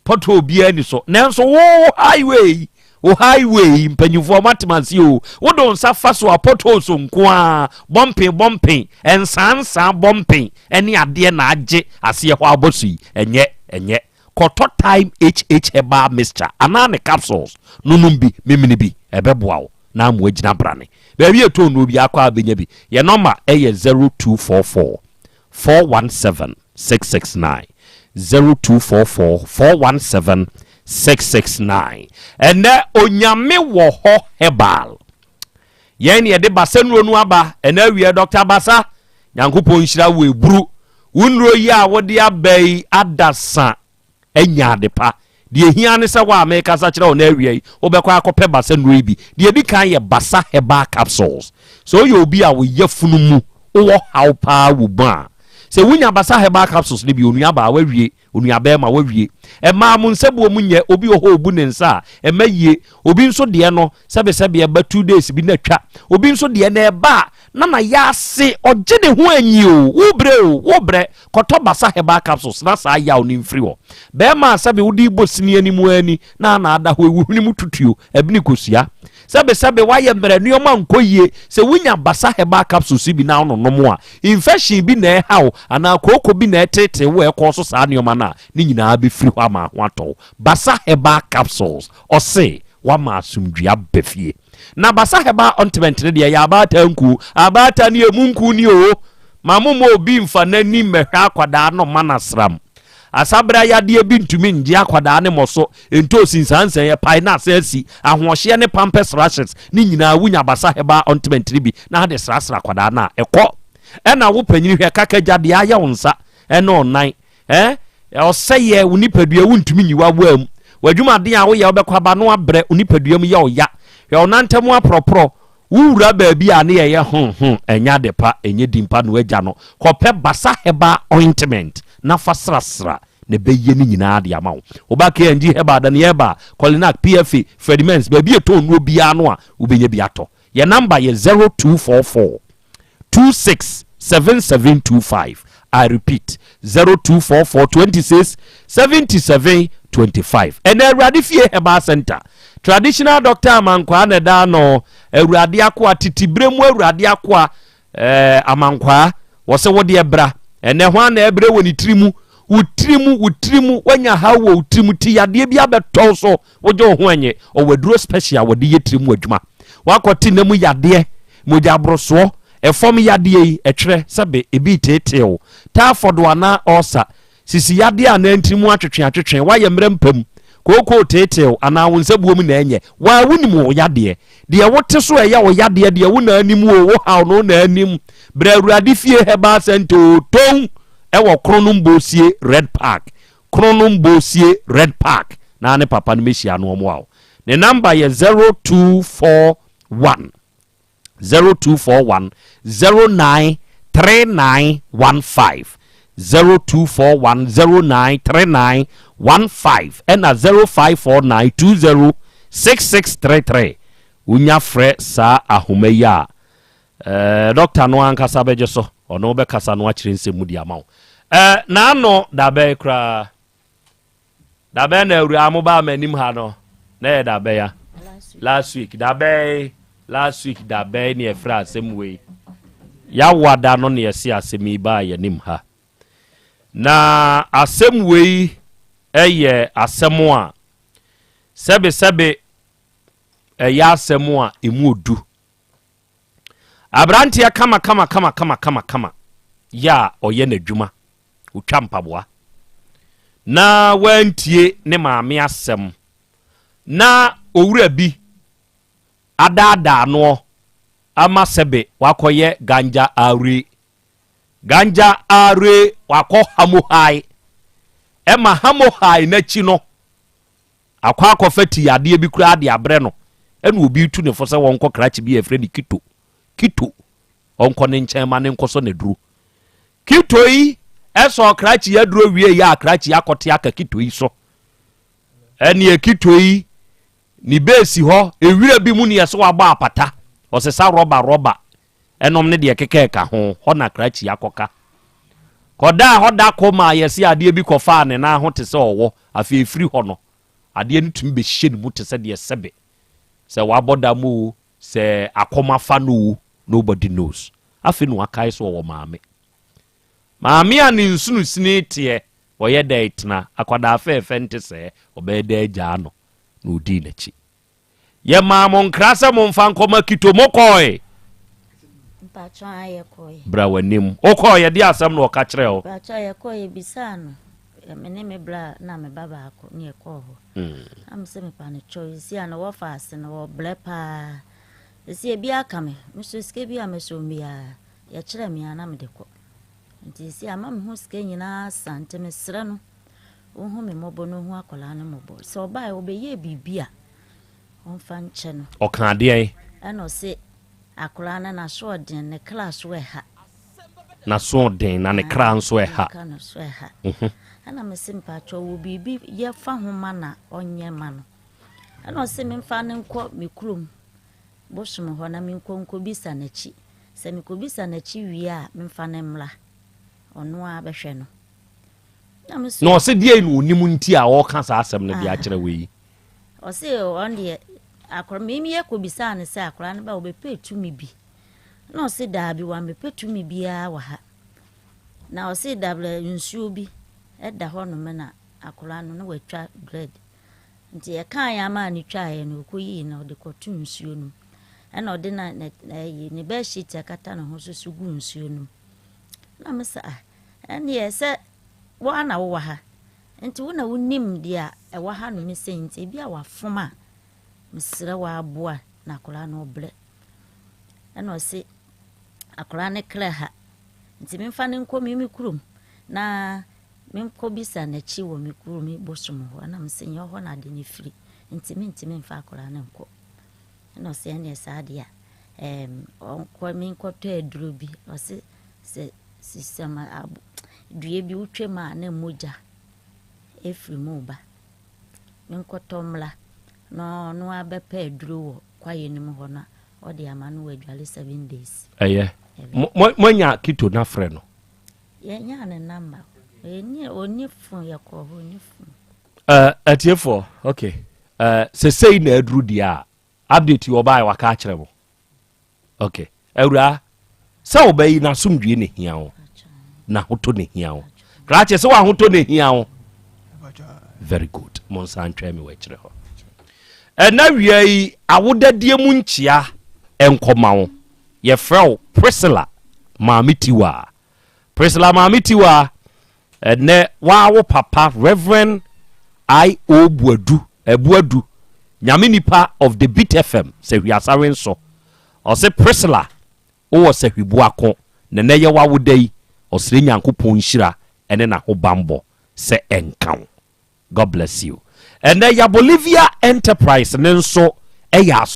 pɔtɔ obiara ni so nanso wo highway yi wo highway yi mpanyinfoɔ ɔmo atema ase o wode nsa fa so a pɔtɔ so nko a bɔmpen bɔmpen nsansan bɔmpen ɛne adeɛ na agye aseɛ hɔ abɔ so yi ɛnyɛ ɛnyɛ kɔtɔ time hh herbal mixture anaa ne capsules nonom bi memene bi ɛbɛboa wo na ama wagyina brane. Baabi a ɛtɔ nnuro biara kɔ a bɛnya bi. Yɛn nɔma yɛ 0244 417 669. 0244 417 669. Ɛnɛ Onyame wɔ hɔ herbal. Yɛn ne yɛde basa nnuro no aba ɛnɛ awiɛ Dr. Basa. Nyankopɔn nhyira wo eburu. Wo nnuro yi a wode aba yi adasa anya ade pa. Deɛ ɛhia ne sɛ wo a merekasa kyerɛ wo no awia yi, wobɛkɔ akɔpɛ basa nnuro yi bi. Deɛ ɛdi kan yɛ Basa Herbal Capsules. Sɛ woyɛ obi a wo yafunu mu wowɔ haw paa wɔ mu a, sɛ wonya Basa Herbal Capsules no bi, onuabaa, woawie, onuabarima, woawie. Mmaa, mo nsabuo mu nyɛ, obi wɔ hɔ a ɔbu ne nsa a, ɛmma yie. Obi nso deɛ no, sɛbesɛbe ɛba two days bi na atwa. Obi nso deɛ no ɛba a, na na yɛase, ɔgye ne ho anyi o, wobrɛ o, wobrɛ. Kɔtɔ Basa Herbal Capsules na saa yaw no mfiri hɔ. Bɛrima a sɛbe wode rebɔ sini anim ara ni na ana ada hɔ ewu hwene mu tutuo, ɛbene kosua. Sɛbe sɛbe woayɛ mmerɛ, nneɛma nkɔ yie. Sɛ wonya Basa Herbal Capsules yi bi na wononom a, infection bi na ɛha wo anaa kooko bi na ɛteetee wo a ɛkɔɔ so saa nneɛma no a, ne nyinaa bɛfiri hɔ ama ho atɔ wo. Basa Herbal Capsules, ɔse wama asomdwoeɛ aba fie. Na Basa Herbal Ointment no deɛ ɛyɛ abaatan nku, abaatan ne emu nku ni o. Ma momma obi mfa n'ani mmɛhwɛ akwadaa no mma no asram. Asabra yadeɛ bi ntumi ngye akwadaa no mmɔ so, ntoosi nsansan, ɛpae na asan asi, ahoɔhyeɛ ne pampers rashes ne nyinaa wonya Basa Herbal Ointment no bi na ade srasra akwadaa no a, ɛkɔ. Ɛna wo panyini hwɛ kakagya deɛ ayɛ wo nsa ɛne ɔnan eh, ɔsɛeɛ wo nipadua wontumi nyi w'awaa mu. W'adwumaden a woyɛ wobɛkɔ aba no abrɛ wo nipadua mu yɛ ɔya. Hwɛ wo nantam aporɔporɔ. Wo wura baabi a ne yɛyɛ ho ho ɛnyɛ ade pa, ɛnyɛ din pa na wagya no. Kɔpɛ Basa Herbal Ointment na fa srasra na ɛbɛyɛ ne nyinaa de ama wo. Woba KNG Herbal, Dani Herbal, Kolinak, PFA, Fredimens, baabi a ɛtɔn nnuro biara no a, wobɛnya bi atɔ. Yɛn namba yɛ 0244 26 7725. I repeat, 0244 26 77 25. Ɛnɛ Awurade Fie Herbal Center, Traditional Doctor Amankwaa na ɛda ano, Awurade akoa, tete berɛ mu Awurade akoa, eh, Amankwaa. Wɔse wo deɛ bra. Ɛnɛ hwan na ɛbrɛ wɔ ne tiri mu? Wo tiri mu, wo tiri mu, woanya haw wɔ wo tiri mu, ti yadeɛ bi abɛtɔ wo so, wogye wo ho ɛnye. Ɔwɔ aduro special wɔde yɛ tiri mu adwuma. Woakɔte nna mu yadeɛ, mogya aborosoɔ, ɛfam yadeɛ yi, ɛtwerɛ sɛbe ebi reteetee wo, taafɔdo anaa ɔɔsa, Sisi yadeɛ anaa ntini mu atwetwe atwetwe, woayɛ mmerɛ mpa mu, kookoo teetee wo anaa wo nsa buo mu na ɛnyɛ, wo ara wonim wo yadeɛ. Deɛ wote so ɛyɛ wo yadeɛ deɛ wo na anim o, wo haw no wo na anim. Brɛ Awurade fie Herbal Centre o, Town ɛwɔ Kronom Bosie Red Park, Kronom Bosie Red Park, na ne papa no mɛhyia no ɔmoa wo. Ne number yɛ 0241. 0241 09 3915 0241 09 3915 ɛna 0549 20 6633 wonya frɛ saa ahoma yi a eh, dɔkta no ankasa bɛgye so ɔno bɛkasa no akyerɛ nsɛm mu de ama wo eh, naano dabɛn koraa Dabɛn na awuraa mo baa m'anim ha no? Na ɛyɛ dabɛn a? Last week. Dabɛn last week dabɛn ne yɛfrɛ asɛm wei. Yawa da no ne yɛse asɛm yi baa yɛanim ha. Na asɛm wei ɛyɛ asɛm a sɛbesɛbe ɛyɛ asɛm a emu odu. Aberanteɛ kama kama kama kama kama kama yɛ a ɔyɛ n'adwuma, ɔtwa mpaboa, na wantie ne maame asɛm, na owura bi adaadaa noɔ ama sɛbe wakɔyɛ ganja aure. Ganja aure wakɔ hamohae. Ɛma hamohae n'akyi no, Akɔ akɔfa ti yadeɛ bi koraa de abrɛ no, ɛna obi retu ne fo sɛ wɔnkɔ krakye bi a yɛfrɛ no Kito, Kito, ɔnkɔ ne nkyɛn ma ne nkɔsɔ n'aduro. Kito yi sɔɔ krakye yi aduro wie yɛ a krakye yi akɔte aka Kito yi so. Ɛneɛ Kito yi ne beesi hɔ, ewira bi mu ne yɛsɛ wabɔ apata, ɔsesa rɔba rɔba Ɛnom ne deɛ ɛkeka ɛka ho, hɔ na krakye akɔka. Kɔdaa hɔ da ko maa yɛse adeɛ bi kɔfaa ne nan ho te sɛ ɔwɔ, afei ɛfiri hɔ no, adeɛ no tumi bɛhyɛ ne mu te sɛ deɛ sɛbe sɛ wabɔ dam oo, sɛ akɔm afa no oo, nobody knows. Afei na wakae sɛ ɔwɔ maame. Maame a ne nsono sini teɛ, ɔyɛ dɛn tena, akwadaa fɛɛfɛ nte sɛɛ, ɔbɛyɛ dɛn agyaa no, na ɔdii n'akyi. Yɛmaa mo nkra sɛ momfa nkɔma Kito, mokɔe? Mpakyɛ a yɛkɔe. Bra w'anim. Wokɔɔ yɛde asɛm na ɔka kyerɛɛ wo? Mpakyɛ yɛkɔɔ yɛbisaa no. Me ne me bra na me ba baako ne yɛkɔɔ hɔ. Na me sɛ mepa no kyɛw sisi a na wɔfa ase no wɔbrɛ paa. Sisi ebi aka me, me so sika bi a mɛsɔ biara yɛkyerɛ me a na mede kɔ. Nti sisi ama me ho sika nyinaa sa nti mesrɛ no. Ɔnhu me mmɔbɔ na ɔnhu akwadaa no mmɔbɔ. Sɛ ɔbaeɛ ɔbɛyɛɛ biribi a, ɔmfa nkyɛ no. Ɔkaa deɛn? Ɛna ɔse akwadaa no n'asoɔden, ne kra so ɛha. N'asoɔden na ne kra nso ɛha. Ne kra no so ɛha. Ɛna mese mpakyɛ ɔwɔ biribi yɛ fa ho ma na ɔnyɛ ma no. Ɛna ɔse memfa no nkɔ me kurom bosom hɔ na menkɔ nkɔbisa n'akyi. Sɛ mekɔbisa n'akyi wie a memfa no mmra. Ɔno ara bɛhwɛ no. Na ɔse deɛn na ɔnim nti a ɔreka saa asɛm no de ah. akyerɛ wei? Ɔse ɔn deɛ akora mimi yɛ kɔbisaa no sɛ akora no ba ɔbɛpɛ tumi bi na ɔse daabi wammɛpɛ tumi biara wɔ ha na ɔse dabrɛ nsuo bi ɛda hɔ nom na akora no na watwa bread nti ɛkaa yɛ ama ne twaeɛ no ɔkɔyii na ɔde kɔto nsuo no mu ɛna ɔde na ne bɛhyit akata ne ho so so gu nsuo no mu na mesɛ ah Ɛnneɛ sɛ wo ara na wowɔ ha, nti wo na wonim deɛ ɛwɔ ha nom sei nti ebi a wafom a, mesrɛ wo ara boa na akwadaa no ɔbrɛ. Ɛna ɔse akwadaa no kra ha, nti memfa no nkɔ me me kurom na menkɔbisa n'akyi wɔ me kurom me bosom hɔ. Ɛna mese nyɛ hɔ na ade no firi, nti mentumi mfa akwadaa no nkɔ. Ɛna ɔse ɛnneɛ saa deɛ a, ɛɛm, ɔnkɔ menkɔtɔ aduro bi. Ɔse sɛ Sisɛm abo dua bi wotwa mu a na mogya firi mu reba. Menkɔtɔ mmra na ɔno ara bɛpɛ aduro wɔ kwaeɛ no mu hɔ na ɔde ama no wadwale 7 days. Ɛyɛ. Moanya Kito no afrɛ no? Yɛnyaa ne namba. Ɔnni ɔnni phone yɛkɔɔ hɔ ɔnni phone. Uh, atiefoɔ, okay. Uh, sesei na aduru deɛ a update yi ɔbaa waka akyerɛ mo. Okay. Awuraa, sɛ ɔbaa yi n'asomdwie na ehia wo. N'ahotɔ na ehia wo. Krakye sɛ w'ahotɔ na ehia wo. Very good. Mo nsa ntwɛn me wɔ akyire hɔ. Ɛna wia yi awodadie mu nkyia nkɔma wo. Yɛfrɛ wo Priscilla Maame Tiwaa. Priscilla Maame Tiwaa, ɛnɛ waa wo papa Reverend I.O. Buadu, Abuadu, Nyame nipa of the Beat FM, Sahwi Nso. Ɔse Priscilla, wowɔ Sahwi-Boako, na ɛnɛ yɛ w'awoda yi, ɔsrɛ Nyankopɔn nhyira ne n'ahobanbɔ sɛ ɛnka wo. God bless you. Ɛnɛ Yabolivia Enterprise ne nso ɛyɛ aso.